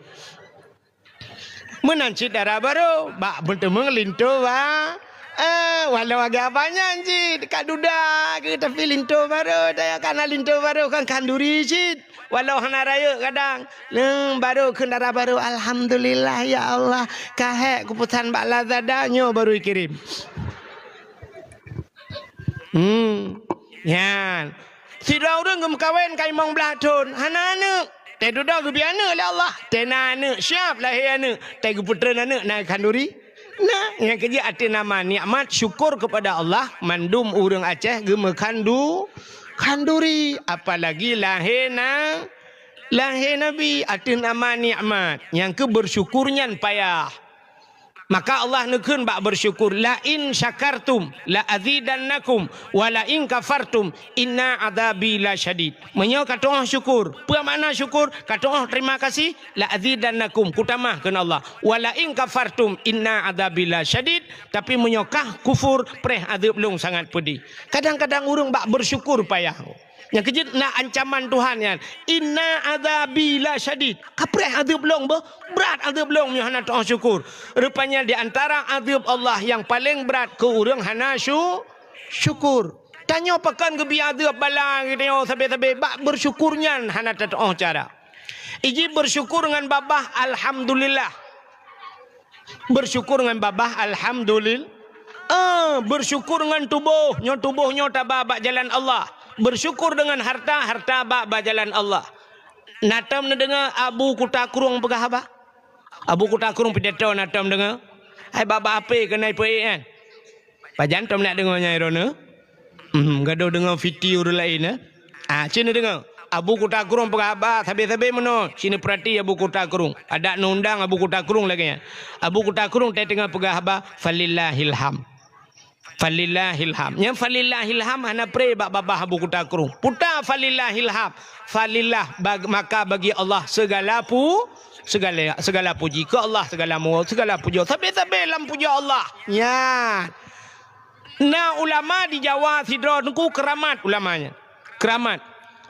Meunan cit dara barô, bak meuteumé linto ba-, eh, walau agak banyak cit, ka duda ke, tapi linto barô, daya kana linto barô kan khanduri cit. Walau hana rayeuk kadang, neng barô kheun dara barô, "Alhamdulillah ya Allah, ka hék kupesan bak Lazada, nyoe barô ikirém." Hmm. Nyan. Sidroe ureueng geumeukawen ka limong blaih thon, hana aneuk. Teududoe geubri aneuk lé Allah. Teu na aneuk, siap lahé aneuk. Teu geupeutreun aneuk na khanduri. Nah, nyang keujeuet ateueh nama nikmat syukur kepada Allah, mandum ureueng Aceh geumeukhandu-, khanduri, apalagi lahé na-, lahé Nabi ateueh nama nikmat. Nyang keu bersyukur nyan payah. Maka Allah neukheun bak bersyukur, "La in syakartum la azidannakum, wa la in kafartum inna adzabi lasyadid." Meunyoe ka tu'oh syukur, peue makna syukur? Ka tu'oh terima kasih, "La azidannakum," kutamah kheun Allah. "Wa la in kafartum inna adzabi lasyadid," tapi meunyoe kah kufur, preh azeub lôn sangat peudeh. Kadang-kadang ureueng bak bersyukur payah. Nyang keujeuet na ancaman Tuhan nyan, "Inna adzabi lasyadid." Kapreh azeub lôn beuh, brat azeub lôn meunyoe hana tu'oh syukur. Rupanya di antara azeub Allah nyang paleng brat keu ureueng hana syu-, syukur. Tanyoe pakon geubri azeub bala geutanyoe sabe-sabe, bak bersyukur nyan hana tatu'oh cara. Iji bersyukur ngon babah, alhamdulillah. Bersyukur ngon babah, alhamdulil-, eh, bersyukur ngon tuboh, nyoe tuboh nyoe taba bak jalan Allah. Bersyukur dengan harta, harta bak, bak jalan Allah. Na tom neudeungoe Abu Kuta Krueng peugah haba? Abu Kuta Krueng pidato na tom deungoe? Hai babah ape keuneuk peuék nyan? Pajan tom nak deungoe nyan droeneuh? Hmm, gadôh deungoe fiti ureuëng laén, eh? Ah, cit neudeungoe. Abu Kuta Krueng peugah haba sabe-sabe meunoe. Cit neupeurati Abu Kuta Krueng. Adak neuundang Abu Kuta Krueng lagée nyan. Abu Kuta Krueng teuh teungoh peugah haba, "Falillahil ham." Falillahil ham. Nyang falillahil ham hana pré bak babah Abu Kuta Krueng. Puta falillahil ham. Falillah bag-, maka bagi Allah segala pu-, segala, segala puji. Keu Allah segala mu-, segala puja. Sabe-sabe lam puja Allah. Nyan. Na ulama di Jawa sidroe teungku keramat ulama nyan. Keramat.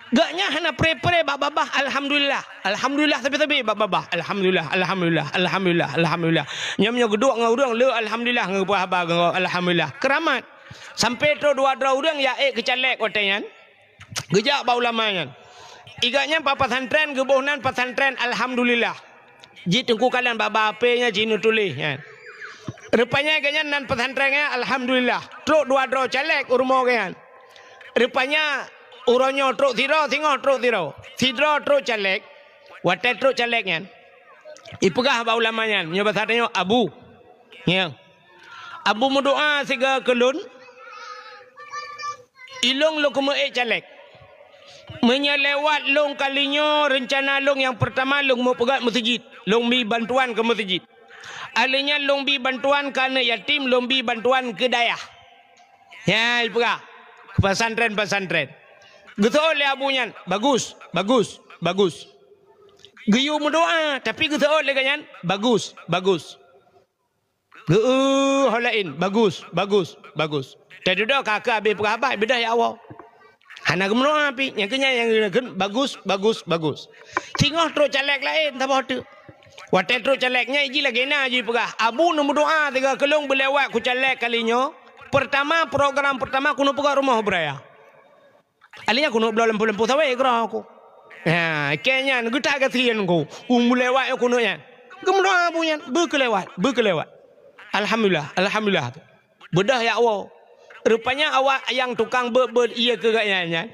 Gobnyan hana pré-pré bak babah alhamdulillah. Alhamdulillah sabe-sabe bak babah. Alhamdulillah, alhamdulillah, alhamdulillah, alhamdulillah. Nyan meunyoe geuduek ngon ureuëng le alhamdulillah ngon peugah haba ngon alhamdulillah. Keramat. Sampai trok dua droe ureuëng ya ék keu caleg watée nyan. Geujak bak ulama nyan. Iga nyan bak pesantren geuboh nan pesantren alhamdulillah. Jih teungku kalon bak-bak H P nyan jih neutuléh nyan. Rupanya iga nyan nan pesantren nyan alhamdulillah. Trok dua droe caleg u rumoh iga nyan. Rupanya uroe nyoe trok sidroe, singoh trok sidroe. Sidroe trok caleg. Watée trok caleg nyan, ipeugah bak ulama nyan, nyoe basa tanyoe Abu. Ya. Abu meudoa siga keu lôn. Ilong lôn keumeue ék caleg. Meunyoe lewat lôn kali nyoe reuncana lôn nyang peurtama lôn meupeugét meuseujid, lôn bi bantuan keu meuseujid. Alheuh nyan lôn bi bantuan keu aneuëk yatim, lôn bi bantuan keu dayah. Nyan ipeugah keu pesantren-pesantren. Geuseuôt lé Abu nyan, bagus, bagus, bagus. Geuyue meudoa, tapi geuseuôt lé gobnyan, bagus, bagus. Geu-, ho laén, bagus, bagus, bagus. Teududoe ka keu abéh peugah haba, beudôh ya Allah. Hana geumeudoa pih, nyang keu nyan nyang geukheun bagus, bagus, bagus. Singoh trok caleg laén saboh teuk. Watée trok caleg nyan jih lagée na jih peugah, Abu neumeudoa siga keu lôn beulewat keu caleg kali nyoe. Peurtama, program peurtama keuneuk peugah rumoh beuraya. Alheuh nyan keuneuk bloe lampu-lampu sawét keudroe ku. Ha, keu nyan geutak gasien ku. Ulôn lewat nyoe keuneuk nyan. Geumeudoa Abu nyan, beu keu lewat, beu keu lewat. Alhamdulillah, alhamdulillah. Beudôh ya Allah. Rupanya awak nyang tukang beuet-beuet ié keu gobnyan nyan.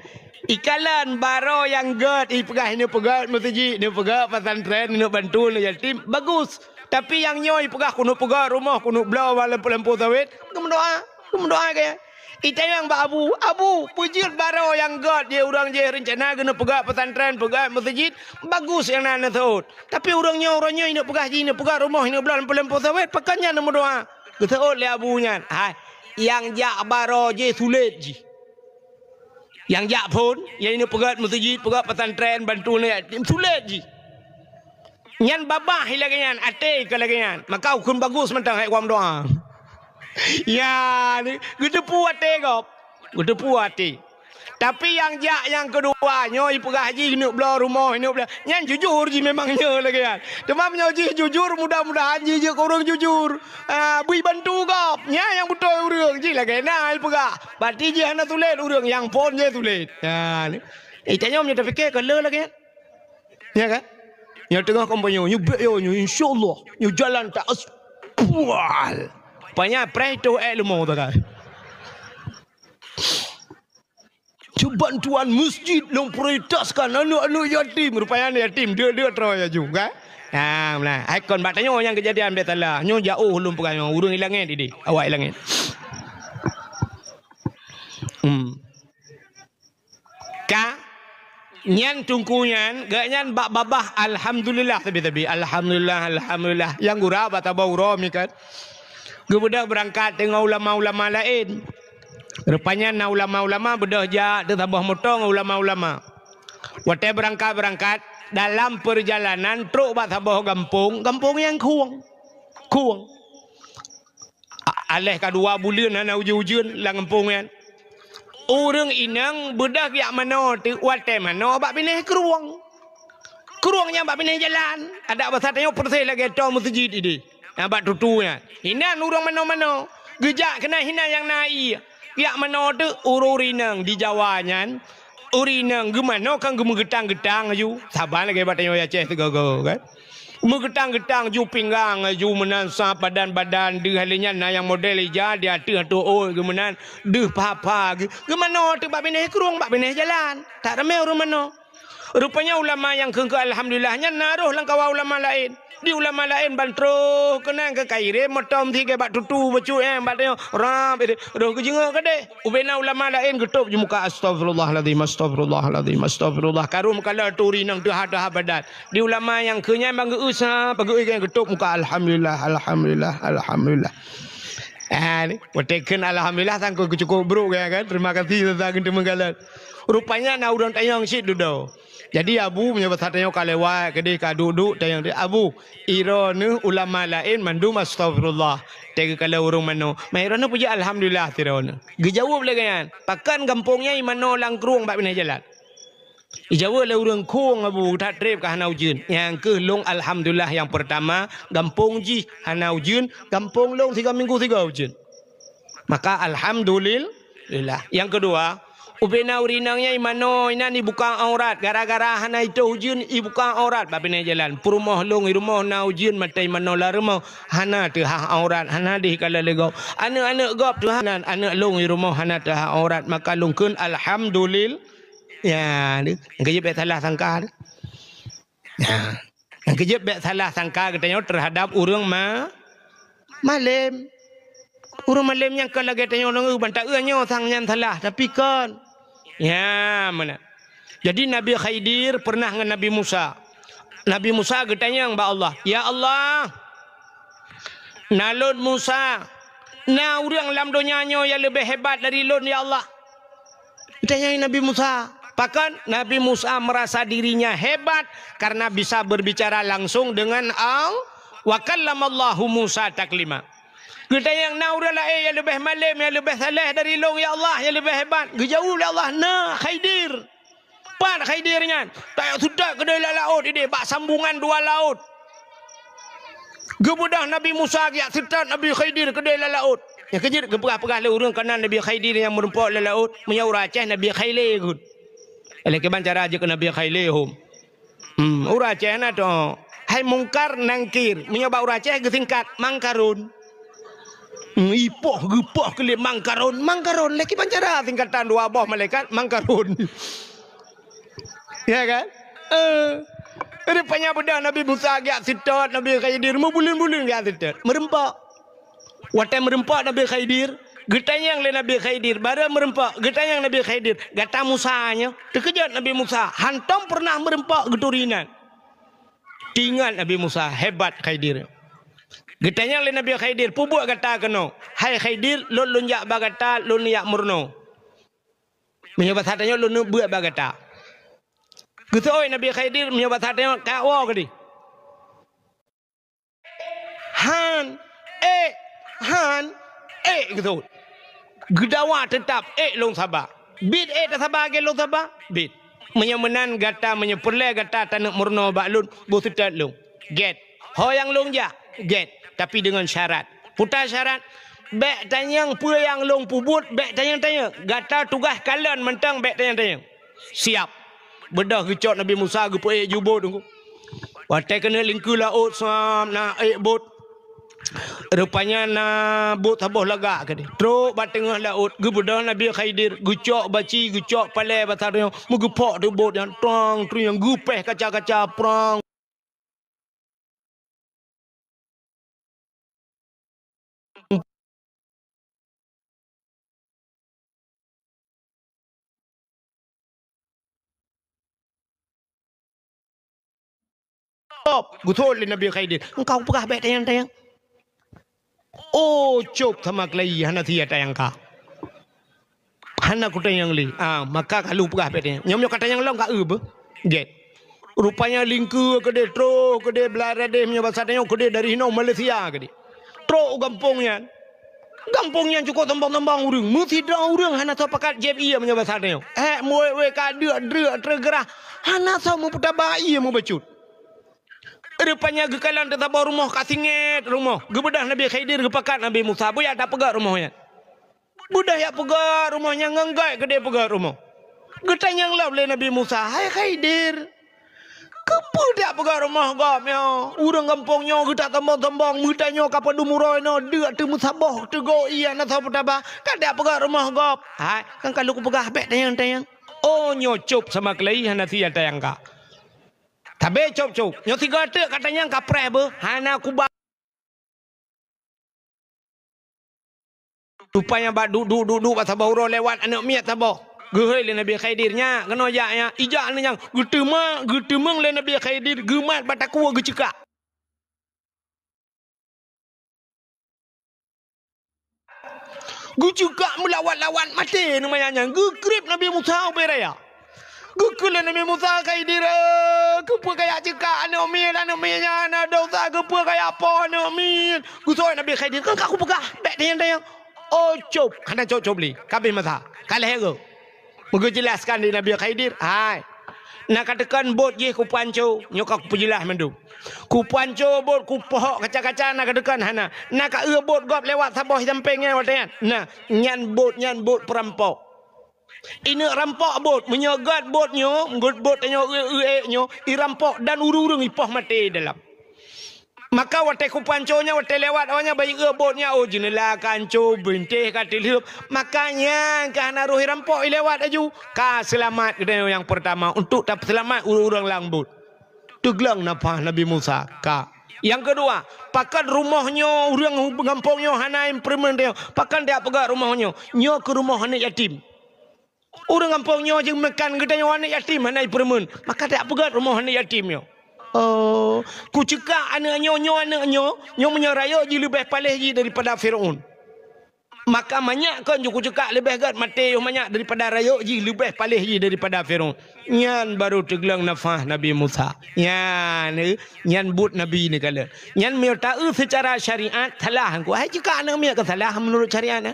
Ikalon baroe nyang gét ipeugah ineuk peugét meuseujid, ineuk peugét pesantren, ineuk bantu aneuk yatim, bagus. Tapi nyang nyoe ipeugah keuneuk peugét rumoh, keuneuk bloe lampu-lampu sawét, geumeudoa, geumeudoa keu Itanyong bak Abu, "Abu, peue jeuet baroe nyang gét jih ureuëng jih reuncana geuneuk peugét pesantren, peugét meuseujid, bagus nyang na neuseuôt. Tapi ureuëng nyoe, ureuëng nyoe ineuk peugah jih, ineuk peugét rumoh, ineuk bloe lampu-lampu sawét, pakon nyan neumeudoa?" Geuseuôt lé Abu nyan, "Hai, nyang jak baroe jih sulet jih. Nyang jak phon, nyang ineuk peugét meuseujid, peugét pesantren, bantu aneuk yatim, sulet jih." Nyan babah lagée nyan, até ka lagée nyan. Maka hukôm bagus mantong hai ureuëng meudoa. Ya, ni, geuteupeue até gob. Geuteupeue até. Tapi nyang jak nyang keudua, nyoe ipeugah jih ineuk bloe rumoh, ineuk bloe. Nyan jujur jih memang nyoe lagée nyan. Teuma meunyoe jih jujur, mudah-mudahan jih jeuet keu ureuëng jujur. Ah, bri bantu gob. Nyan nyang beutôi ureuëng jih lagée na ipeugah. Berarti jih hana sulet ureuëng, nyang phon jih sulet. Ya, ni. Eh, tanyoe meunyoe tapike ka le lagée nyan. Ya kan? Nyang teungoh kampanye, nyoe bèk yo, nyoe insyaallah, nyoe jalan taas. Pual. Panya preh tu eh leumo tu kan. Cuba tuan masjid lôn prioritaskan aneuk-aneuk yatim. Rupanya aneuk yatim, dia, dia terus ya juga. Ha, nah, ikon bak tanyoe nyang kejadian biasalah. Nyoe jauh lôn peugah nyoe, ureuëng ilangét idi. Awak ilangét. Hmm. Ka, nyan teungku nyan, gobnyan bak babah alhamdulillah sabe-sabe. Alhamdulillah, alhamdulillah. Nyang gura bak saboh uroe mi kan. Geubeudôh beurangkat deungon ulama-ulama laén. Rupanya na ulama-ulama beudôh jak teusaboh moto ngon ulama-ulama. Watée beurangkat-beurangkat, dalam peurjalanan trok bak saboh gampông, gampông nyang khueng. Khueng. A-, aléh ka dua buleuen hana ujeuen-ujeuen lam gampông nyan. Ureuëng inong beudôh jak manoe teuk, watée manoe bak binéh krueng. Krueng nyan bak binéh jalan, adak basa tanyoe persis lagée toe meuseujid idéh. Nyang bak tutu nyan. Inan ureuëng manoe-manoe. Geujak keunan hinan nyang na ié. Jak manoe teuk ureuëng inong di Jawa nyan. Ureuëng inong geumanoe kan geumeugeutang-geutang aju. Saban lagée bak tanyoe Aceh sigoe-goe kan. Meugeutang-geutang ju pinggang, ju meunan sab badan-badan, deuh lheueh nyan na nyang model ija di ateueh ateueh ôt geuh meunan, deuh pha-pha geuh. Geumanoe teuk bak binéh krueng, bak binéh jalan. Tak ramé ureuëng manoe. Rupanya ulama nyang kheun-kheun alhamdulillah nyan na roh lam kawan ulama laén. Di ulama laén ban troh keunan keu ka irém meutom sigoe bak tutu bacut nyan bak tanyoe rab roh geujeungok keudeh. Ubena ulama laén geutôb jimuka, "Astaghfirullahalazim, astaghfirullahalazim, astaghfirullah." Karu meukalon turi nang teuha-teuha badat. Di ulama nyang keu nyan ban geu-ueh sa, pageu-ueh geutôb muka, "Alhamdulillah, alhamdulillah, alhamdulillah." Ah, ni, watée kheun alhamdulillah sang keu cukup brok ya kan. Terima kasih teuntang teumeugalak. Rupanya na ureuëng tanyong cit dudoe. Jadi Abu meunyoe basa tanyoe ka lewat keudeh ka duek-duek tanyong, "Abu, iroe neuh ulama laén mandum astaghfirullah. Teuka lé ureuëng manoe. Ma iroe neuh peujeuet alhamdulillah tiroe neuh." Geujaweueb lé geuhnyan, "Pakon gampông nyan imanoe lam krueng bak binéh jalan?" Ijaweueb lé ureuëng, "Khueng Abu, that treb ka hana ujeuen." "Nyang kheueh lôn alhamdulillah nyang peurtama, gampông jih hana ujeuen, gampông lôn sigoe minggu sigoe ujeuen." Maka alhamdulillah. Nyang keudua, ubena ureuëng inong nyan imanoe inan ibuka aurat, gara-gara hana itôh ujeuen ibuka aurat bak binéh jalan. "Peurumoh lôn i rumoh na ujeuen mata imanoe lam rumoh, hana teuhah aurat, hana deh kala lé gob. Aneuëk-aneuëk gob teuhah nan, aneuëk lôn i rumoh hana teuhah aurat, maka lôn kheun alhamdulillah." Ya, deh. Nyang keujeuet bék salah sangka deh. Nah, nyang keujeuet bék salah sangka geutanyoe teuhadab ureuëng ma-, malém. Ureuëng malém nyang kon lagée tanyoe deungoe ban taeu nyoe sang nyan salah, tapi kon. Ya, meunan. Jadi Nabi Khidir pernah ngon Nabi Musa. Nabi Musa geutanyong bak Allah, "Ya Allah, na lôn Musa, na ureuëng lam donya nyoe nyang leubeh hebat dari lôn, ya Allah?" Ditanyong Nabi Musa. Pakon? Nabi Musa merasa dirinya hebat karena bisa berbicara langsung dengan Allah. "Wa kallamallahu Musa taklima." Geutanyong, "Na ureuëng laén nyang leubeh malém, nyang leubeh saleh dari lôn, ya Allah, nyang leubeh hebat?" Geujaweueb lé Allah, "Na, Khidir." Pat Khidir nyan? Tajak seutôt keudeh lam laôt idéh, bak sambungan dua laôt. Geubeudôh Nabi Musa geujak seutôt Nabi Khidir keudeh lam laôt. Nyang keujeuet geupeugah-peugah lé ureuëng keunan Nabi Khidir nyang meureumpok lam laôt, meunyoe ureuëng Aceh Nabi Khailé geuh. Lé kiban cara jeuet keu Nabi Khailé hom. Hmm, ureuëng Aceh na toh. Hai Mungkar Nangkir, meunyoe bak ureuëng Aceh geusingkat Mangkarun. Hmm, ipoh geupoh keu lé Mangkarun, Mangkarun. Lé kiban cara singkatan dua boh malaikat Mangkarun. Ya kan? Eh, rupanya beudôh Nabi Musa geujak seutôt, Nabi Khidir meubuleuen-buleuen geujak seutôt. Meureumpok. Watée meureumpok Nabi Khidir, geutanyong lé Nabi Khidir, barô meureumpok, geutanyong Nabi Khidir, "Gata Musa nyoe?" Teukeujot Nabi Musa, hantom peureunah meureumpok geuturi inan. Teuingat Nabi Musa, hebat Khidir. Geutanyong lé Nabi Khidir, "Peue buet gata keunoe?" "Hai Khidir, lôn lôn jak bak gata, lôn jak meurunoe. Meunyoe basa tanyoe lôn neubeuet bak gata." Geuseuôt Nabi Khidir, meunyoe basa tanyoe, "Ka woe keudeh." "Han, ék, han, ék," geuseuôt. Geudawa teutap, "Ék lôn saba." "Bit ék tasaba lagée lôn saba?" "Bit." "Meunyoe meunan gata, meunyoe peureulée gata taneuk meurunoe bak lôn, boh seutôt lôn." "Gét." "Ho nyang lôn jak?" "Gét, tapi deungon syarat." "Peue syarat?" "Bék tanyong peue nyang lôn peubuet, bék tanyong-tanyong. Gata tugaih kalon mantong, bék tanyong-tanyong." "Siap." Beudôh geucok Nabi Musa geupeuék ju bot teungku. Watée keuneuk lingkeue laôt, sam na ék bot. Rupanya na bot saboh lagak keudeh. Trok bak teungoh laôt, geubeudôh Nabi Khidir, geucok baci, geucok palée basa tanyoe, meugeupok teuk bot nyan, trong, trong, geupéh kaca-kaca, prang. Geuthôt lé Nabi Khidir, "Engkau peugah bék tanyong-tanyong." "Oh, cop sama keulayi, hana sia tanyong ka. Hana kutanyong lé." "Ah, maka ka lôn peugah bék tanyong. Nyoe meunyoe ka tanyong lom ka eu beuh." Gét. Rupanya lingkeue keudeh, troh keudeh, blah radeh meunyoe basa tanyoe keudeh dari hinoe Malaysia keudeh. Trok u gampông nyan. Gampông nyan cukôp sombong-sombong ureuëng. Meusidroe ureuëng hana soe pakat jieb ié meunyoe basa tanyoe. Hék, muwék-wék ka deuk-deuk teugeurah. Hana soe meupeutaba ié meubacut. Rupanya geukalon teusaboh rumoh ka singét rumoh. Geubeudôh Nabi Khidir geupakat Nabi Musa, "Beuyak tapeugét rumoh nyan." Beudôh jak peugét rumoh nyan ngon gét keudeh peugét rumoh. Geutanyong lom lé Nabi Musa, "Hai Khidir, keupeue jak peugét rumoh gob nyoe? Ureuëng gampông nyoe geutak sombong-sombong, meutanyoe ka padum uroe nyoe deuk teumeusaboh, teugoe ié hana soe peutaba, ka jak peugét rumoh gob." "Hai, kan ka lôn kupeugah bék tanyong-tanyong." "Oh, nyoe cop sama keulayi, hana sia tanyong ka." Sabe cop-cop. Nyoe sigoe teuk ka tanyong ka preh beuh. Hana kuba. Rupanya bak duek-duek, duek-duek bak saboh uroe lewat aneuk miet saboh. Geuhôi lé Nabi Khidir, "Nyak, keunoe jak nyak." Ijak aneuk nyan, geuteumeung, geuteumeung lé Nabi Khidir, geumat bak takue geuceukak. Geuceukak meulawat-lawat maté aneuk manyak nyan. Geukrieb Nabi Musa ubé raya. Geukheun lé Nabi Musa, "Khidir, keupeue kajak ceukak aneuk miet? Aneuk miet nyan hana desya, keupeue kajak poh aneuk miet?" Geuseuôt Nabi Khidir, "Kon ka kupeugah, bék tanyong-tanyong." Oh, cop, hana cop-cop lé. Ka abéh masa. Ka lheueh goe. Meugeujeulaskan lé Nabi Khidir, "Hai, na kateukan bot jih kupanco, nyoe ka kupeujeulaih mandum. Kupanco bot, kupohok kaca-kaca, na kateukan hana. Na ka eu bot gob lewat saboh sampéng nyan watée nyan. Na, nyan bot, nyan bot peurampok. Ineuk rampok bot, meunyoe gét bot nyoe, gét bot tanyoe eu-eu ék nyoe, irampok dan ureuëng-ureuëng ipoh maté dalam." Maka watée kupanco nyan, watée lewat awaknyan, bayeue bot nyan, oh, jeuneula ka anco, bintéh ka teulheueb. Maka nyan ka hana roh irampok ilewat laju. Ka seulamat geutanyoe nyang peurtama untuk tapeuseulamat ureuëng-ureuëng lam bot. Teugleng nafah Nabi Musa. Ka. Nyang keudua, pakon rumoh nyoe ureuëng gampông nyoe hana ipeureumeun tanyoe? Pakon tajak peugét rumoh nyoe? Nyoe keuh rumoh aneuk yatim. Ureuëng gampông nyoe jeuet meukan geutanyoe aneuk yatim hana ipeureumeun, maka tajak peugét rumoh aneuk yatim nyoe. Oh, kuceukak aneuk nyoe, nyoe aneuk nyoe, nyoe meunyoe rayeuk jih leubeh paléh jih daripada Fir'aun. Maka manyak kon jih kuceukak leubeh gét maté yoh manyak daripada rayeuk jih leubeh paléh jih daripada Fir'aun. Nyan barô teugleng nafah Nabi Musa. Nyan, eh, nyan buet Nabi neukalon. Nyan meunyoe taeu seucara syariat salah. Hai ceukak aneuk miet ka salah meunurot syariat, eh?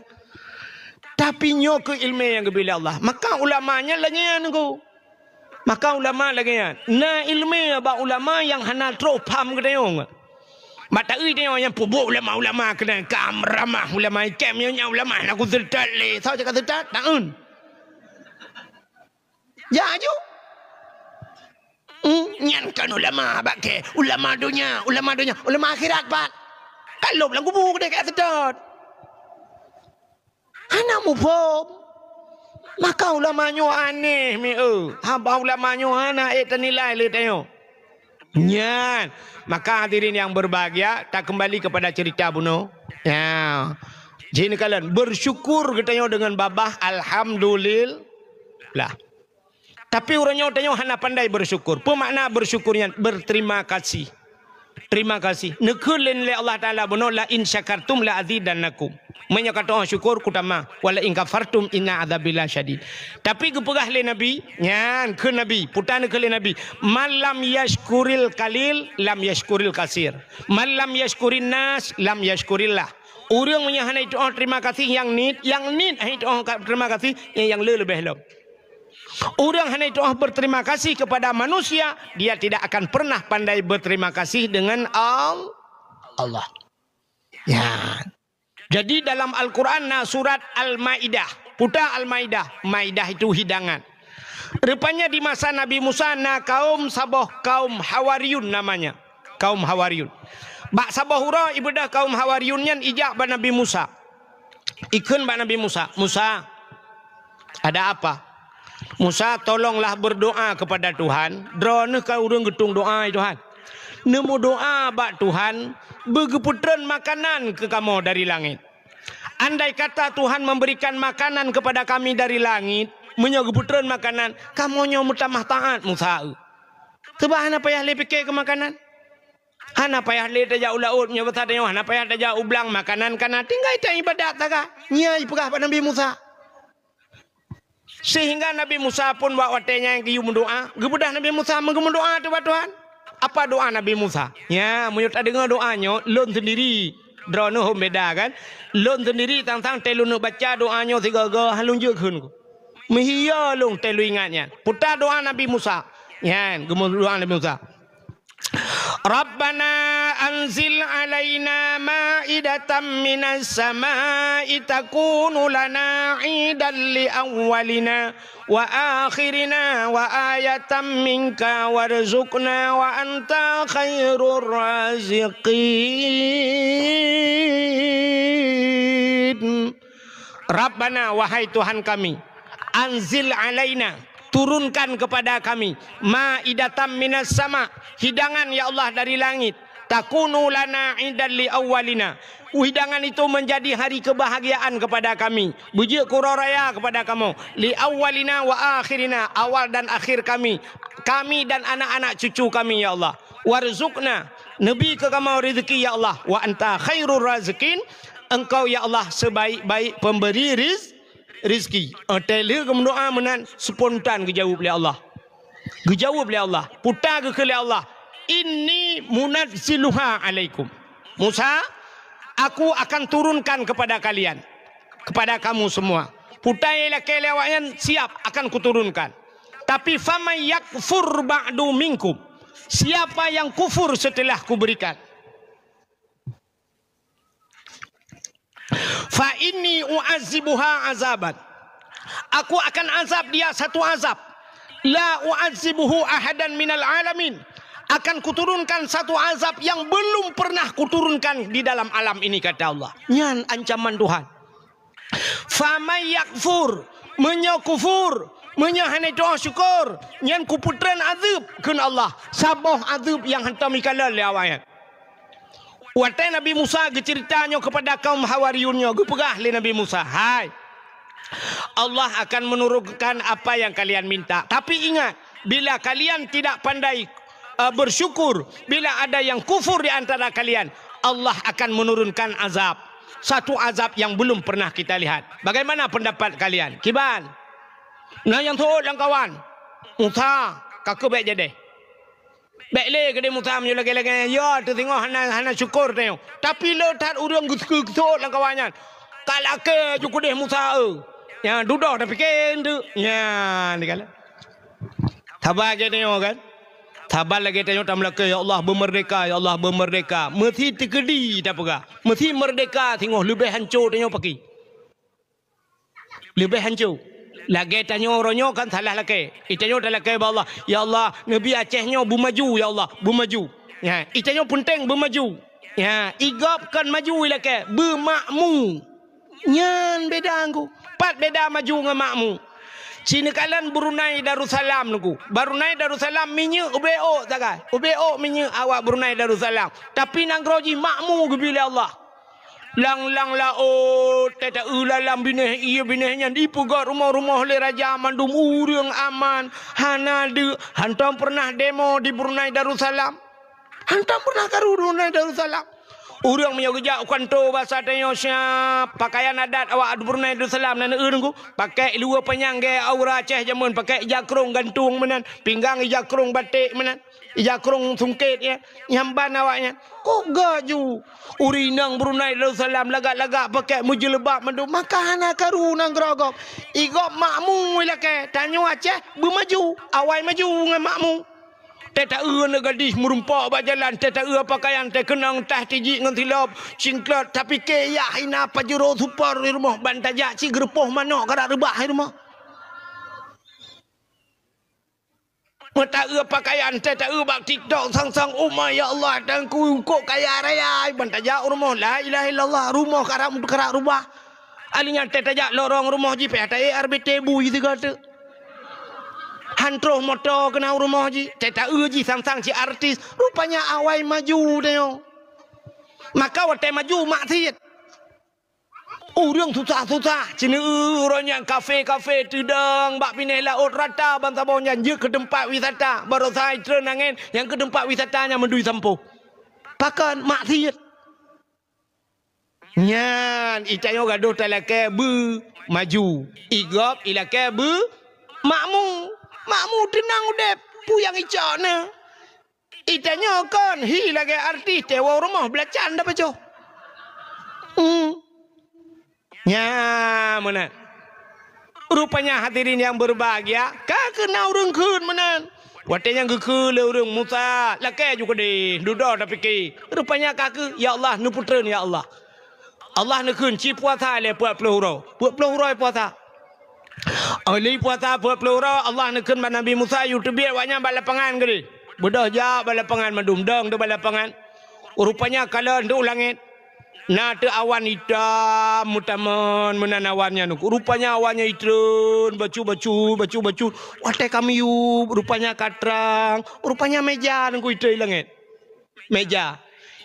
Tapi nyoe keuh iéleumé nyang geubri lé Allah. Maka ulama nyan lagée nyan nunggu. Maka ulama lagée nyan. Na iéleumé bak ulama nyang hana troh pham geutanyoe. Mata ui tanyoe nyang peubuet ulama-ulama keunan kam ramah ulama ikem nyoe nyan ulama hana kuseutôt lé. Soe cakap seutôt? Taun. Jak aju. Hmm, nyan kan ulama bak kée, ulama donya, ulama donya, ulama akhirat pat. Ka lôb lam kubu keudeh ka seutôt. Hana muphom. Maka ulama nyoe aneh mi eu. Haba ulama nyoe hana ék tanilai lé tanyoe. Nyan. Maka hadirin yang berbahagia, takeumbali kepada cerita bunoe. Ya. Jih neukalon, bersyukur geutanyoe deungon babah, alhamdulillah. Tapi uroe nyoe tanyoe hana pandai bersyukur. Peue makna bersyukur nyan? Berterima kasih. Terima kasih. Neukheun lé Allah Taala bunoe, "La in syakartum la azidannakum." Meunyoe katoe syukur kutamah, "Wa la in kafartum inna adzabi lasyadid." Tapi geupeugah lé Nabi, nyan kheun Nabi, puta neukheun lé Nabi, "Man lam yashkuril qalil, lam yashkuril katsir. Man lam yashkurin nas, lam yashkurillah." Ureuëng meunyoe hana jitu'oh terima kasih nyang nit, nyang nit hana jitu'oh ka-, terima kasih, nyang, nyang le leubeh lom. Ureuëng hana jitu'oh berterima kasih kepada manusia, dia tidak akan pernah pandai berterima kasih dengan Al-, Allah. Ya. Jadi dalam Al-Quran na surat Al-Maidah. Puta Al-Maidah. Maidah itu hidangan. Rupanya di masa Nabi Musa na kaum saboh kaum Hawariyun namanya. Kaum Hawariyun. Bak saboh uroe ibeudôh kaum Hawariyun nyan ijak bak Nabi Musa. Ikheun bak Nabi Musa, "Musa, ada apa?" "Musa, tolonglah berdoa kepada Tuhan. Droeneuh ka ureuëng geutung doa, ya Tuhan. Neumeudoa bak Tuhan, beugeupeutreun makanan keu kamoe dari langét. Andai kata Tuhan memberikan makanan kepada kami dari langit, meunyoe geupeutreun makanan, kamoe nyoe meutamah taát Musa eu." Teuba hana payah lé pike keu makanan. Hana payah lé tajak u laôt, meunyoe basa tanyoe hana payah tajak u blang, makanan ka na, tinggai ta ibadat saga. Nyan ipeugah bak Nabi Musa. Sehingga Nabi Musa pun bak watée nyan geuyue meudoa, geubeudôh Nabi Musa meugeumeudoa teuh bak Tuhan. Apa doa Nabi Musa? Ya, meunyoe tadeungoe doa nyoe, lôn seundiri droeneuh hom beda kan? Lôn seundiri sang-sang tée lôn baca doa nyoe sigoe-goe, han lôn jeuet kheun. Meuhiyo lôn tée lôn ingat nyan. Puta doa Nabi Musa. Nyan, geumeudoa Nabi Musa. Rabbana anzil alaina ma'idatan minas sama'i takunu lana idan li awwalina wa akhirina wa ayatan minka warzuqna wa anta khairur raziqin. Rabbana, wahai Tuhan kami, anzil alaina, turunkan kepada kami ma'idatam minas sama, hidangan ya Allah dari langit, takunu lana idan li awwalina, hidangan itu menjadi hari kebahagiaan kepada kami, beujeuet keu uroe raya kepada kamoe, li awwalina wa akhirina, awal dan akhir kami, kami dan anak-anak cucu kami ya Allah, warzuqna, neubi keu kamoe rezeki ya Allah, wa anta khairur raziqin, Engkau ya Allah sebaik-baik pemberi riz- rezeki. Watèe lheueh geumeudoa meunan, spontan geujaweueb lé Allah. Geujaweueb lé Allah. Puta geukheun lé Allah, "Inni munazziluha alaikum." Musa, aku akan turunkan kepada kalian, kepada kamu semua. Puta nyang lakèe lé awaknyan, siap, akan kuturunkan. Tapi, "Faman yakfur ba'du minkum." Siapa yang kufur setelah kuberikan? "Fa inni u'adzibuha azaban." Aku akan azab dia satu azab. "La u'adzibuhu ahadan minal alamin." Akan kuturunkan satu azab yang belum pernah kuturunkan di dalam alam ini, kata Allah. Nyan ancaman Tuhan. "Faman yakfur," meunyoe kufur, meunyoe hana tu'oh syukur, nyan kupeutreun azeueb, kheun Allah. Saboh azeueb nyang hantom ikalon lé awaknyan. Watèe Nabi Musa geuceurita nyoe keupada kaum Hawariyun nyoe, geupeugah lé Nabi Musa, "Hai, Allah akan menurunkan apa yang kalian minta. Tapi ingat, bila kalian tidak pandai, eh, bersyukur, bila ada yang kufur di antara kalian, Allah akan menurunkan azab. Satu azab yang belum pernah kita lihat. Bagaimana pendapat kalian?" Kiban? Na nyang seuôt lam kawan. Musa, ka keuh bèk jadèh. Bèk lé keudéh Musa meunyoe lagèe-lagèe nyan, ya, teusingoh hana, hana syukur tanyoe. Tapi le that ureueng geuseuôt lam kawan nyan. Ka lakèe ju keudéh Musa, eu. Nyan dudoe tapiké eunteuk. Nyan, dikalon. Saban lagèe tanyoe kan? Saban lagèe tanyoe tameulakèe, "Ya Allah, beumeurdeka, ya Allah, beumeurdeka." Meusi teukeudi tapeugah. Meusi meurdeka singoh leubèh hanco tanyoe pakri. Leubèh hanco. Lagèe tanyoe uroe nyoe kan salah lakèe. Itanyoe talakèe bak Allah, "Ya Allah, neubi Aceh nyoe beumaju, ya Allah, beumaju." Ya, itanyoe peunteng beumaju. Ya, igob kon maju ilakèe, beumakmu. Nyan beda ngku. Pat beda maju ngon makmu. Ci neukalon Brunei Darussalam ngku. Brunei Darussalam minyeuk ubé ôk sagai. Ubé ôk minyeuk awak Brunei Darussalam. Tapi nanggroe jih makmu geubri lé Allah. Lam-lam laôt, teuta-eu lam binéh ié binéh nyan, jipeugöt rumoh-rumoh lé raja, mandum ureueng aman, hana deuk, hantom peureunah demo di Brunei Darussalam. Hantom peureunah karu di Brunei Darussalam. Ureueng meunyoe geujak u kanto basa tanyoe siap, pakaian adat awak Brunei Darussalam na neueu nunggu, pakai luwa panyang gaya aura Aceh jameun, pakai ija krông gantung meunan, pinggang ija krông baték meunan. Ija krông sungkét, ya, nyang ban awaknyan. Kok gaju? Ureueng inong Brunei Darussalam lagak-lagak pakai meujeuleubat mandum, maka hana karu nanggroe gob. Igob makmu ilakèe, tanyoe Aceh beumaju, awai maju ngon makmu. Teuta-eu aneuk gadih meurumpok bak jalan, teuta-eu pakaian, teukeunong tah tijik ngon silop, cingklot, tapiké yah hina pajuro super di rumoh, ban tajak cit geurupoh manok karap reubah di rumoh. Meutaeu pakaian, teuta-eu bak TikTok sang-sang, "Oh my, ya Allah, Tuhanku, kok kaya raya." Ban tajak u rumoh, la ilaha illallah, rumoh karap, karap rubah. Ahli nyan teuta jak lorong rumoh jih, payah taék R B T bui sigoe teuk. Han troh moto keunan u rumoh jih, teuta-eu jih sang-sang cit artis. Rupanya awai maju tanyoe. Maka watèe maju maksiet. Ureueng susah-susah, ceuneu uroe nyan kafe-kafe teudong bak binéh laôt rata bansaboh nyan jeuet keu teumpat wisata. Baroesa treun angén nyang keu teumpat wisata nyan meudui sampôh. Pakon? Maksiet. Nyan, itanyoe gadôh talakèe beumaju. Igob ilakèe beumakmu. Makmu teunang udép, peue nyang icok na. Itanyoe kon hi lagèe artis, teuwoe u rumoh beulacan tapajoh. Hmm. Nya meunan. Rupanya hadirin yang berbahagia, ka keuh na ureueng kheun meunan. Watèe nyan geukheun lé ureueng Musa, lakèe ju keudéh, dudoe tapiké. Rupanya ka keuh, ya Allah, neupeutreun, ya Allah. Allah neukheun, "Ci puasa lé peuet ploh uroe." Peuet ploh uroe puasa. Óh lheueh puasa peuet ploh uroe, Allah neukheun bak Nabi Musa, "Yue teubiet awaknyan bak lapangan keudéh." Beudôh jak bak lapangan mandum, dong deuh bak lapangan. Rupanya kalon deuh u langét. Na teuk awan itam meutamon meunan awan nyan. Rupanya awan nyan itreun, bacut-bacut, bacut-bacut. Watée ka miyueb, rupanya ka trang, rupanya meja nyan ku itreun i langét. Meja.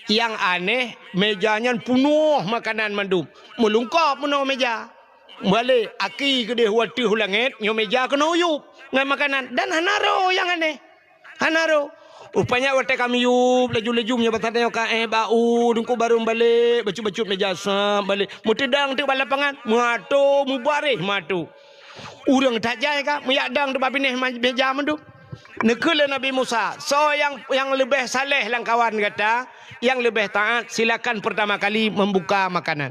Nyang aneh, meja nyan punoh makanan mandum. Meulungkop meunoe meja. Balek, aki keudeh u ateueh u langét, nyoe meja keunoe yueb ngon makanan. Dan hana roh nyang aneh. Hana roh. Rupanya watée ka miyueb, laju-laju meunyoe basa tanyoe ka éh bak u, teungku barô balek, bacut-bacut meja sab balek. Meuteudang teuk bak lapangan, meuato, meubaréh meuato. Ureuëng that jai ka, meujak dang teuk bak binéh ma-, meja mandum. Neukheun lé Nabi Musa, "Soe nyang, nyang leubeh saleh lam kawan gata, nyang leubeh taát, silakan pertama kali membuka makanan."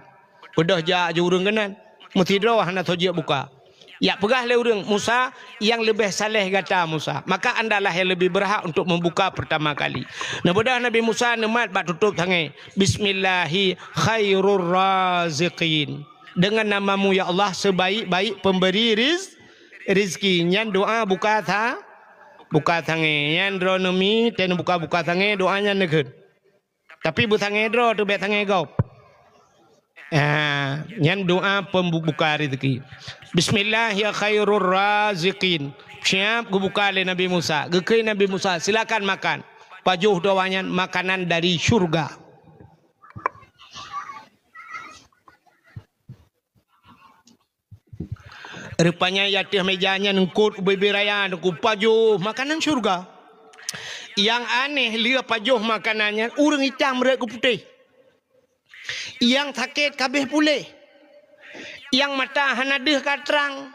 Beudôh jak ju ureuëng keunan. Meusidroe hana soe jeuet buka. Jak peugah lé ureuëng, "Musa, nyang leubeh saleh gata, Musa. Maka andalah nyang leubeh beurhak untuk membuka pertama kali." Neubeudôh Nabi Musa neumat bak tutôb sangé, "Bismillahi khairur raziqin." Deungon nama-Mu, ya Allah, sebaik-baik pemberi riz-, rizki. Nyan doa buka sa-, buka sangé. Nyan droeneuh mi, teuh neubuka-buka sangé, doa nyan neukheun. Tapi beusangé droe teuh, bék sangé gob. Ah, nyan doa pembuka rezeki. "Bismillah ya khairur raziqin." Siap geubuka lé Nabi Musa. Geukheun Nabi Musa, "Silakan makan." Pajoh droe nyan makanan dari syurga. Rupanya di ateueh meja nyan eungkot ubé-bé raya, teungku, pajoh makanan syurga. Nyang aneh, lheueh pajoh makanan nyan, ureuëng itam rot keu putéh. Nyang sakét ka abéh puléh. Nyang mata hana deuh ka trang.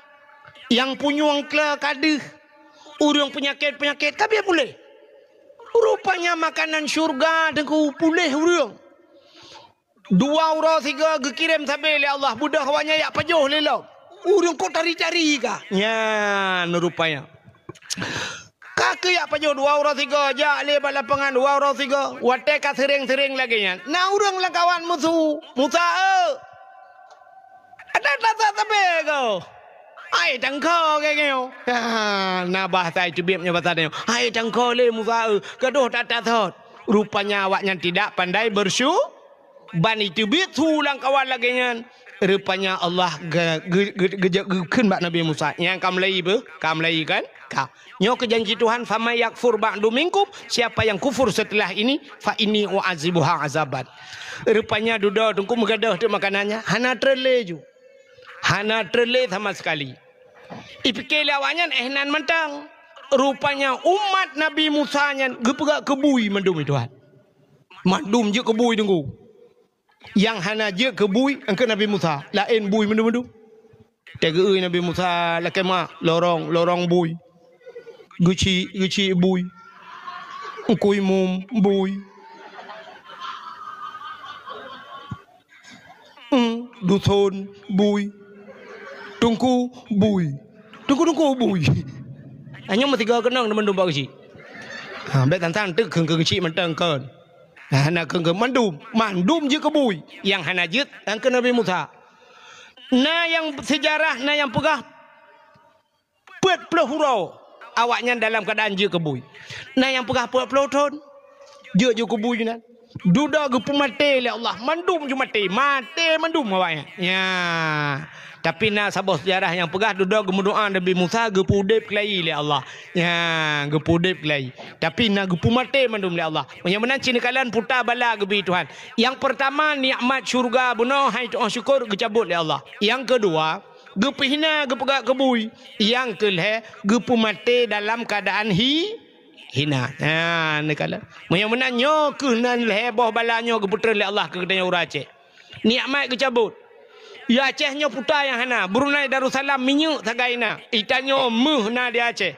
Nyang punyueng kle ka deuh. Ureuëng peunyakét-peunyakét ka abéh puléh. Rupanya makanan syurga, teungku, puléh ureuëng. Dua uroe sigoe geukirém sabé lé Allah, beudôh awaknyan jak pajoh lé lom. Ureuëng kok tari-tari ka. Nyan rupanya. Ka keuh jak pajoh dua uroe sigoe, jak lé bak lapangan dua uroe sigoe. Watée ka seuréng-seuréng lagée nyan, na ureuëng lam kawan meusu, "Musa, eu! Ada that sabé keu?" "Hai tangko," keu nyoe. Ha, na bahasa teubiet nyoe bahasa nyoe. "Hai tangko lé Musa, eu, gadôh that-that sot." Rupanya awaknyan tidak pandai bersyu-, ban iteubiet su lam kawan lagée nyan. Rupanya Allah ge-, ge-, ge-, geujak geukheun bak Nabi Musa, "Nyang ka meulayi beuh? Ka meulayi kan? Ka. Nyoe keuh janji Tuhan, 'Faman yakfur ba'du minkum,' siapa yang kufur setelah ini, 'fa inni u'adzibuha azaban.'" Rupanya dudoe teungku meugadôh teuk makanan nyan, hana treun lé ju. Hana treun lé sama sekali. Ipike lé awaknyan éh nan mantong. Rupanya umat Nabi Musa nyan geupeugah keu bui mandum, "Hai Tuhan, mandum jeuet keu bui teungku." Nyang hana jeuet keu bui, eungkot Nabi Musa, laén bui mandum-mandum. Teugeu Nabi Musa lakée mak, lorong, lorong bui. Geuchik, geuchik bui. Eungkui mum bui. Hmm, duson bui. Teungku bui. Teungku-teungku bui. Hanya meusigoe keunong teuma dum bak geuchik. Ha, bék tantang teuk kheun keu geuchik mantong kon. Nah, na kheun keu mandum, mandum jeuet keu bui. Nyang hana jeuet, nyang keu Nabi Musa. Na nyang seujarah, na nyang peugah peuet ploh uroe awaknyan dalam keuadaan jeuet keu bui. Na nyang peugah peuet ploh thon jeuet, jeuet keu bui nyan. Dudoe geupeumaté lé Allah, mandum ju maté, maté mandum awaknyan. Ya. Tapi na saboh seujarah nyang peugah dudoe geumeudoa Nabi Musa geupeuudeb keulayi lé Allah. Ya, geupeuudeb keulayi. Tapi na geupeumaté mandum lé Allah. Meunyoe meunan cit neukalon puta bala geubi Tuhan. Nyang peurtama nikmat syurga bunoe hai tu'oh syukur geucabot lé Allah. Nyang keudua, geupeuhina geupeugah keu bui. Nyang keu lhée geupeumaté dalam keuadaan hi-, hina. Ha, neukalon. Meunyoe meunan nyoe keuh nan lhée boh bala nyoe geupeutreun lé Allah keu geutanyoe ureuëng Aceh. Nikmat geucabot. Ya Aceh nyoe puta nyang hana. Brunei Darussalam minyeuk sagai na. Itanyoe meuh na di Aceh.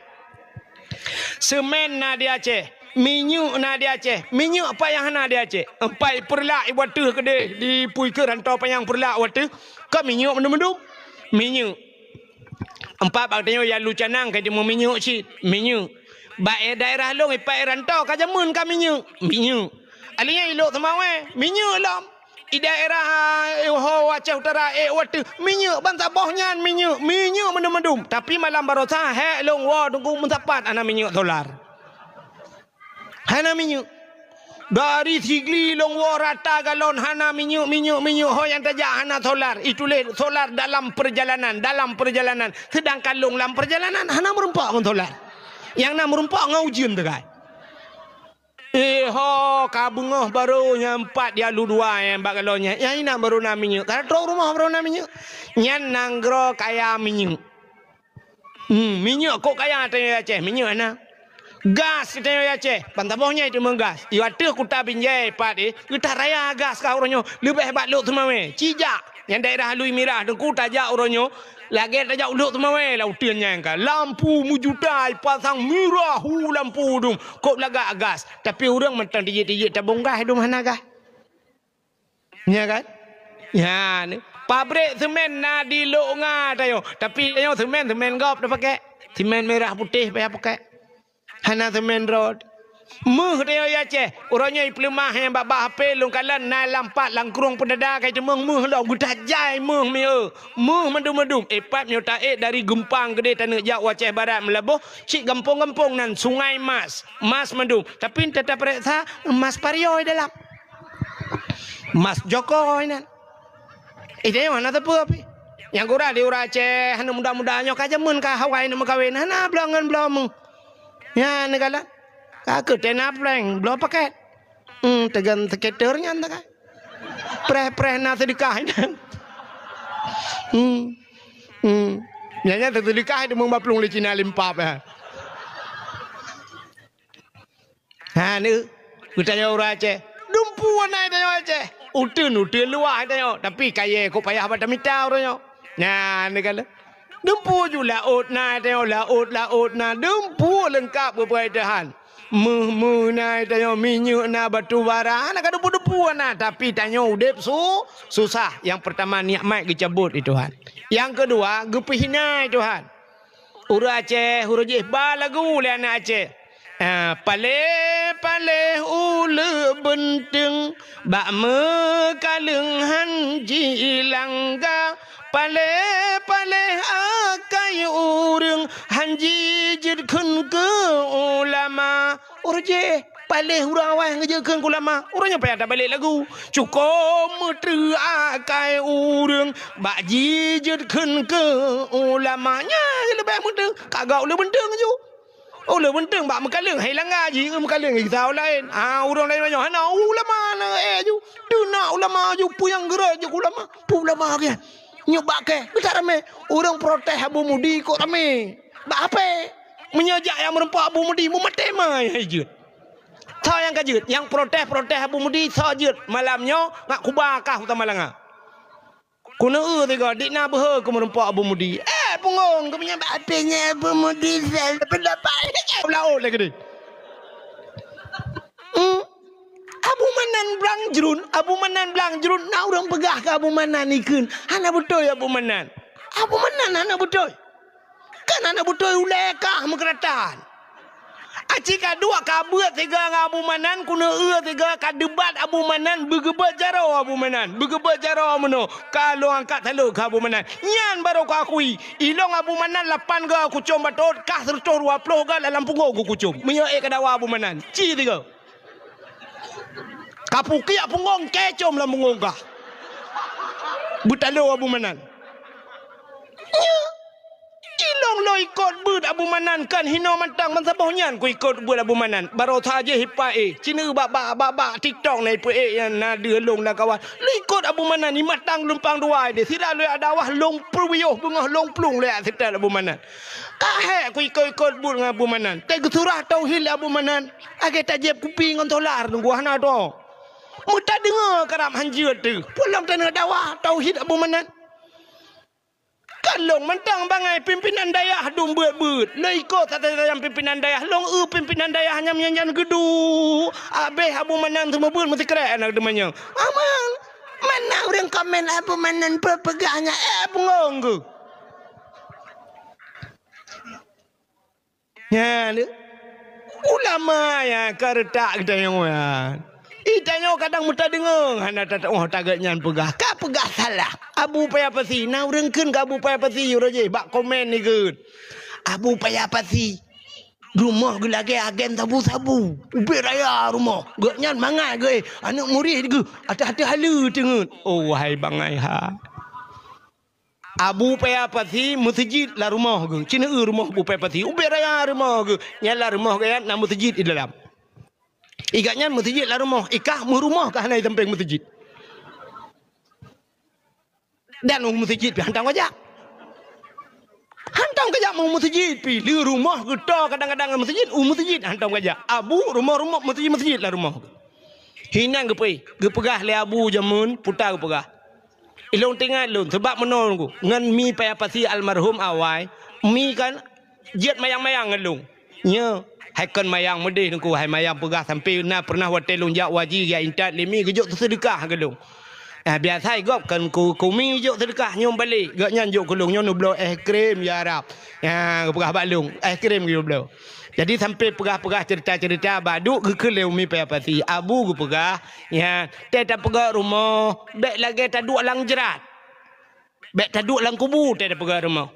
Semen na di Aceh. Minyeuk na di Aceh. Minyeuk apa nyang hana di Aceh? Empai peurlak ibu ateueh keudeh di pui keu rantau panyang peurlak wateuh. Ka minyeuk mandum-mandum. Minyeuk. Empat bak tanyoe ya lu canang ka jeuet minyeuk cit. Minyeuk. Bak daerah lôn ipat rantau ka jameun ka minyeuk. Minyeuk. Alinyan ilok seumawé. Minyeuk lom. Di daerah, eh, ho Aceh Utara, eh, wateuh, minyeuk ban saboh nyan minyeuk, minyeuk mandum-mandum. Tapi malam baroesa, hék lôn woe teungku meusapat hana minyeuk solar. Hana minyeuk. Dari Sigli lôn woe rata galon hana minyeuk, minyeuk, minyeuk, ho nyang tajak hana solar. Ituléh solar dalam perjalanan, dalam perjalanan. Seudangkan lôn lam perjalanan hana meurumpok ngon solar. Nyang na meurumpok ngon ujeuen teukai. Eh ho, ka beungoh barô nyang pat di alu dua nyang bak galon nyan. Nyang inan barô na minyeuk. Ka trok rumoh barô na minyeuk. Nyan nanggroe kaya minyeuk. Hmm, minyeuk kok kaya tanyoe Aceh, minyeuk na. Gas tanyoe Aceh, ban saboh nyan teuma gas. Iwa teuh kuta Binjai pat eh, geutaraya gas ka uroe nyoe. Leubeh bak Lhokseumawe, Cijak. Nyang daerah Lui Mirah teungku tajak uroe nyoe, lagèe tajak u Lhokseumawe lah uteuen nyan ka. Lampu meujuta ipasang mirah hu lampu dum, kok lagak gas. Tapi ureueng mantong tijik-tijik tabông gas dum hana gas. Nya kan? Nya ni. Pabrik semen na di Lok Nga tanyoe. Tapi tanyoe semen, semen gob tapakèk. Semen merah putih payah pakèk. Hana semen rot. Meuh tanyoe ya Aceh. Uroe nyoe ipeuleumah nyang bak-bak H P lôn kalon na lam pat lam krueng peudada ka iteumeung meuh lom geudah jai meuh mieu. Meuh mandum-mandum. Eh pat nyoe taék dari Geumpang keudéh taneuk jak u Aceh Barat Meulaboh, cit gampông-gampông nan Sungai Mas. Mas mandum. Tapi enta tapareksa mas pariyoi dalam. Mas jokoi nan. Eh, tanyoe hana teupeu pih. Nyang gura di ureueng Aceh hana muda-muda nyoe ka jameun ka hawai neuk meukawen hana bloe ngon bloe meuh. Nyan neukalon. Ka keuh tena prank bloe pakèt. Hmm, teugan skater nyan teuka. Preh-preh na seudeukah nyan. Hmm. Hmm. Nyan nyan seudeukah itu meubaplueng lé Cina limpap ya. Ha ni, geutanyoe ureueng Aceh. Dumpu na tanyoe Aceh. Uteuen, uteuen luwah tanyoe. Tapi kayèe kok payah bak tamita uroe nyoe. Nyan ni kan. Dumpu ju laôt na tanyoe, laôt, laôt na. Dumpu leungkap beubeuet Tuhan. Meuh-meuh na tanyoe, minyeuk na, batu bara na, ka dumpu-dumpu na. Tapi tanyoe udép su-, susah. Nyang peurtama nikmat geucabot lé Tuhan. Nyang keudua geupeuhina lé Tuhan. Ureueng Aceh, ureueng jih ba lagu lé aneuk Aceh. Ah, paléh-paléh uleue beunteung, bak meukaleueng han jilangga. Paléh-paléh akai ureueng, han jijeuet kheun keu ulama. Ureueng jih Paléh ureueng awai ngeujeuet kheun keu ulama, ureueng nyan payah tabalek lagu. Cukôp meutreuk akai ureueng bak jijeuet kheun keu ulama. Nyan leubeh meutreuk, ka gak uleue beunteung ju. Uleue beunteung bak meukaleueng, hai langga jih meukaleueng gisa laén. Ah, ureueng laén nyoe hana ulama na, eh, ju. Teunak ulama ju, peue nyang geurot ju keu ulama. Peue ulama keu nyan? Nyoe bak kèe, beutak ramé. Ureueng protes Abu Mudi kok ramé. Bak ape? Meunyoe jak nyang meureumpok Abu Mudi, meumaté ma hai jeuet. Tho nyang ka jeuet, nyang protes-protes Abu Mudi tho jeuet malam nyoe ngat kuba kah u Tamalanga. Keuneuk eu sigoe, dik na beuhe keu meureumpok Abu Mudi. Eh, punggong, keumeunyan bak até nyan Abu Mudi sel pendapat. Laôt lagèe ni. Hmm. Abu Manan Blang Jrun, Abu Manan Blang Jrun, na ureueng peugah keu Abu Manan ikheun. Hana beutôi Abu Manan. Abu Manan hana beutôi. Kan hana beutôi ulèe kah meukeuratan. Aci ka duek ka beuet sigoe ngon Abu Manan, keuneuk eu sigoe ka debat Abu Manan, beugeubeuet jaroe Abu Manan, beugeubeuet jaroe meunoe, ka lôn angkat saleuem keu Abu Manan. Nyan barô kuakui, ilôn Abu Manan lapan goe kucom batot, kah seureutôh dua ploh goe lam punggong kukucom. Meunyoe ék ka dawa Abu Manan, ci sigoe. Ka pukiak punggong, kèe com lam punggong kah. Beutalo Abu Manan. Nyo. Ilôn lôn ikot beuet Abu Manan kan hinoe mantong, ban saboh nyan kuikot beuet Abu Manan. Barosa jih ipa éh, cineuk bak, bak, bak, bak TikTok na ipeu éh nyan na deuh lôn lam kawan. Lôn ikot Abu Manan, imatang lumpang dua deh. Sira lôn jak dakwah lôn peuwiyôh beungoh lôn plueng lôn jak seutôt Abu Manan. Ka hék kuikot-ikot beuet ngon Abu Manan. Teugeusura tauhid lé Abu Manan. Lagèe tajieb kupi ngon solar teungku hana droe. Meutadeungoe karab han jeuet teuh. Peue lom taneuk dakwah tauhid Abu Manan. Ka lôn mantong bangai pimpinan dayah dum beuet-beuet. Lôn ikot satai-satai nyang pimpinan dayah, lôn eu pimpinan dayah nyang nyan-nyan geuduek. Abéh Abu Manan seumeubeuet meusikrek aneuk teumanyong. Aman, mana ureueng komen Abu Manan peue peugah nyan, eh, beungong geuh. Nyan, ulama nyang ka reutak geutanyoe nyan. Geutanyoe kadang meutadeungoe hana tata-, oh, tagak nyan peugah. Ka peugah salah. Abu Paya Pasi, na ureueng kheun keu Abu Paya Pasi, uroe jih bak komen ikheun. Abu Paya Pasi. Rumoh geulagée agen sabu-sabu. Ubé raya rumoh. Gobnyan mangat geuh, eh, aneuk murit geuh, ateueh-ateueh haleue teungeut. Oh, wahai bangai ha. Abu Paya Pasi meuseujid lam rumoh geuh. Ci neueu rumoh Abu Paya Pasi. Ubé raya rumoh geuh. Nyan lam rumoh geuh nyan na meuseujid di dalam. I gobnyan meuseujid lam rumoh, i kah meurumoh ka hana i sampéng meuseujid. Dan u meuseujid pih hantom kajak. Hantom kajak u meuseujid pih. Lé rumoh geuto kadang-kadang meuseujid, u meuseujid hantom kajak. Abu rumoh-rumoh meuseujid-meuseujid lam rumoh. Hinan geupeu-, geupeugah lé Abu jameun puta geupeugah. Ilôn teuingat lôn, sabab meunoe ngon Mi Paya Pasi almarhum awai, Mi kan jeuet mayang-mayang ngon lôn. Nyoe, hai kon mayang meudeh Teungku, hai mayang peugah sampoe na pernah watée lôn jak u haji geujak intat lé Mi geujok seudeukah keu lôn. Ah, biasa gob kon ku, ku Mi jok seudeukah nyoe balek, gobnyan jok keu lôn nyoe neubloe es krim ya Rab. Ya, geupeugah bak lôn, es krim geubloe. Jadi sampoe peugah-peugah ceurita-ceurita bak duek geukheun lé Umi Paya Pasi. Abu geupeugah, ya, tée tapeugah rumoh, bék lagée taduek lam jrat. Bék taduek lam kubu tée tapeugah rumoh.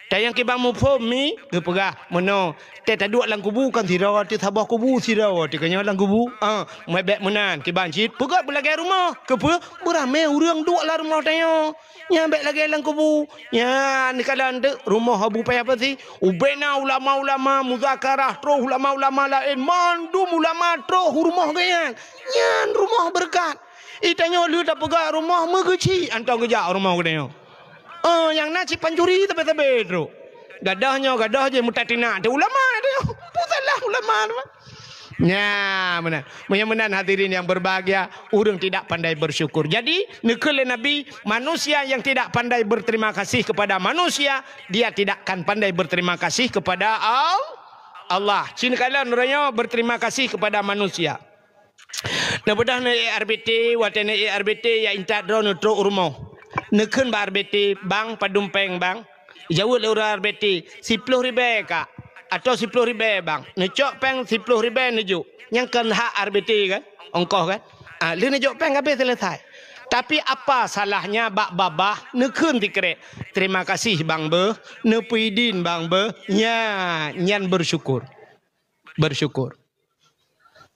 Tayang kiban muphom Mi geupeugah meunoe, tée taduek lam kubu kan sidroe teuh saboh kubu sidroe teuh keunyoe lam kubu. Ah, meuet bék meunan kiban cit peugét beulagée rumoh. Keupeue? Beuramé ureuëng duek lam rumoh tanyoe. Nyan bék lagée lam kubu. Nyan neukalon teuk rumoh Abu Paya Pasi. Ubena ulama-ulama muzakarah troh ulama-ulama laén mandum ulama troh u rumoh geuh nyan. Nyan rumoh beureukat. I tanyoe lheueh tapeugah rumoh meugeuchik hantom geujak u rumoh geutanyoe. Oh, nyang na cit pancuri sabe-sabe trok. Gadoh nyoe, gadoh jih meutat tinak teuh ulama teuh. Peue salah ulama teuh? Nya, meunan. Meunyoe meunan hadirin yang berbahagia, ureuëng tidak pandai bersyukur. Jadi, neukheun lé Nabi, manusia yang tidak pandai berterima kasih kepada manusia, dia tidak akan pandai berterima kasih kepada Al-, Allah. Cin kalian uroe nyoe berterima kasih kepada manusia. Neubeudôh neuék R B T, watée neuék R B T ya intat droe neutrok u rumoh. Neukheun bak R B T, "Bang, padum péng, Bang?" Jaweueb lé ureuëng R B T, "Siploh ribée, Kak, atau siploh ribée, Bang." Neucok péng siploh ribée neujok. Nyang kon hak R B T kan? Ongkoh kan? Ah, lheueh neujok péng habéh seuleusai. Tapi apa salahnya bak babah neukheun sikrek, "Terima kasih, Bang, beuh, neupeuidin, Bang, beuh." Nya, nyan bersyukur. Bersyukur.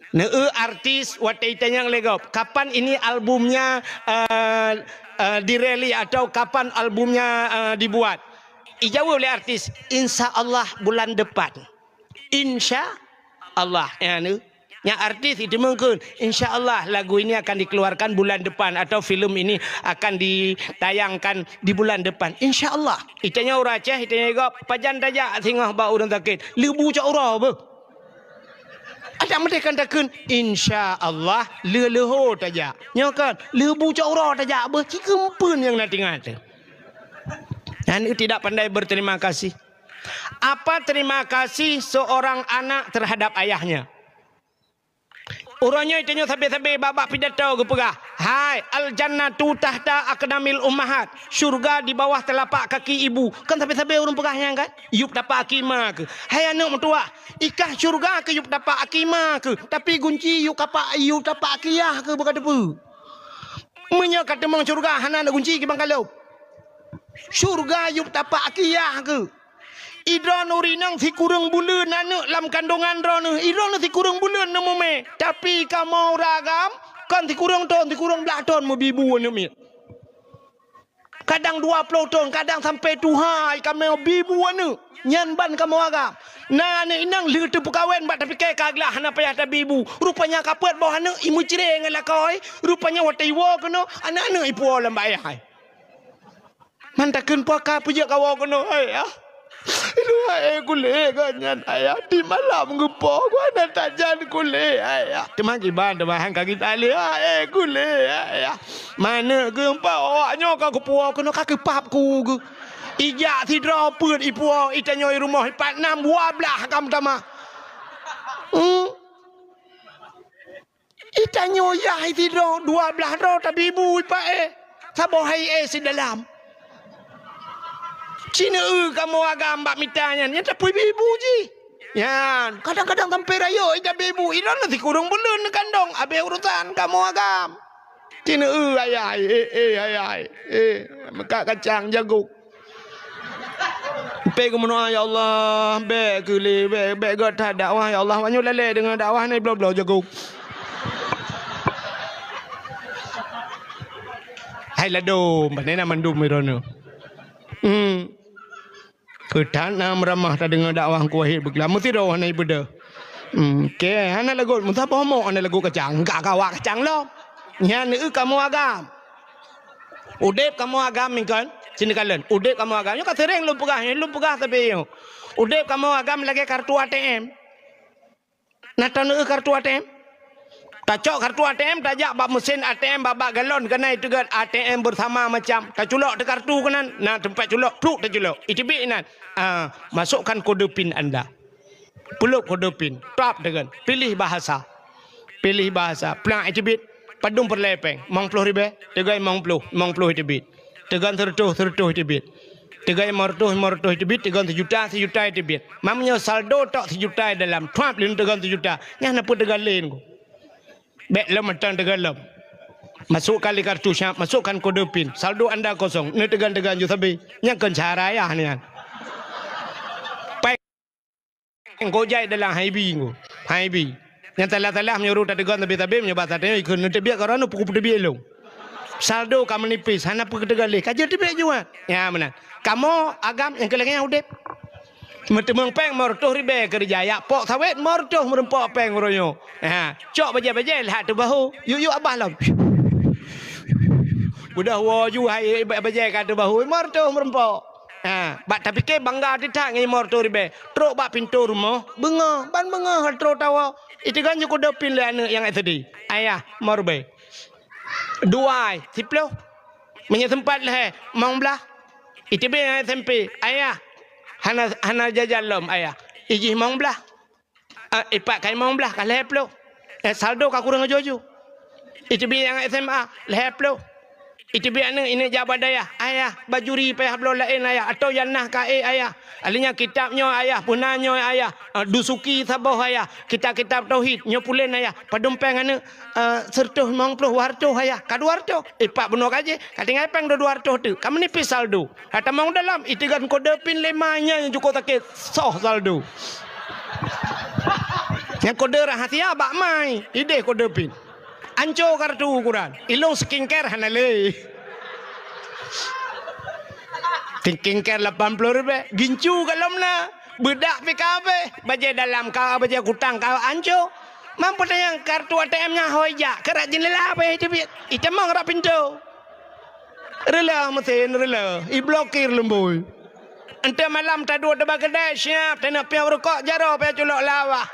Neueu artis watée itanyong lé gob, "Kapan ini albumnya, eh, eh, dirilis atau kapan albumnya, eh, dibuat?" Ijaweueb lé artis, "Insya Allah bulan depan." Insya Allah. Ya, ni. Nya artis itu mungkin, "Insya Allah lagu ini akan dikeluarkan bulan depan atau film ini akan ditayangkan di bulan depan. Insya Allah." Itanyong ureuëng Aceh, itanyong gob, "Pajan tajak singoh bak ureuëng sakét?" "Leubu cok uroe beuh." Adak meudeh kan takheun, "Insya Allah, leuh-leuho tajak." Nyoe kan, "Leubu cok uroe tajak beuh," ci keumpeuen nyang na tingat teuh. Aneuk tidak pandai berterima kasih. Apa terima kasih seorang anak terhadap ayahnya? Uroe nyoe tanyoe sabe-sabe bak-bak pidato geupeugah, "Hai, al-jannatu tahta aqdamil ummahat." Syurga di bawah telapak kaki ibu. Kan sabe-sabe ureuëng peugah nyan kan? Yup tapak aki ma keuh. Hai aneuk meutuwah, i kah syurga keuh yup tapak aki ma keuh, tapi gunci yup kapak, yup tapak aki yah keuh beuka teupeu. Meunyoe ka teumong syurga hana na gunci kiban ka lhôb. Syurga yup tapak aki yah keuh. Idroe neurinong sikureueng buleuen aneuk lam kandongan droeneuh, idroe neuh sikureueng buleuen neumumé, tapi kamoe ureuëng agam kon sikureueng thon, sikureueng blaih thon meubibu aneuk miet. Kadang dua ploh thon, kadang sampai tuha kamoe bibu aneuk. Nyan ban kamoe agam. Na aneuk inong lheueh teupeukawen bak tapike ka glah hana payah tabibu. Rupanya ka peuet boh aneuk imeucre ngon lakoe. Rupanya watée iwoe keunoe, aneuk-aneuk ipuwoe lam bak ayah. Man takheun po ka peujeuet kawoe keunoe, "Ayah, ilua eh kulét gobnyan, Ayah, di malam geupo geuh hana tajan kulét, Ayah." Teuma kiban, teuma han ka geutalé, "Ah, eh kulét, Ayah." Maneuk geuh po awak nyoe ka geupuwoe keunoe ka keupap ku geuh. Ijak sidroe peuet ipuwoe, itanyoe i rumoh ipat nam dua blaih ka meutamah. Hmm. Itanyoe yah sidroe, dua blaih droe tabibu ipak eh. Saboh hai eh sidalam. Ci neueu kamoe agam bak mita nyan, nyan tapeubibu jih. Nyan, kadang-kadang sampai rayeuk itabibu, idroe na sikureueng buleuen neukandong, habéh urusan kamoe agam. Ci neueu ayah, eh, eh, ayah, eh, meukat kacang jagok. Pé geumeudoa, "Ya Allah, bèk keu lé, bèk, bèk göt that dakwah, ya Allah. Awak nyoe lalè deungon dakwah nyoe bloe-bloe jago." Hai ladôm, bak nyan mandum droeneuh. Hmm. Keu that na meuramah tadeungoe dakwah Teungku Wahid beuklam, meusidroe hana ibeudôh. Hmm, oke, hana lagot, meusaboh mok hana lagot kacang, ka kawak kacang lom. Nyan eu kamoe agam. Udép kamoe agam mingkon, sini kalon. Udép kamoe agam, nyoe ka sering lôn peugah, nyoe lôn peugah tapi nyoe. Udép kamoe agam lagèe kartu A T M. Na taneuk kartu A T M? Tacok kartu A T M, tajak bak meusén A T M, bak, bak galon keunan, iteugét A T M bersama macam. Taculok teuh kartu keunan, na teumpat culok, pluk taculok. Iteubiet inan. Ah, masukkan kode pin anda. Pluk kode pin, tap teugon. Pilih bahasa. Pilih bahasa. Plak iteubiet. Padum peureulèe pèng? Limong ploh ribèe. Teugon limong ploh, limong ploh iteubiet. Teugon seureutôh, seureutôh iteubiet. Teugon limong reutôh, limong reutôh iteubiet, teugon seujuta, seujuta iteubiet. Meunyoe saldo tok seujuta dalam, trap lé teugon seujuta. Nyan na peue teugon lé nyoe. Bèk lom mantong teugon lom. Masukkan lé kartu siap, masukkan kode pin. Saldo anda kosong. Neuteugon-teugon ju sabe. Nyan kon cara ayah nyan. Pai Engkau jai dalam hai bi engkau. Hai bi. Nyang salah-salah meunyoe ureueng tateugon sabe-sabe meunyoe basa tanyoe ikheun neuteubiet keu droeneuh pukul peuteubiet lôn. Saldo ka meunipis, hana peue teugon lé. Ka jeuet teubiet juet. Nyan meunan. Kamoe agam nyang keu lagèe nyan udép. Meuteumeung pèng limong reutôh ribèe keureuja, jak pok sawét limong reutôh meurumpok pèng uroe nyoe. Ha, cok bajèe-bajèe lhah ateueh bahô. Yuk-yuk abah lom. Udah woe ju hai bajèe ka ateueh bahô, limong reutôh meurumpok. Ha, bak tapike bangga teuh that ngon limong reutôh ribèe. Trok bak pintoe rumoh, beungoh, ban beungoh trok tawoe. Iteugon ju kode pin lé aneuk nyang S D. Ayah, limong ribèe. Dua ai, siploh. Meunyoe seumpat lhèe, limong blah. Iteubiet nyang S M P, ayah, hana, hana jajan lom, ayah. Ijih limong blah. Ah, ipat ka limong blah, ka lhèe ploh. Eh, saldo ka kureueng aju-aju. Iteubiet nyang S M A, lhèe ploh. Iteubiet aneuk, ineuk jak bak dayah, "Ayah, bajuri payah bloe laén, ayah, atau nyang na ka ék, ayah. Akhé nyan kitab nyoe, ayah, peue na nyoe, ayah. Ah, Dusuki saboh, ayah. Kitab-kitab tauhid, nyoe pulen, ayah. Padum pèng aneuk?" "Ah, seureutôh limong ploh, dua reutôh, ayah." Ka dua reutôh. Ipat bunoe ka jih, ka tinggai pèng dua reutôh teuk. Ka meunipis saldo. Ka tamong dalam, iteugon kode pin lé ma nyan nyang cukôp sakét, soh saldo. Nyang kode rahasia bak ma, idéh kode pin. Anco kartu ukuran. Ilong skincare hana lé. Skincare lapan ploh ribèe, gincu ka lom na. Beudak pih ka abéh, bajèe dalam ka, bajèe kutang ka anco. Mampu tanyong kartu A T M nyan hôi jak, keurak jeundela pih iteubiet. Itamong rot pintoe. Reuloh meusén, reuloh, iblokir lumbôi. Enteuk malam taduek teubak keudè, siap, taneuk piôh rukok, jaroe pih culok lawah.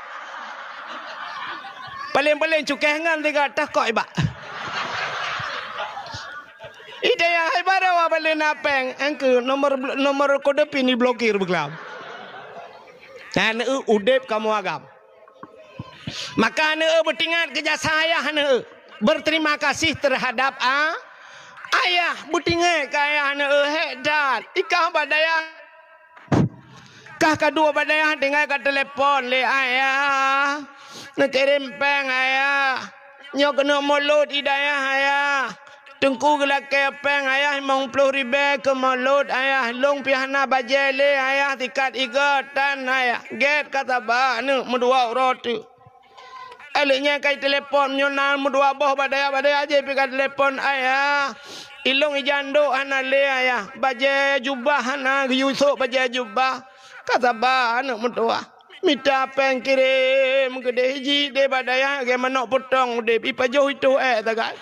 Paléng-paléng cukéh ngon tiga tah kok ibak. Ida ya hai baroe bak lé na pèng, engkeu nomor, nomor kode pin iblokir beuklam. Nyan eu udép kamoe agam. Maka aneuk eu beutingat keu jasa ayah aneuk eu. Berterima kasih terhadap a-, ayah, beutingat keu ayah aneuk eu, hék that. Ikah bak dayah. Kah ka duek bak dayah tinggai ka telepon lé ayah. Neukirém péng ayah. Nyoe keuneuk mulod i dayah ayah. Teungku geulakée péng ayah limong ploh ribée keu mulod ayah, lôn pih hana bajée lé ayah, sikat igoe tan ayah. Gét ka saba aneuk meudua uroe teuk. Lheueh nyan ka itelepon, meunyoe na meudua boh bak dayah, bak dayah jih pih ka telepon ayah. Ilôn ija ndok hana lé ayah, bajée jubah hana geuyue sôk bajée jubah. Ka saba aneuk meutuwah. Mita péng kirém keudeh, jih deh bak dayah lagée manök peutong udeb, ipajoh itôh ék sagai.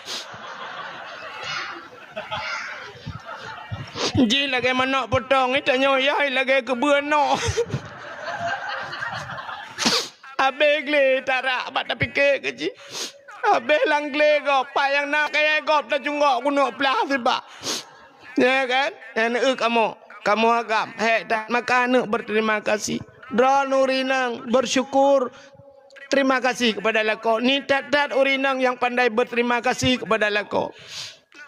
Jih lagée manök peutong, itanyoe yai lagée keubeue nök. Abéh glé tarak bak tapike keu jih. Abéh lam glé gob, pat nyang na kayée gob tacunggok keuneuk plah sibak. Ya kan? Nyan eu kamoe, kamoe agam. Hék that maka aneuk berterima kasih. Droeneuh ureueng inong bersyukur, terima kasih kepada lakoe. Ni that-that ureueng inong nyang pandai berterima kasih kepada lakoe.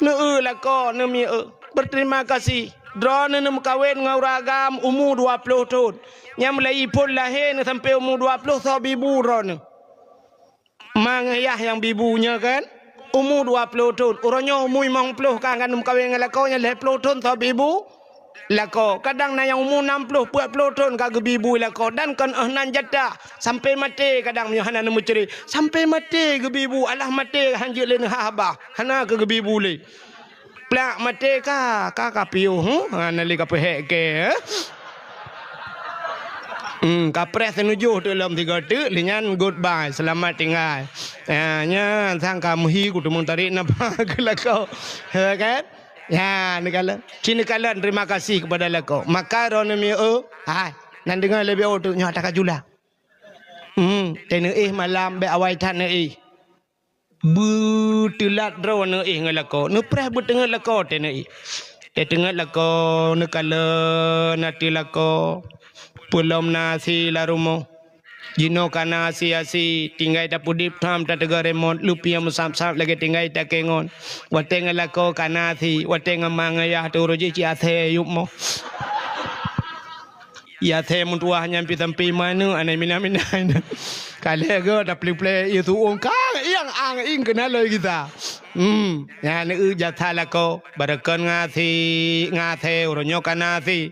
Neu eu lakoe, neumi eu. Berterima kasih. Droeneuh neumeukawen ngon ureueng agam umu dua ploh thon. Nyang mulai phon lahé neusampoe umu dua ploh sob ibu droeneuh. Ma ngon yah nyang bibu nyoe kan, umu dua ploh thon. Uroe nyoe umu limong ploh ka, ka neumeukawen ngon lakoe nyan lhée ploh thon sob ibu. lakoe. Kadang na nyang umu nam ploh, peuet ploh thon ka geubi bu lakoe, dan kon 'oh nan jatah. Sampai maté kadang meunyoe hana neumeucre. Sampai maté geubi bu, alah maté han jeuet lé neuhah babah. Hana keu geubi bu lé. Plak maté ka, ka, ka piôh, hmm? Ha, na lé ka peuhek kée, eh? Hmm, ka preh seunujoh teuk lom tiga teuk, lé nyan goodbye, seulamat tinggai. Ha, nyan sang ka meuhi kuteumeung tarék napa keu lakoe. Ha, kan? Ya, neukalon. Ci neukalon terima kasih kepada lakoe. Maka droeneuh mieu, hai, nan deungoe leubeh oh teuk nyoe ata ka jula. Hmm, teuh neuéh malam bék awai that neuéh. Beuteulat droe neuéh ngon lakoe, neupreh beuteungeut lakoe teuh neuéh. Teuteungeut lakoe, neukalon ateueh lakoe. Peulom na asi lam rumoh. Jinoe ka na asi-asi, tinggai tapeudeb tham tateuga remote, lupie meusab-sab lagée tinggai takengon. Watée ngon lakoe ka na asi, watée ngon ma ngon yah teuh uroe jih cit asée yup moh. Yasée meutuwah nyan pi sampi manök anai mina-mina nyan. Ka lhée geuh taplé-plé ié su'ueng kang ieng ang ieng keunan loi gisa. Hmm, nyan eu jasa lakoe, barokon ngasi, ngasée uroe nyoe ka na asi.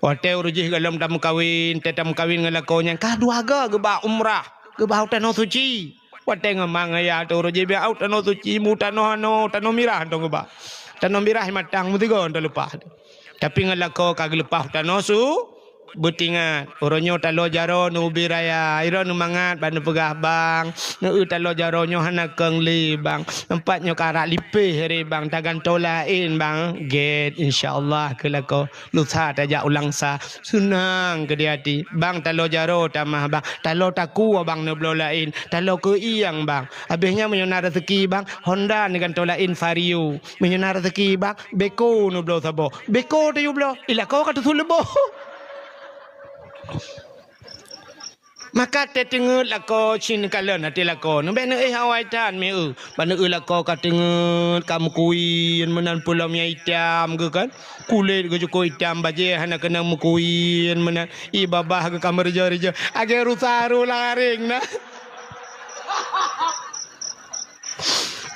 Watée uroe jih gohlom tameukawen, tée tameukawen ngon lakoe nyan ka dua goe geuba umrah, geuba u tanoh suci. Watée ngon ma ngon yah teuh uroe jih biak u tanoh suci, mu tanoh anoe, tanoh mirah tong geuba. Tanoh mirah matang meusigoe teuh leupah. Tapi ngon lakoe ka geuleupah tanoh su, beutingat. Uroe nyoe taloe jaroe neubi raya, iroe neumangat bak neupeugah bang, neueu taloe jaroe nyoe hana kong lé bang. Nampak nyoe ka rak lipéh re bang, tagantoe laén bang. Gét, insya Allah keu lakoe. Lusa tajak u Langsa, seunang keu di até. Bang taloe jaroe tamah bang, taloe takue bang neubloe laén, taloe keu ieng bang. Abéh nyan meunyoe na raseuki bang, Honda neugantoe laén Vario. Meunyoe na raseuki bang, Beko neubloe saboh. Beko tayue bloe, i lakoe ka teusuet leuboh. Maka teuteungeut lakoe cit neukalon até lakoe, neubéh neuéh awai that mieu. Ban neuéh lakoe ka teungeut, ka meukuyen meunan peulom nyang itam geuh kan. Kulét geuh cukôp itam, bajée hana keunong meukuyen meunan. Ié babah geuh ka meureujoh-reujoh. Agée rusa ru laring na.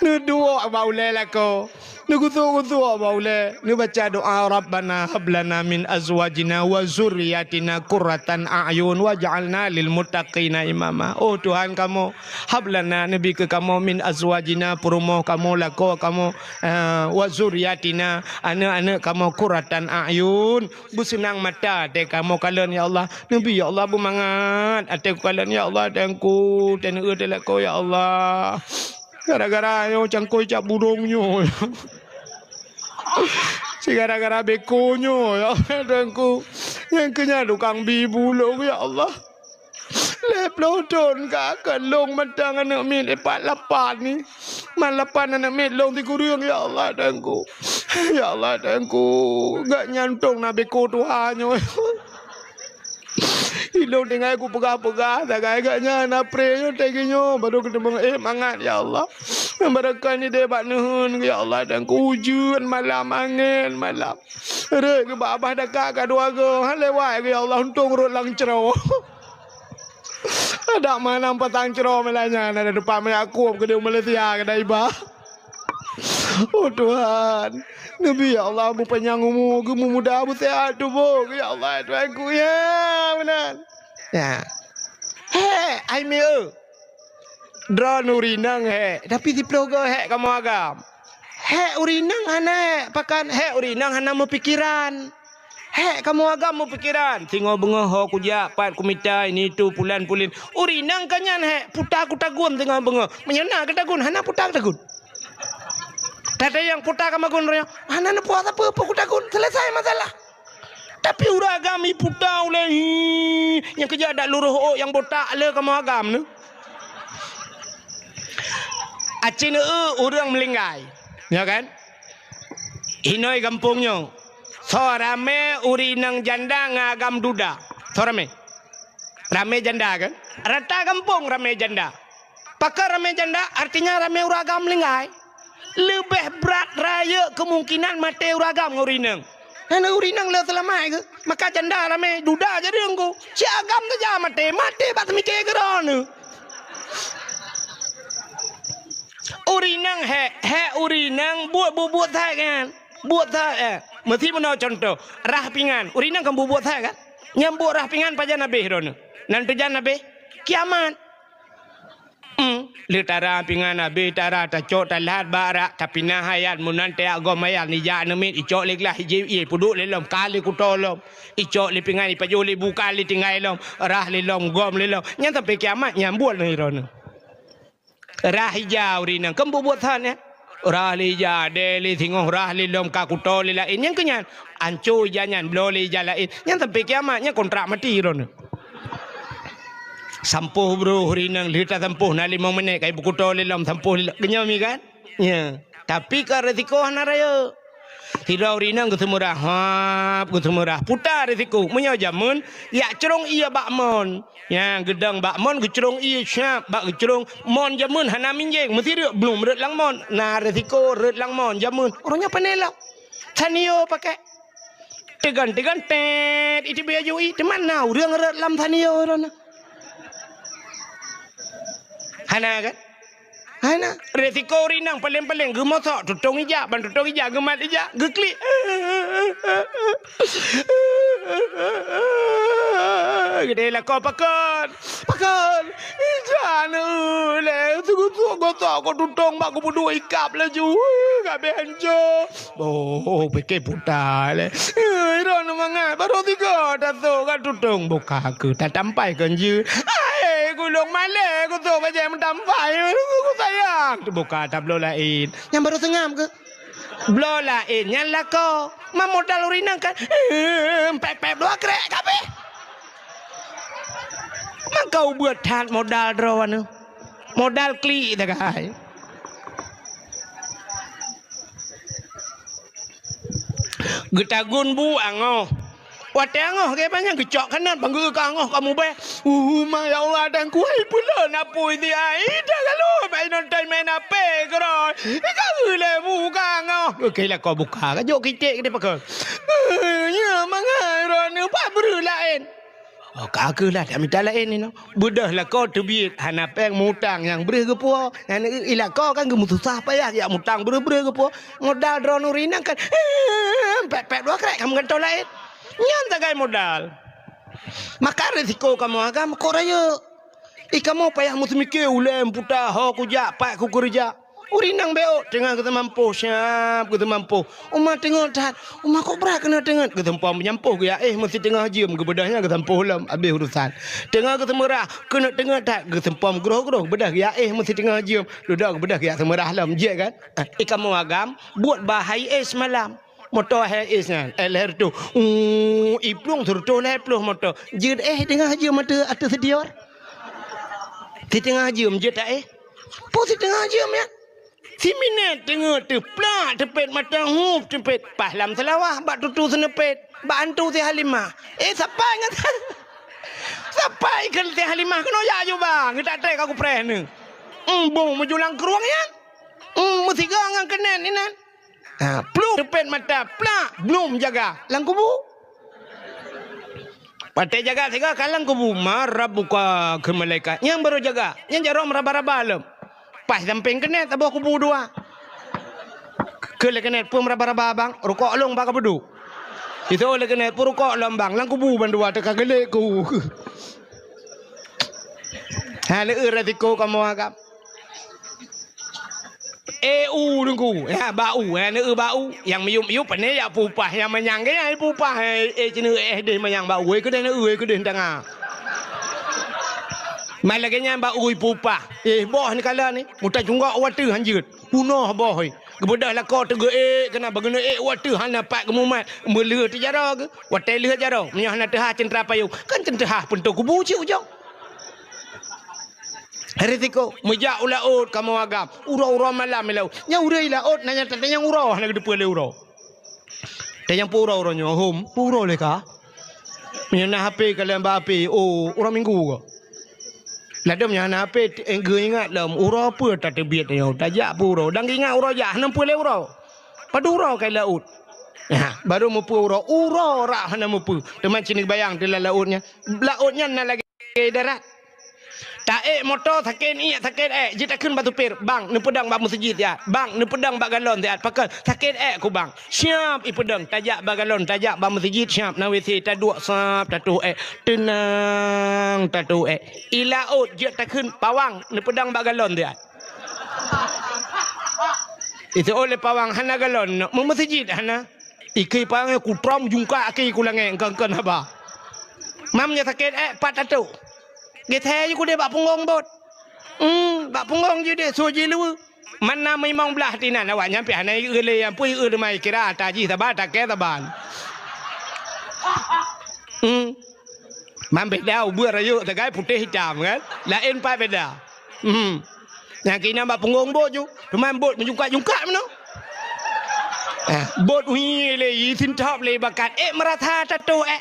Neuduek bak ulée lakoe. Neugusok-gusok bak ulée. Neubaca doa, "Rabbana hab lana min azwajina wa zurriyatina qurratan a'yun waj'alna lil muttaqina imama." Oh Tuhan kamoe, hab lana, neubi keu kamoe, min azwajina, peurumoh kamoe, lakoe kamoe, eh, wa zurriyatina, aneuëk-aneuëk kamoe, qurratan a'yun, beuseunang mata até kamoe kalon, ya Allah. Neubi, ya Allah, beumangat até kukalon, ya Allah, Teungku, teuneuk teuh lakoe, ya Allah. Gara-gara nyoe cangkôi cap burông nyoe. Si gara-gara beko nyoe, ya Allah, Teungku. Nyang keu nyan tukang bi bu lôn, ya Allah. Lhée ploh thon ka keu lôn mantong aneuëk miet pat lapan ni. Man lapan aneuëk miet lôn sikureueng, ya Allah, Teungku. Ya Allah, Teungku. Gak nyan tong na beko tuha nyoe. Ilôn tinggai kupeugah-peugah, sagai gak nyan, apré nyoe, teugi nyoe, barô keuteumong éh mangat, ya Allah. Nyang barokah ni deh bak neuheun, ya Allah, dan keu ujeuen malam, angén malam. Rét geuba babah dakak ka dua goe, han lewat geuh, ya Allah, untông rot lam cro. Adak manang patang cro malam nyan, ada teumpat meuyak kueb keudéh Malaysia, keudéh iba. Oh Tuhan, neubi ya Allah beupanyang umu, geumumuda, beuseuhat tuboh, ya Allah Tuhanku, ya meunan. Ya. Hék, ai mieu. Droeneuh ureueng inong hék, tapi siplôh goe hék kamoe agam. Hék ureueng inong hana hék, pakan hék ureueng inong hana meupikeran. Hék kamoe agam meupikeran, singoh beungoh ho kujak, pat kumita, ini itu, pulan pulin. Ureueng inong ka nyan hék, puta kutagun singoh beungoh. Meunyoe na kutagun, hana puta kutagun. Tatanyong puta kamagun roh nyoe, hana neupuasa peue-peue kutagun, selesai masalah. Tapi ureueng agam iputa ulée, hi, nyang keujak dak luroh ôk nyang botak le kamoe agam nyoe. Aci neu ureueng meulinggai, ya kan? Inoi gampông nyoe. Soe ramé ureueng inong janda ngon agam duda? Soe ramé? Ramé janda kan? Rata gampông ramé janda. Pakon ramé janda, artinya ramé ureueng agam meulinggai. Leubeh brat rayeuk keumungkinan maté ureueng agam ngon ureueng inong. Nyan ureueng inong le seulamat geuh, maka janda ramé duda jadi teungku. Si agam saja maté, maté bak teumike keudroe nyoe. Ureueng inong hék, hék ureueng inong buet-buet that kan. Buet that, eh. Meusi meunoe cuntoh, rhah pingan. Ureueng inong kan bubuet that kan? Nyang buet rhah pingan pajan abéh droeneuh? Nan teujan abéh? Kiamat. Hmm. Lheueh tara pingan abéh, tara tacok, talhat bak rak, tapinah ayat, meunan tajak gom ayat, nijak neumiet, icok lé glah, ijép ié, peuduek lé lom, ka lé kuto lom. Icok lé pingan, ipajoh lé bu, ka lé tinggai lom, rhah lé lom, gom lé lom. Nyan sampai kiamat, nyan buet lé droeneuh. Rhah ija ureueng inong, kan bubuet that nyan. Rhah lé ija, dèe lé singoh, rhah lé lom, ka kuto lé laén. Nyan keuh nyan, anco ija nyan, bloe lé ija laén. Nyan sampai kiamat, nyan kontrak mati droeneuh. Sampôh broh ureueng inong, lheueh tasampôh na limong minét, ka ipeukuto lé lom, sampôh lé lom. Geunyoe mi kan? Ya. Tapi ka resiko hana rayeuk. Sidroe ureueng inong geuseumeurah, hap, geuseumeurah. Puta resiko. Meunyoe jameun, yak crông ié bak mon. Ya, geudong bak mon, geucrông ié siap, bak geucrông mon jameun hana minjeng. Meusi rhot, blum rhot lam mon. Na resiko rhot lam mon jameun. Ureueng nyan pané lom. Sanio pakai. Teugon-teugon, tét, itu biaya jui. Teuma na ureueng rhot lam sanio droeneuh. Hana kan? Hana. Resiko ureueng inong paleng-paleng geumosok, tutong ija, ban tutong ija geumat ija, geuklik. Geudeh lakoe pakon. Pakon. Ija neuh lé, seugosok-gosok ko tutong bak geupeuduek ikab laju. Kabeh hanco. Oh, pike puta lé. Eh, droeneuh mangat, barô tiga tasok ka tutong buka keu tatampai keu jeuet. Hai, gulong malèe kusok bajèe meutampai, ku sayang. Teubuka tabloe laén. Nyang barô seungab keu? Bloe laén, nyan lakoe. Ma modal ureueng inong kan. Eh, pép-pép dua krek kabeh. Maka ubeut that modal droeneuh. Modal klik tagai. Geutagun bu angoh. Watèe angoh geuh banyak geucok kanot bang geuh ka angoh ka mubèh. Uh, ma ya Allah dan kuai pula napui di ai dah lalu bai nonton main ape keroy. Ka geuh lé bu ka angoh. Oke lah kau buka ka jok kitek ke dia pakai. Eh, ya mangai droeneuh pat breuh laén. Oh, ka keuh lah, tak mita laén inoe. Beudôh lakoe teubiet, hana péng mutang nyang breuh geupuwoe. Nyan i lakoe kan geumeususah payah, jak mutang breuh-breuh geupuwoe. Modal droeneuh rinang kan, eh, pèt-pèt dua krek ka meugantoh laén. Nyan sagai modal. Maka risiko kamoe agam kok rayeuk. I kamoe payah meuseumike ulèe meuputa, ho kujak, pat kukeureuja. Ureueng inong beuôt teungoh geuteumampôh, siab geuteumampôh. Uma teungeut that, uma kok brat keuneuk teungeut, geuseumpom meunyampôh geuyak éh meusiteungoh jeuem, geubeudôh nyan geuseumpôh lom, abéh urusan. Teungoh geuseumeurah, keuneuk teungeut that, geuseumpom groh-groh, geubeudôh geuyak éh meusiteungoh jeuem, dudoe geubeudôh geuyak seumeurah lom, jeuet kan? Ah, i kamoe agam, buet bah hai éh seumalam. Moto hai éh nyan, eh, lhèe reutôh. Uh, i plueng seureutôh lhèe ploh moto. Jeuet éh teungoh jeuem ateueh, ateueh seudior. Siteungoh jeuem jeuet éh. Peue siteungoh jeuem nyan? Siminét teungeut teuh plak teupet mata hup teupet paih lam seulawah bak tutu seuneupet bak antu si Halimah. Eh, sapai ngon sapai kheun si Halimah keunoe jak aju bang, geutak trek ka kupreh neuh. Embong meujulang krueng nyan. Em, meusigoe ngon keunen inan. Ha, pluh teupet mata plak blum jaga lam kubu. Watèe jaga sigoe ka lam kubu, "Man rabbuka?" kheun malaikat. Nyang barô jaga, nyang jaroe meuraba-raba lom. Paih sampéng keuneuk saboh kubu dua. Kheun lé keuneuk, "Peue meuraba-raba bang?" "Rukok lôn bak kapeuduek." Jiteu'oh lé keuneuk, "Peue rukok lôn bang?" "Lam kubu bandua teuka geulék ku." Ha, lé eu resiko kamoe agam. Eh, u Teungku, ya, bak u, ya, neu bak u. Nyang miyup-miyup pane jak pupah, nyang manyang ke nyang pupah, eh, eh, cina eh deh manyang bak u, eh, keudeh neu, eh, keudeh tanga. Mai lagèe nyan bak u pupah. Eh, boh ni kala ni, muta cunggok watèe hanjeut. Punoh boh, eh. Geubeudôh lakoe teugeuék keunan, bak geuneuk ék watèe hana pat geumumat. Meuleuh teujaroe geuh. Watèe leuh jaroe, meunyoe hana teuhah ceuntra payong, kan ceuntra peuntoe kubu cit ujong. Risiko, meujak u laôt kamoe agam. Uroe-uroe malam i laôt. Nyang ureueng i laôt na nyang tatanyong uroe, hana geuteupeue lé uroe. Tanyong peue uroe, uroe nyoe, hom, peue uroe lé ka? Meunyoe na H P kalon bak H P, oh, uroe Minggu ka. Ladôm nyang hana H P, eh, geuingat lom, uroe peue tateubiet nyoe, tajak peue uroe. Dan geuingat uroe jak, hana peue lé uroe. Padub uroe ka i laôt. Nyan, barô meupeue uroe, uroe rab hana meupeue. Teuma cit neubayang teuh lam laôt nyan. Laôt nyan na lagèe darat. Taék moto sakét iék, sakét ék, jeuet takheun bak supir, "Bang, neupeudong bak meuseujid siat. Bang, neupeudong bak galon siat." Pakon, "Sakét ék ku, Bang." Siap ipeudong, tajak bak galon, tajak bak meuseujid, siap na W C, taduek, sap, tatoh ék. Teunang, tatoh ék. I laôt, jeuet takheun, "Pawang, neupeudong bak galon siat." Iseuôt lé pawang, "Hana galon, meumeuseujid hana." Ikheun pawang, "Kutrom jungkak keu ku langét, kon-kon haba." Mam nyoe sakét ék, pat tatoh. Geusé ju keudeh bak punggong bot. Hmm, bak punggong ju deh, su jiluweue. Mana meimong blah tinan awak nyan pih hana ieu lé, ampui ieu leumai kira ata jih saban, takée saban. Hmm. Mam beda ubeut rayeuk sagai putéh itam kan. Laén pat beda. Hmm. Nyang keunan bak punggong bot ju, teuma bot meujungkak-jungkak meunoe. Eh, bot uhi lé, i sintop lé bakat. Eh, meurasa tatoh, eh.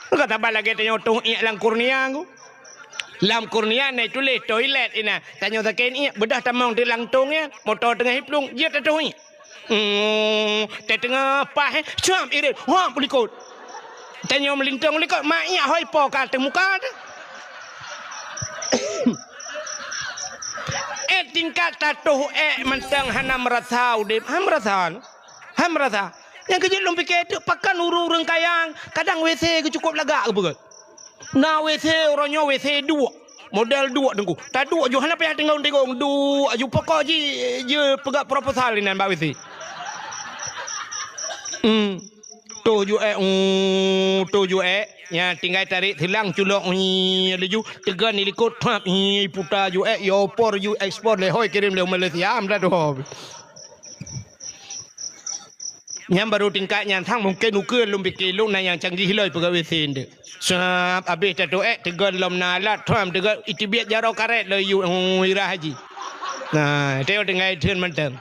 Ka saban lagée tanyoe toh iék lam kurnia ku. Lam kurnia na tuléh toilet inan. Tanyoe sakét iék, beudôh tamong di langtong nyan, moto teungoh iplueng, jeuet tatoh iék. Hmm, teungoh paih, eh, cuam irit, huam u likot. Tanyoe meulintong u likot, ma iék hôi po ka ateueh muka teuh. Eh, tingkat tatoh ék mantong hana meurasa udeb, ha meurasa. Ha meurasa. Nyang keujeuet lôn pike teuk pakon ureuëng-ureuëng kaya, kadang W C geuh cukôp lagak geupeugöt. Na W C uroe nyoe W C duek. Model duek teungku. Taduek ju hana payah tingong-tingong, duek ju pokok ji, ji peugah proposal inan bak W C. Hmm. Toh ju ék, uh, toh ju ék. Nya tinggai tarék silang culok, uh, laju teugon di likot, trap, uh, puta ju ék, yo por ju ekspor lé hôi kirém lé Malaysia, am dah doh. Nyan baru tingkat nyan sang mungken ukeue lôn pike lôn na nyang canggih lom peugah W C ndeuk. Sab, abéh tatoh ék, teugon lom na alat, tram teugon iteubiet jaroe karet lom yue, oh, irah haji. Nah, teuh tinggai theun mantong.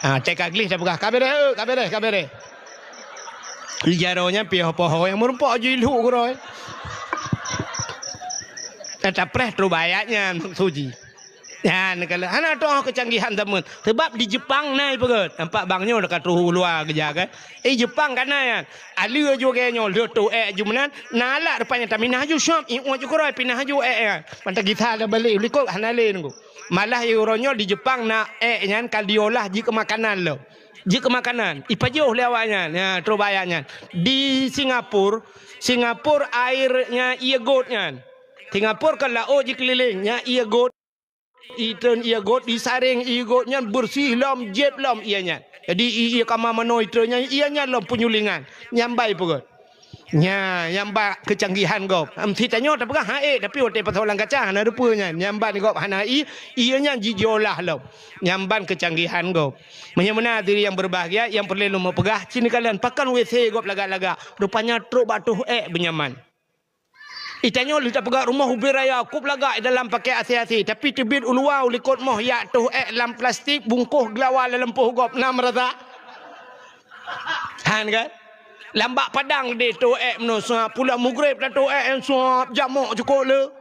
Ah, cai ka gleh tapeugah, "Ka beureh, ka beureh, ka beureh." Jaroe nyan piôh poho nyang meurumpok ju ilhuk keudroe. Tapreh trok bak ayat nyan suji. Nyan kalau hana toh keucanggihan zaman. Sebab di Jepang na ipeugöt. Nampak bang nyoe ka troh u luwa keujak kan. Eh, Jepang ka na nyan. Alue ju lagée nyoe, lheueh toh ék ju meunan, na alat rupanya taminah ju syop, ié ju keudroe pinah ju ék nyan. Mantong gisa tabalek u likot hana lé nunggu. Malah uroe nyoe di Jepang na ék nyan ka diolah jeuet keu makanan lom. Jeuet keu makanan. Ipajoh lé awak nyan. Ya, troh bak ayat nyan. Di Singapura, Singapura air nyan ié got nyan. Singapura kan laôt jikeulileng, nyan ié got. Itreun ié got, disaréng ié got nyan beureuséh lom, jieb lom ié nyan. Jadi ié kama manoe itreun nyan, ié nyan lom peunyulingan. Nyan ban ipeugöt. Nya, nyang ban keucanggihan gob. Em, si tanyoe tapeugah han ék, tapi watée pasoe lam kaca hana rupeue nyan. Nyang ban gob hana ié, ié nyan jijiolah lom. Nyang ban keucanggihan gob. Meunyoe meunan hadirin yang berbahagia, nyang peureulée lôn peugah, ci neukalon pakon W C gob lagak-lagak. Rupanya trok bak toh ék beunyaman. Itanyoe lheueh tapeugah rumoh ubé raya, kôb lagak i dalam pakai A C A C, tapi teubiet u luwa u likot moh yak toh ék lam plastik, bungkôh geulawa lam lampôh gob, na meurasa? Han kan? Lam bak padang deh toh ék meunoe, seuha pulang mugreb dah toh ék, seuha jamok cukôp le.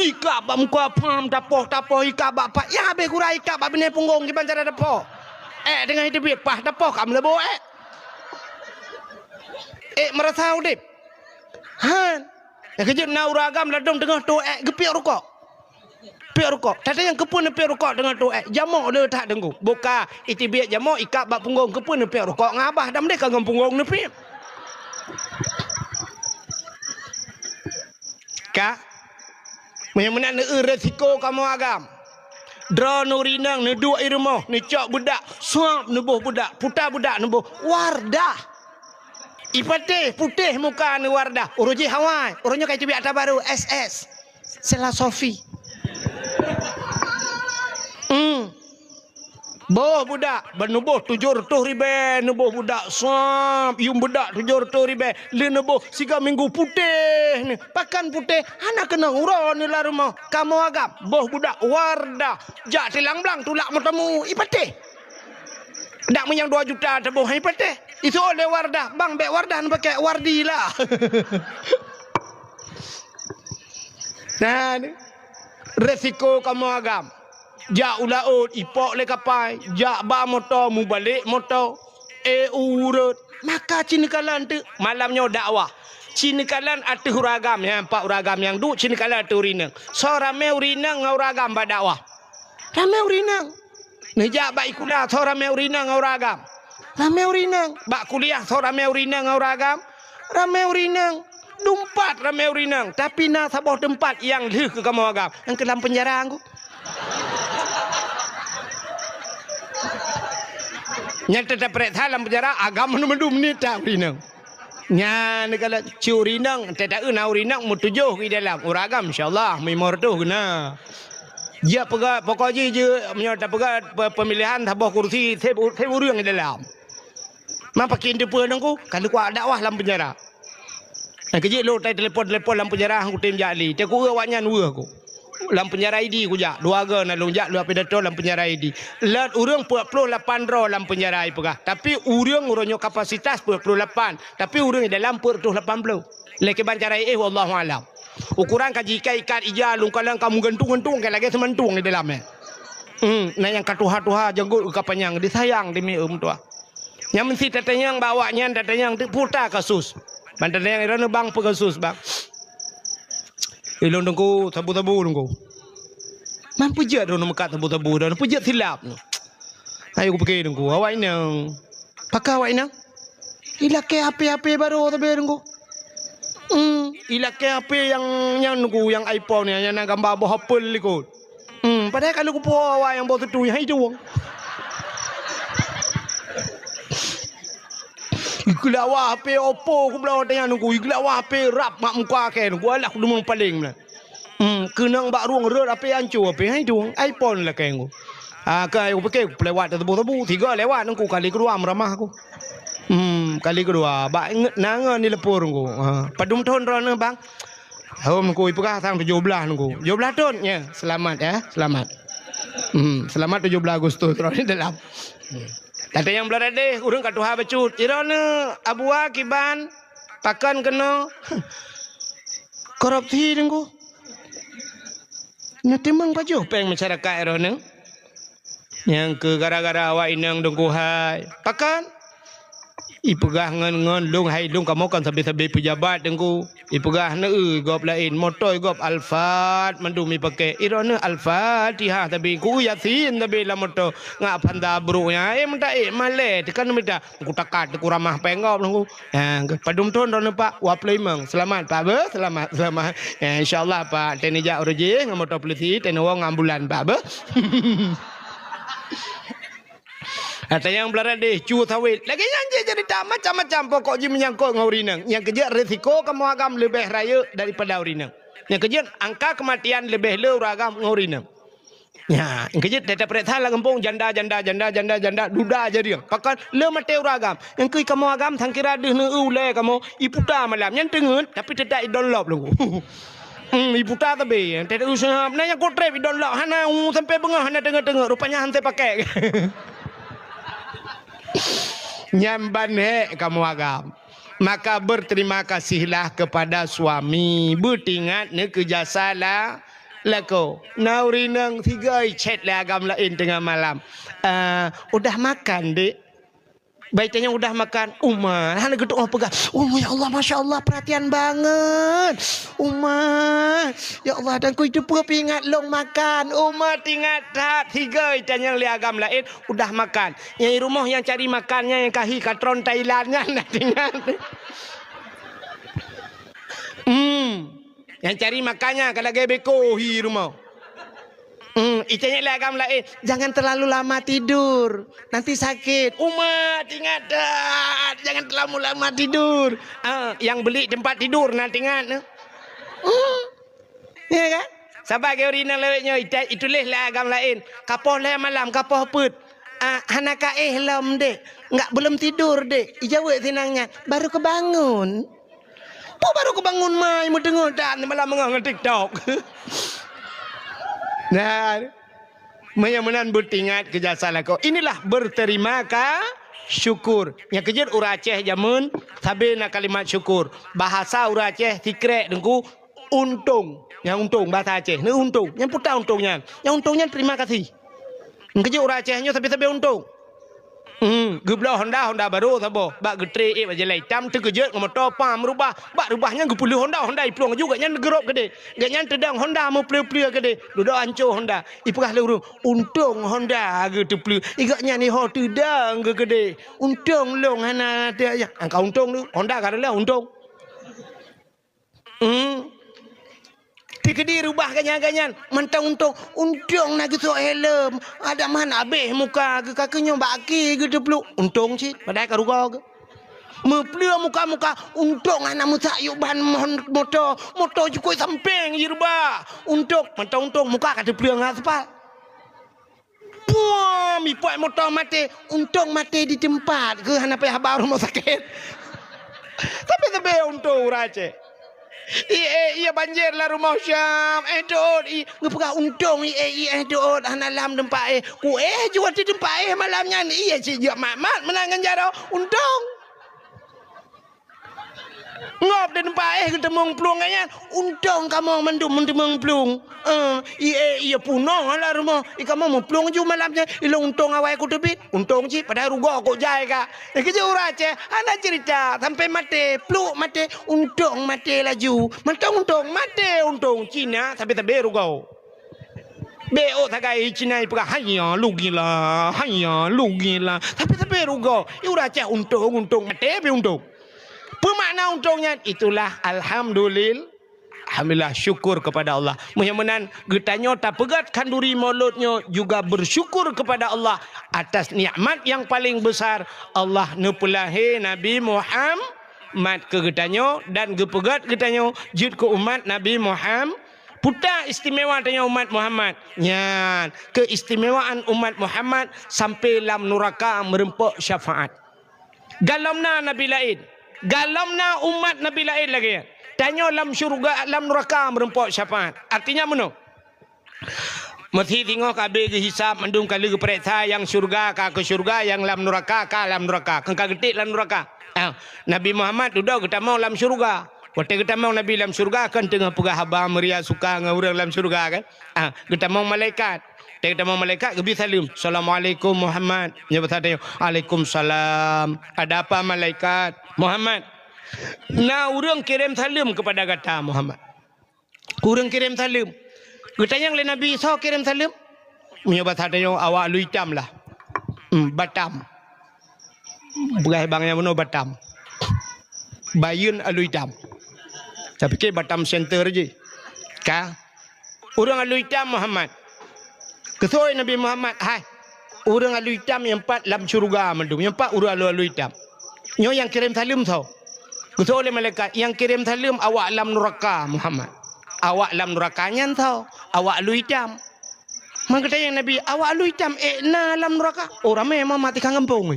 Ikab bak muka pham, tapoh-tapoh, ikab bak pat, ya habéh gura ikab bak binéh punggong kiban cara tapoh. Ék teungoh iteubiet, pah tapoh ka meuleubo ék. Ék meurasa udeb. Han. Nyang keujeuet na ureuëng agam ladôm teungoh toh ék geupiôh rukok. Piôh rukok. Tata nyang keupeue neupiôh rukok teungoh toh ék. Jamok le that teungku. Buka iteubiet jamok ikab bak punggong keupeue neupiôh rukok ngon abah dam deh ka ngon punggong neupiôh. Ka? Meunyoe meunan neu resiko kamoe agam. Droeneuh rinang neuduek i rumoh, neucok beudak, suap neuboh beudak, puta beudak neuboh. Wardah. Ipatéh putéh muka neu Wardah. Uroe jih awai, uroe nyoe ka iteubiet ata barô, S S. Sela Sofi. Hmm. Boh beudak, ban neuboh tujoh reutôh ribée, neuboh beudak sab, yuem beudak tujoh reutôh ribée, lé neuboh siga minggu putéh ni. Pakan putéh, hana keunong uroe ni lam rumoh. Kamoe agam, boh beudak Wardah, jak silang blang tulak meuteumèe, ipatéh. Dak meunyoe dua juta teuboh, ipatéh. Iseuôt lé Wardah, bang, bék Wardah neupakèk, Wardi lah. Nah, ni. Resiko kamoe agam. Jak u laôt, ipok lé kapai. Jak ba moto, mubalek moto. Eh, ureuëng. Maka ci neukalon teuk. Malam nyoe dakwah. Ci neukalon ateueh ureueng agam, nyan pat ureueng agam nyang duek, ci neukalon ateueh ureueng inong. Soe ramé ureueng inong ngon ureueng agam bak dakwah? Ramé ureueng inong. Neujak bak sikula, soe ramé ureueng inong ngon ureueng agam? Ramé ureueng inong. Bak kuliah, soe ramé ureueng inong ngon ureueng agam? Ramé ureueng inong. Dumpat ramé ureueng inong, tapi na saboh teumpat nyang lheueh keu kamoe agam. Nyan keuh lam peunjara nyan keuh. Nyan teutap peureksa lam peunjara, agam mandum-mandum nita ureueng inong. Nyan kalau cit ureueng inong, teuta na ureueng inong meutujoh di dalam. Ureueng agam, insya Allah, meulima reutôh keuh na. Jeuet peugah, pokok jih jeuet, meunyoe tapeugah pe-, pemilihan saboh kursi, seb u-, seb ureueng di dalam. Ma pakon teupeue nyan keuh, ka lheueh kuat dakwah lam peunjara. Nyan keuh jeuet lôn tai telepon-telepon lam peunjara, han kutem jak lé. Teuk kueu awaknyan weueh keuh. Lam peunjara Idi kujak. Dua goe na lôn jak, lôn pidato lam peunjara Idi. Lheueh ureueng peuet ploh lapan droe lam peunjara ipeugah. Tapi ureueng uroe nyoe kapasitas peuet ploh lapan. Tapi ureueng di dalam peuet reutôh lapan ploh. Lé kiban cara éh, wallahu alam. Ukuran ka jiikat-ikat ija, lôn kalon ka meugantung-gantung, ka lagèe seumantung di dalam, eh. Hmm, na nyang ka tuha-tuha, janggot ka panyang, disayang di mieu meutuah. Nyan meusti tatanyong bak awaknyan, tatanyong, "Peue ta kasus?" Ban tatanyong, "Droeneuh bang, peue kasus, bang?" "Ilôn Teungku, sabu-sabu Teungku." "Man peue jeuet droeneuh meukat sabu-sabu, droeneuh peue jeuet silap?" "Ayo kupike Teungku, awak inong." "Pakon awak inong?" "Ilakèe H P-H P barô sabe Teungku." Hmm, ilakèe H P nyang, nyang Teungku, nyang iPhone nyan, nyang na gamba boh apel likot. Hmm, padahai ka lheueh kupuwoe awai nyang boh teutui, hai tueng. Igeulawa H P Oppo kubloe watèe nyan Teungku, igeulawa H P rab mak muka kèe Teungku, alah kudeungoe paleng meunan. Hmm, keunong bak rueng rhot H P ancô H P, hai tueng, iPhone lakèe Teungku. Ah, ka kupike pelewat teubôh-teubôh, tiga lewat Teungku, kali keudua meuramah ku. Hmm, kali keudua, bak ingat na ngon ni leupor Teungku. Ha, padum thon droeneuh bang? Hom Teungku, ipeugah sang tujoh blah Teungku. Tujoh blah thon, ya, selamat ya, selamat. Hmm, selamat tujoh blah Agustus droeneuh dalam. Hmm. Tatanyong blah radeh, ureueng ka tuha bacut. Droeneuh Abua kiban, pakon keunoe korupsi Teungku. Nyoe timang pajoh péng masyarakat droeneuh. Nyang keu gara-gara awak inong Teungku hai. Pakon? Ipeugah ngon, ngon lôn hai lôn kamoe kon sabe-sabe peujabat Teungku. Ipeugah neu gob laén, moto gob Alphard mandum ipakè. Droeneuh Al-Fatihah sabe, ku Yasin sabe lam moto. Ngat phanta brôk nyan, eh, meuta, eh, malèe, teuka neumita. Teungku takat, Teungku ramah péng gob Teungku. Ha, padum thon droeneuh Pak? Dua ploh limong. Selamat Pak beuh, selamat, selamat. Ya, insya Allah Pak, teuh neujak uroe jih ngon moto polisi, teuh neuwoe ngon ambulan Pak beuh. Ata nyang blah radeh, cu sawét. Lagèe nyan jih cerita macam-macam pokok jih meunyangkot ngon ureueng inong. Nyang keu jeuet risiko kamoe agam leubeh rayeuk daripada ureueng inong. Nyang keu jeuet angka keumatian leubeh le ureueng agam ngon ureueng inong. Nyan, keujeuet teuta peuriksa lam gampông, janda, janda, janda, janda, janda, duda jadiang. Pakon le maté ureueng agam. Nyang keu kamoe agam, sangkira deuh neu ulèe kamoe, iputa malam. Nyan teungeut, tapi teuta idonlop lom. Hmm, iputa tabe. Teuta useuhab, na nyang kotrep idonlop, hana u sampai beungoh, hana teungeut-teungeut. Rupanya hana pakai. Nyan ban hék kamoe agam. Maka berterima kasihlah kepada suami. Beutingat neu keu jasa la-, lakoe. Na ureueng inong sigoe chat lé agam laén teungoh malam. "Eh, udah makan, Dek?" Bai tanyong, "Udah makan?" "Uma." Hana geutu'oh peugah. "Oh, ya Allah, masya Allah, perhatian banget. Uma. Ya Allah, dan kau itu pun ingat long makan." Uma tingat that. Sigoe tanyong lé agam laén, "Udah makan?" Nyang di rumoh nyang cari makan nyan nyang ka hi katron Thailand nyan, na tingat. Hmm. Nyang cari makan nyan ka lagèe beko hi rumoh. Hmm, itanyong lé agam laén, "Jangan terlalu lama tidur, nanti sakit." Uma tingat that, jangan terlalu lama tidur. Ah, nyang beli tempat tidur na tingat. Hmm. Ya kan? Saban keu ureueng inong lawét nyoe, ita-, ituléh lé agam laén. "Kapoh lhèe malam, kapoh peuet?" "Ah, hana kaéh lom, Dek." "Enggak, belum tidur, Dek." Ijaweueb sinan nyan, "Baru kebangun." Peue baru kebangun mai meuteungoh dan malam beungoh ngon TikTok. Nah, meunyoe meunan beutingat keu jasa lakoe. Inilah berterima ka-, syukur. Nyang keujeuet ureueng Aceh jameun sabe na kalimat syukur. Bahasa ureueng Aceh sikrek Teungku, untông. Nyang untông, bahasa Aceh, neu untông. Nyang puta untông nyan. Nyang untông nyan terima kasih. Nyang keujeuet ureueng Aceh nyoe sabe-sabe untông. Hmm, geubloe Honda, Honda barô saboh. Bak geutré ék bak jalan itam, teukeujot ngon moto pam reubah. Bak reubah nyan geupeuleueh Honda, Honda iplueng laju, gobnyan geurob keudeh. Gobnyan teudong Honda meupleu-pleu keudeh. Dudoe anco Honda. Ipeugah lé ureueng, "Untông Honda geuteupleue." Gobnyan iho teudong geukeudeh. "Untông lôn hana teuh." Angka untông tu, Honda ka reuloh untông. Hmm. Teukeudi reubah gobnyan-gobnyan, mantong untông. Untông na geusok helm. Adak man abéh muka geuh, ka keuh nyoe bak aki geuteupluek. Untông cit, padahai ka rugoe geuh. Meupleue muka-muka, untông hana meusak yub ban mon-, moto. Moto jukôi sampéng jireubah. Untông, mantong untông, muka ka teupleue ngon aspal. Puam, ipuet moto maté, untông maté di teumpat, keuh hana payah ba rumoh sakét. Tapi-tapi untông ureueng Aceh. Ié, ié banjir lam rumoh Syam, éh teuôt, i, geupeugah untông ié, ié teuôt, hana lam teumpat éh. Kuéh jua di teumpat éh malam nyan, ié cit jeuet mat-mat meunan ngon jaroe, untông. Ngop di teumpat éh geuteumeung plueng nyan, untông kamoe mandum meuteumeung plueng. Eh, ié, ié punoh lam rumoh, i kamoe meuplueng ju malam nyan, ilôn untông awai kuteubiet, untông cit padahai rugoe kok jai ka. Eh, keujeuet ureueng Aceh, hana cerita, sampai maté, pluek maté, untông maté laju. Mantong untông, maté untông, Cina sabe-sabe rugoe. Bék ôk sagai Cina ipeugah, "Haiya, lugila, haiya, lugila." Tapi-tapi rugoe, i ureueng Aceh untông, untông, maté pih untông. Peue makna untông nyan? Itulah alhamdulil-, alhamdulillah, syukur kepada Allah. Meunyoe meunan, geutanyoe tapeugöt khanduri Maulud nyoe juga bersyukur kepada Allah atas nikmat yang paling besar, Allah neupeulahé Nabi Muhammad keu geutanyoe dan geupeugöt geutanyoe jeuet keu umat Nabi Muhammad. Peue istimewa tanyoe umat Muhammad? Nyan, keistimewaan umat Muhammad sampai lam nuraka meureumpok syafaat. Galom na nabi laén, galom na umat nabi laén lagèe nyan. Tanyoe lam syeuruga, lam nuraka meureumpok syafaat. Artinya meunoe. Meusi singoh ka abéh geuhisab, mandum ka lheueh geupareksa, nyang syeuruga ka keu syeuruga, nyang lam nuraka ka lam nuraka. Kon ka geutik lam nuraka. Ah, Nabi Muhammad dudoe geutamong lam syeuruga. Watèe geutamong Nabi lam syeuruga, kan teungoh peugah haba meuria suka ngon ureueng lam syeuruga, kan? Ah, geutamong malaikat. Watèe geutamong malaikat, geubri saleuem, "Assalamualaikum Muhammad." Nyoe basa tanyoe, "Waalaikumsalam." "Ada apa, malaikat?" "Muhammad, na ureueng kirém saleuem keupada gata, Muhammad." Ureueng kirém saleuem. Geutanyong lé Nabi, "Soe kirém saleuem?" Meunyoe basa tanyoe, "Awak Alue Itam lah." Hmm, Batam. Peugah bang nyang bunoe Batam. Bayeuen Alue Itam. Tapike Batam Center jih. Ka. Ureueng Alue Itam Muhammad. Geuseuôt Nabi Muhammad, "Hai, ureueng Alue Itam nyang pat lam syeuruga mandum, nyang pat ureueng Alue, Alue Itam. Nyoe nyang kirém saleuem soe?" Geuseuôt lé malaikat, "Nyang kirém saleuem awak lam nuraka, Muhammad." "Awak lam nuraka nyan soe?" "Awak Alue Itam." Man geutanyong Nabi, "Awak Alue Itam ék na lam nuraka?" Oh, ramé Muhammad tikang gampông.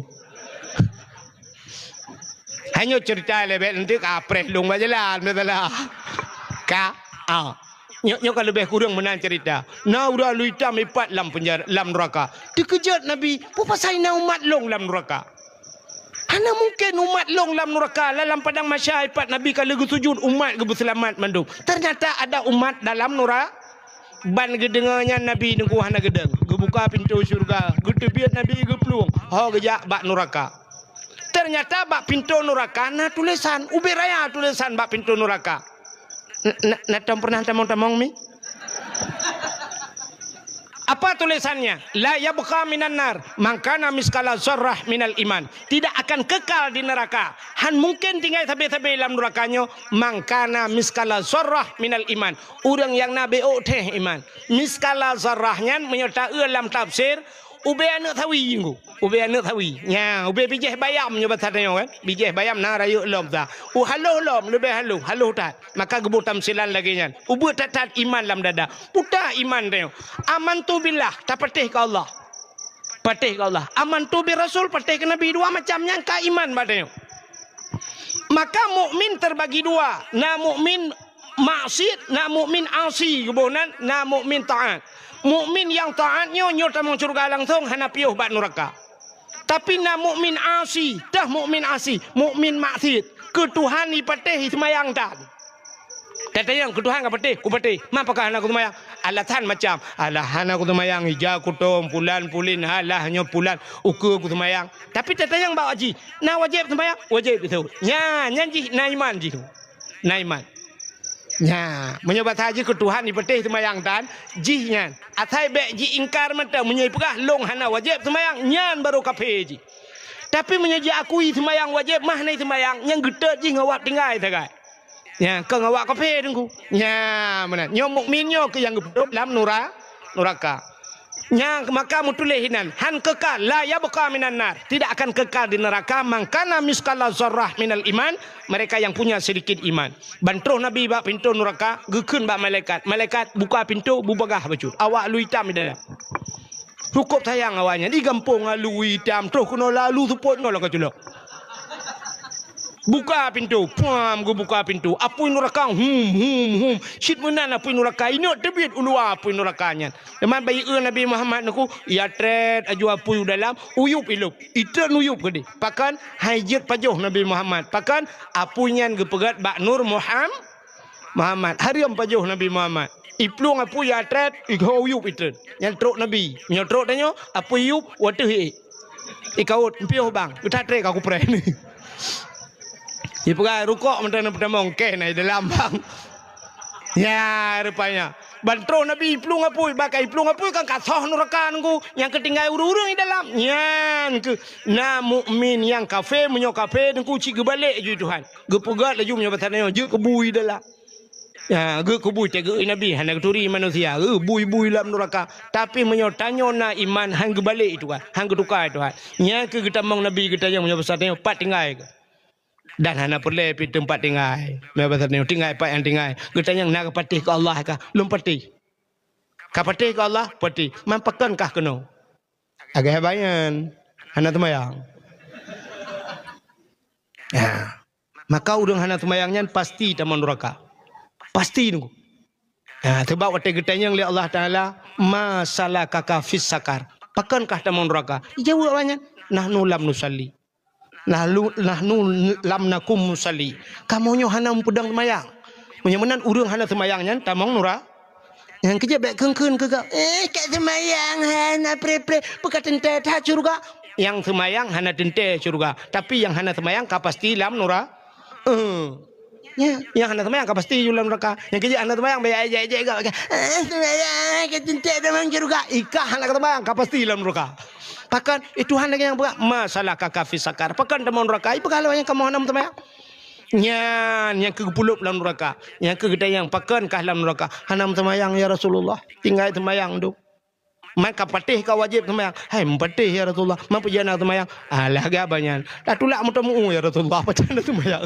Hai nyoe ceurita lé bèk nanti ka preh lôn bak jalan, beutôi lah. Ka, ah. Nyoe, nyoe ka leubeh kureueng meunan ceurita. Na ureueng Alue Itam ipat lam peunjara, lam nuraka. Teukeujot Nabi, "Peue pasai na umat lôn lam nuraka?" Hana mungken umat lôn lam nuraka. Lam padang mahsyar ipat Nabi ka lheueh geusujut, umat geubeuseulamat mandum. Teunyata ada umat dalam nura-, ban geudeungoe nyan Nabi teungku hana geudong. Geubuka pintoe syeuruga, geuteubiet Nabi geuplueng, ho geujak bak nuraka. Teunyata bak pintoe nuraka na tulésan, ubé raya tulésan bak pintoe nuraka. N-, na, na tom pernah tamong-tamong mi? Apa tulésannya? "La yabqa minan nar man kana miskala zarrah minal iman." Tidak akan kekal di neraka. Han mungken tinggai sabe-sabe lam nuraka nyoe man kana miskala zarrah minal iman. Ureueng nyang na bék ôk theh iman. Miskala zarrah nyan meunyoe taeu lam tafsir, ubé aneuk sawi jih. Ubé aneuk sawi. Nya, ubé bijéh bayam nyoe basa tanyoe kan. Bijéh bayam na rayeuk lom sa. U haloh lom, leubeh haloh, haloh that. Maka geuboh tamsilan lagèe nyan. Ubeut that-that iman lam dada. Peue iman tanyoe? Amantu billah, tapatéh keu Allah. Patéh keu Allah. Amantu bir rasul, patéh keu Nabi. Dua macam nyan ka iman bak tanyoe. Maka mukmin terbagi dua. Na mukmin maksiet, na mukmin asi. Geuboh nan, na mukmin taat. Mukmin nyang taat nyoe, nyoe tamong syeuruga langsong, hana piôh bak nuraka. Tapi na mukmin asi, teuh mukmin asi, mukmin maksiet. Keu Tuhan ipatéh, iseumayang tan. Tatanyong keu Tuhan ka patéh, kupatéh. Man pakon hana kuseumayang? Alasan macam, alah hana kuseumayang, ija kutom, pulan pulin, alah nyoe pulan, ukeue kuseumayang. Tapi tatanyong bak jih, na wajéb seumayang? Wajéb beutôi. Nyan, nyan jih na iman jih tu. Na iman. Nya, meunyoe basa jih keu Tuhan jipatéh seumayang tan, jih nyan. Asai bék jiingkar mantong, meunyoe jipeugah lôn hana wajéb seumayang, nyan barô kafé jih. Tapi meunyoe jiakui seumayang wajéb, mah na seumayang, nyang geutot jih ngon awak tinggai sagai. Nya, keu ngon awak kafé teungku. Nya, meunan. Nyoe mukmin nyoe keuh nyang geupeudong lam nura-, nuraka. Nyang maka meutuléh inan, han kekal, la yabqa minan nar, tidak akan kekal di neraka, man kana misqala zarrah minal iman, mereka yang punya sedikit iman. Ban troh Nabi bak pintoe nuraka, geukheun bak malaikat, "Malaikat, buka pintoe, bubagaih bacut, awak lu itam di dalam." Cukup sayang awaknyan, di gampông alu itam, troh keunoe lalu seupôt ngon lagée culok. Buka pintoe, puam geubuka pintoe. Apui nuraka, hum, hum, hum. Cit meunan apui nuraka, inok teubiet u luwa apui nuraka nyan. Teuma bak ié Nabi Muhammad nyoe, ya trét aju apui u dalam, uyup ilop. Itreun uyup keudeh. Pakon hai jeuet pajoh Nabi Muhammad. Pakon apui nyan geupeugét bak nur Muham-, Muhammad. Hareuem pajoh Nabi Muhammad. Iplueng apui ya trét, igoe uyup itreun. Nyan trok Nabi. Nyoe trok tanyoe, apui yup, wateuh ié. Ikaut, piôh bang, geutat tré ka kupreh. Ipeugah rukok mantong na peutamong, keh na i dalam bang. Ya, rupanya. Ban troh Nabi iplueng apui, bak ka iplueng apui kan ka soh nuraka nunggu. Nyang keutinggai ureuëng-ureuëng i dalam. Nyan keuh na mukmin nyang kafé, meunyoe kafé nunggu cit geubalek ju Tuhan. Geupeugét laju meunyoe basa nyoe, jeuet keu bui dalam. Ya, geuh keu bui teugeue Nabi, hana geuturi manusia. Geuh bui-bui lam nuraka. Tapi meunyoe tanyoe na iman, han geubalek itu kan, han geutuka itu kan. Nyan keuh geutamong Nabi geutanyong meunyoe basa tanyoe pat tinggai keuh. Dan hana peureulée pih teumpat tinggai. Meunyoe basa tanyoe tinggai pat nyang tinggai. Geutanyong na ka patéh keu Allah kah? Lôn patéh. Ka patéh keu Allah? Patéh. Man pakon kah keunoe? Agak banyan. Hana teumayang. Ya. Maka ureuëng hana seumayang nyan pasti tamong nuraka. Pasti nunggu. Ha, sebab watée geutanyong lé Allah Taala, "Ma salakaka fis sakar?" Pakon kah tamong nuraka? Jaweueb awaknyan, "Nahnu lam nusalli." Lalu, "Nahnu lam nakum musalli." Kamoe nyoe hana meupeudong seumayang. Meunyoe meunan ureuëng hana seumayang nyan tamong nura-, Nyang keujeuet bék kheun-kheun keu gab, "Eh, ka seumayang hana preh-preh, peue ka teuntée that syeuruga?" Nyang seumayang hana teuntée syeuruga, tapi nyang hana seumayang ka pasti lam nura-, eh. Nya, nyang hana seumayang ka pasti lam nuraka. Nyang keujeuet hana seumayang bék ejek-ejek gab, "Eh, seumayang ka teuntée tamong syeuruga." Ikah hana seumayang ka pasti lam nuraka. Pakon, eh, Tuhan lagée nyang peugah, "Ma salakaka fis sakar?" Pakon tamong nuraka? Ipeugah lom nyang kamoe hana seumayang. Nyan nyang keu geupulop lam nuraka. Nyang keu geutanyong, "Pakon kah lam nuraka?" "Hana meuseumbayang, ya Rasulullah. Tinggai seumayang tu." "Man ka patéh ka wajéb seumayang?" "Hai, meupatéh, ya Rasulullah." "Man peue jeuet hana seumayang?" "Alah, geuba nyan. Dah tulak meuteumeu, ya Rasulullah, pajan hana seumayang."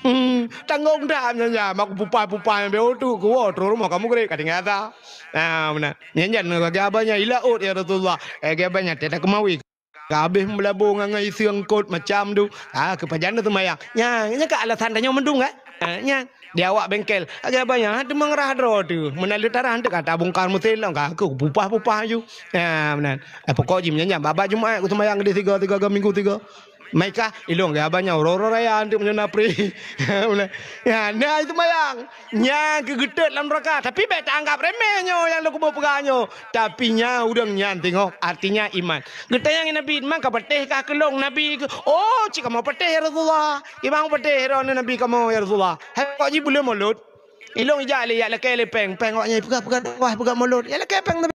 Hmm, tanggong that nyan, nyan. Mak pupai-pupai nyang beu tu, kuwoe, troh rumoh kamoe grek, ka tinggai ata. Ah, meunan. Nyan, nyan, geuba nyan, "Ila ôt, ya Rasulullah." Eh, geuba nyan, "Teuka keumawi." Ka habéh meulabô ngon, ngon iseung kot macam tu. Ah, keu pajan na seumayang. Nyan, nyan ka alasan tanyoe mandum kan? Ah, nyan. Di awak bengkel. Agak banyak, ha, teuma ngeurah droe tu. Meunan leutarah tu ka tabongkar meusén lom, ka keu pupah-pupah aju. Ha, meunan. Eh, pokok jih meunan nyan. Bak Jumat ku seumayang di sigo, sigo, sigo, minggu sigo. Mai kah, ilong gaya banyak, uroe-uroe raya, anteuk meunyoe na pri. Meunan. Ya, na itu mayang. Nyan keu geutot lam nuraka, tapi bék taanggap remeh nyoe nyang lôn kubu peugah nyoe. Tapi nyan ureuëng nyan teungoh, artinya iman. Geutanyong Nabi, "Man ka patéh kah keu lôn, Nabi?" "Oh, cit kamoe patéh, ya Rasulullah." "Kiban patéh droeneuh Nabi kamoe, ya Rasulullah?" "Hai, kok jih buleuen Molot?" Ilong ijak lé, yak lakée lé péng, péng awak nyan peugah-peugah dakwah, peugah Molot. Yak lakée péng Nabi.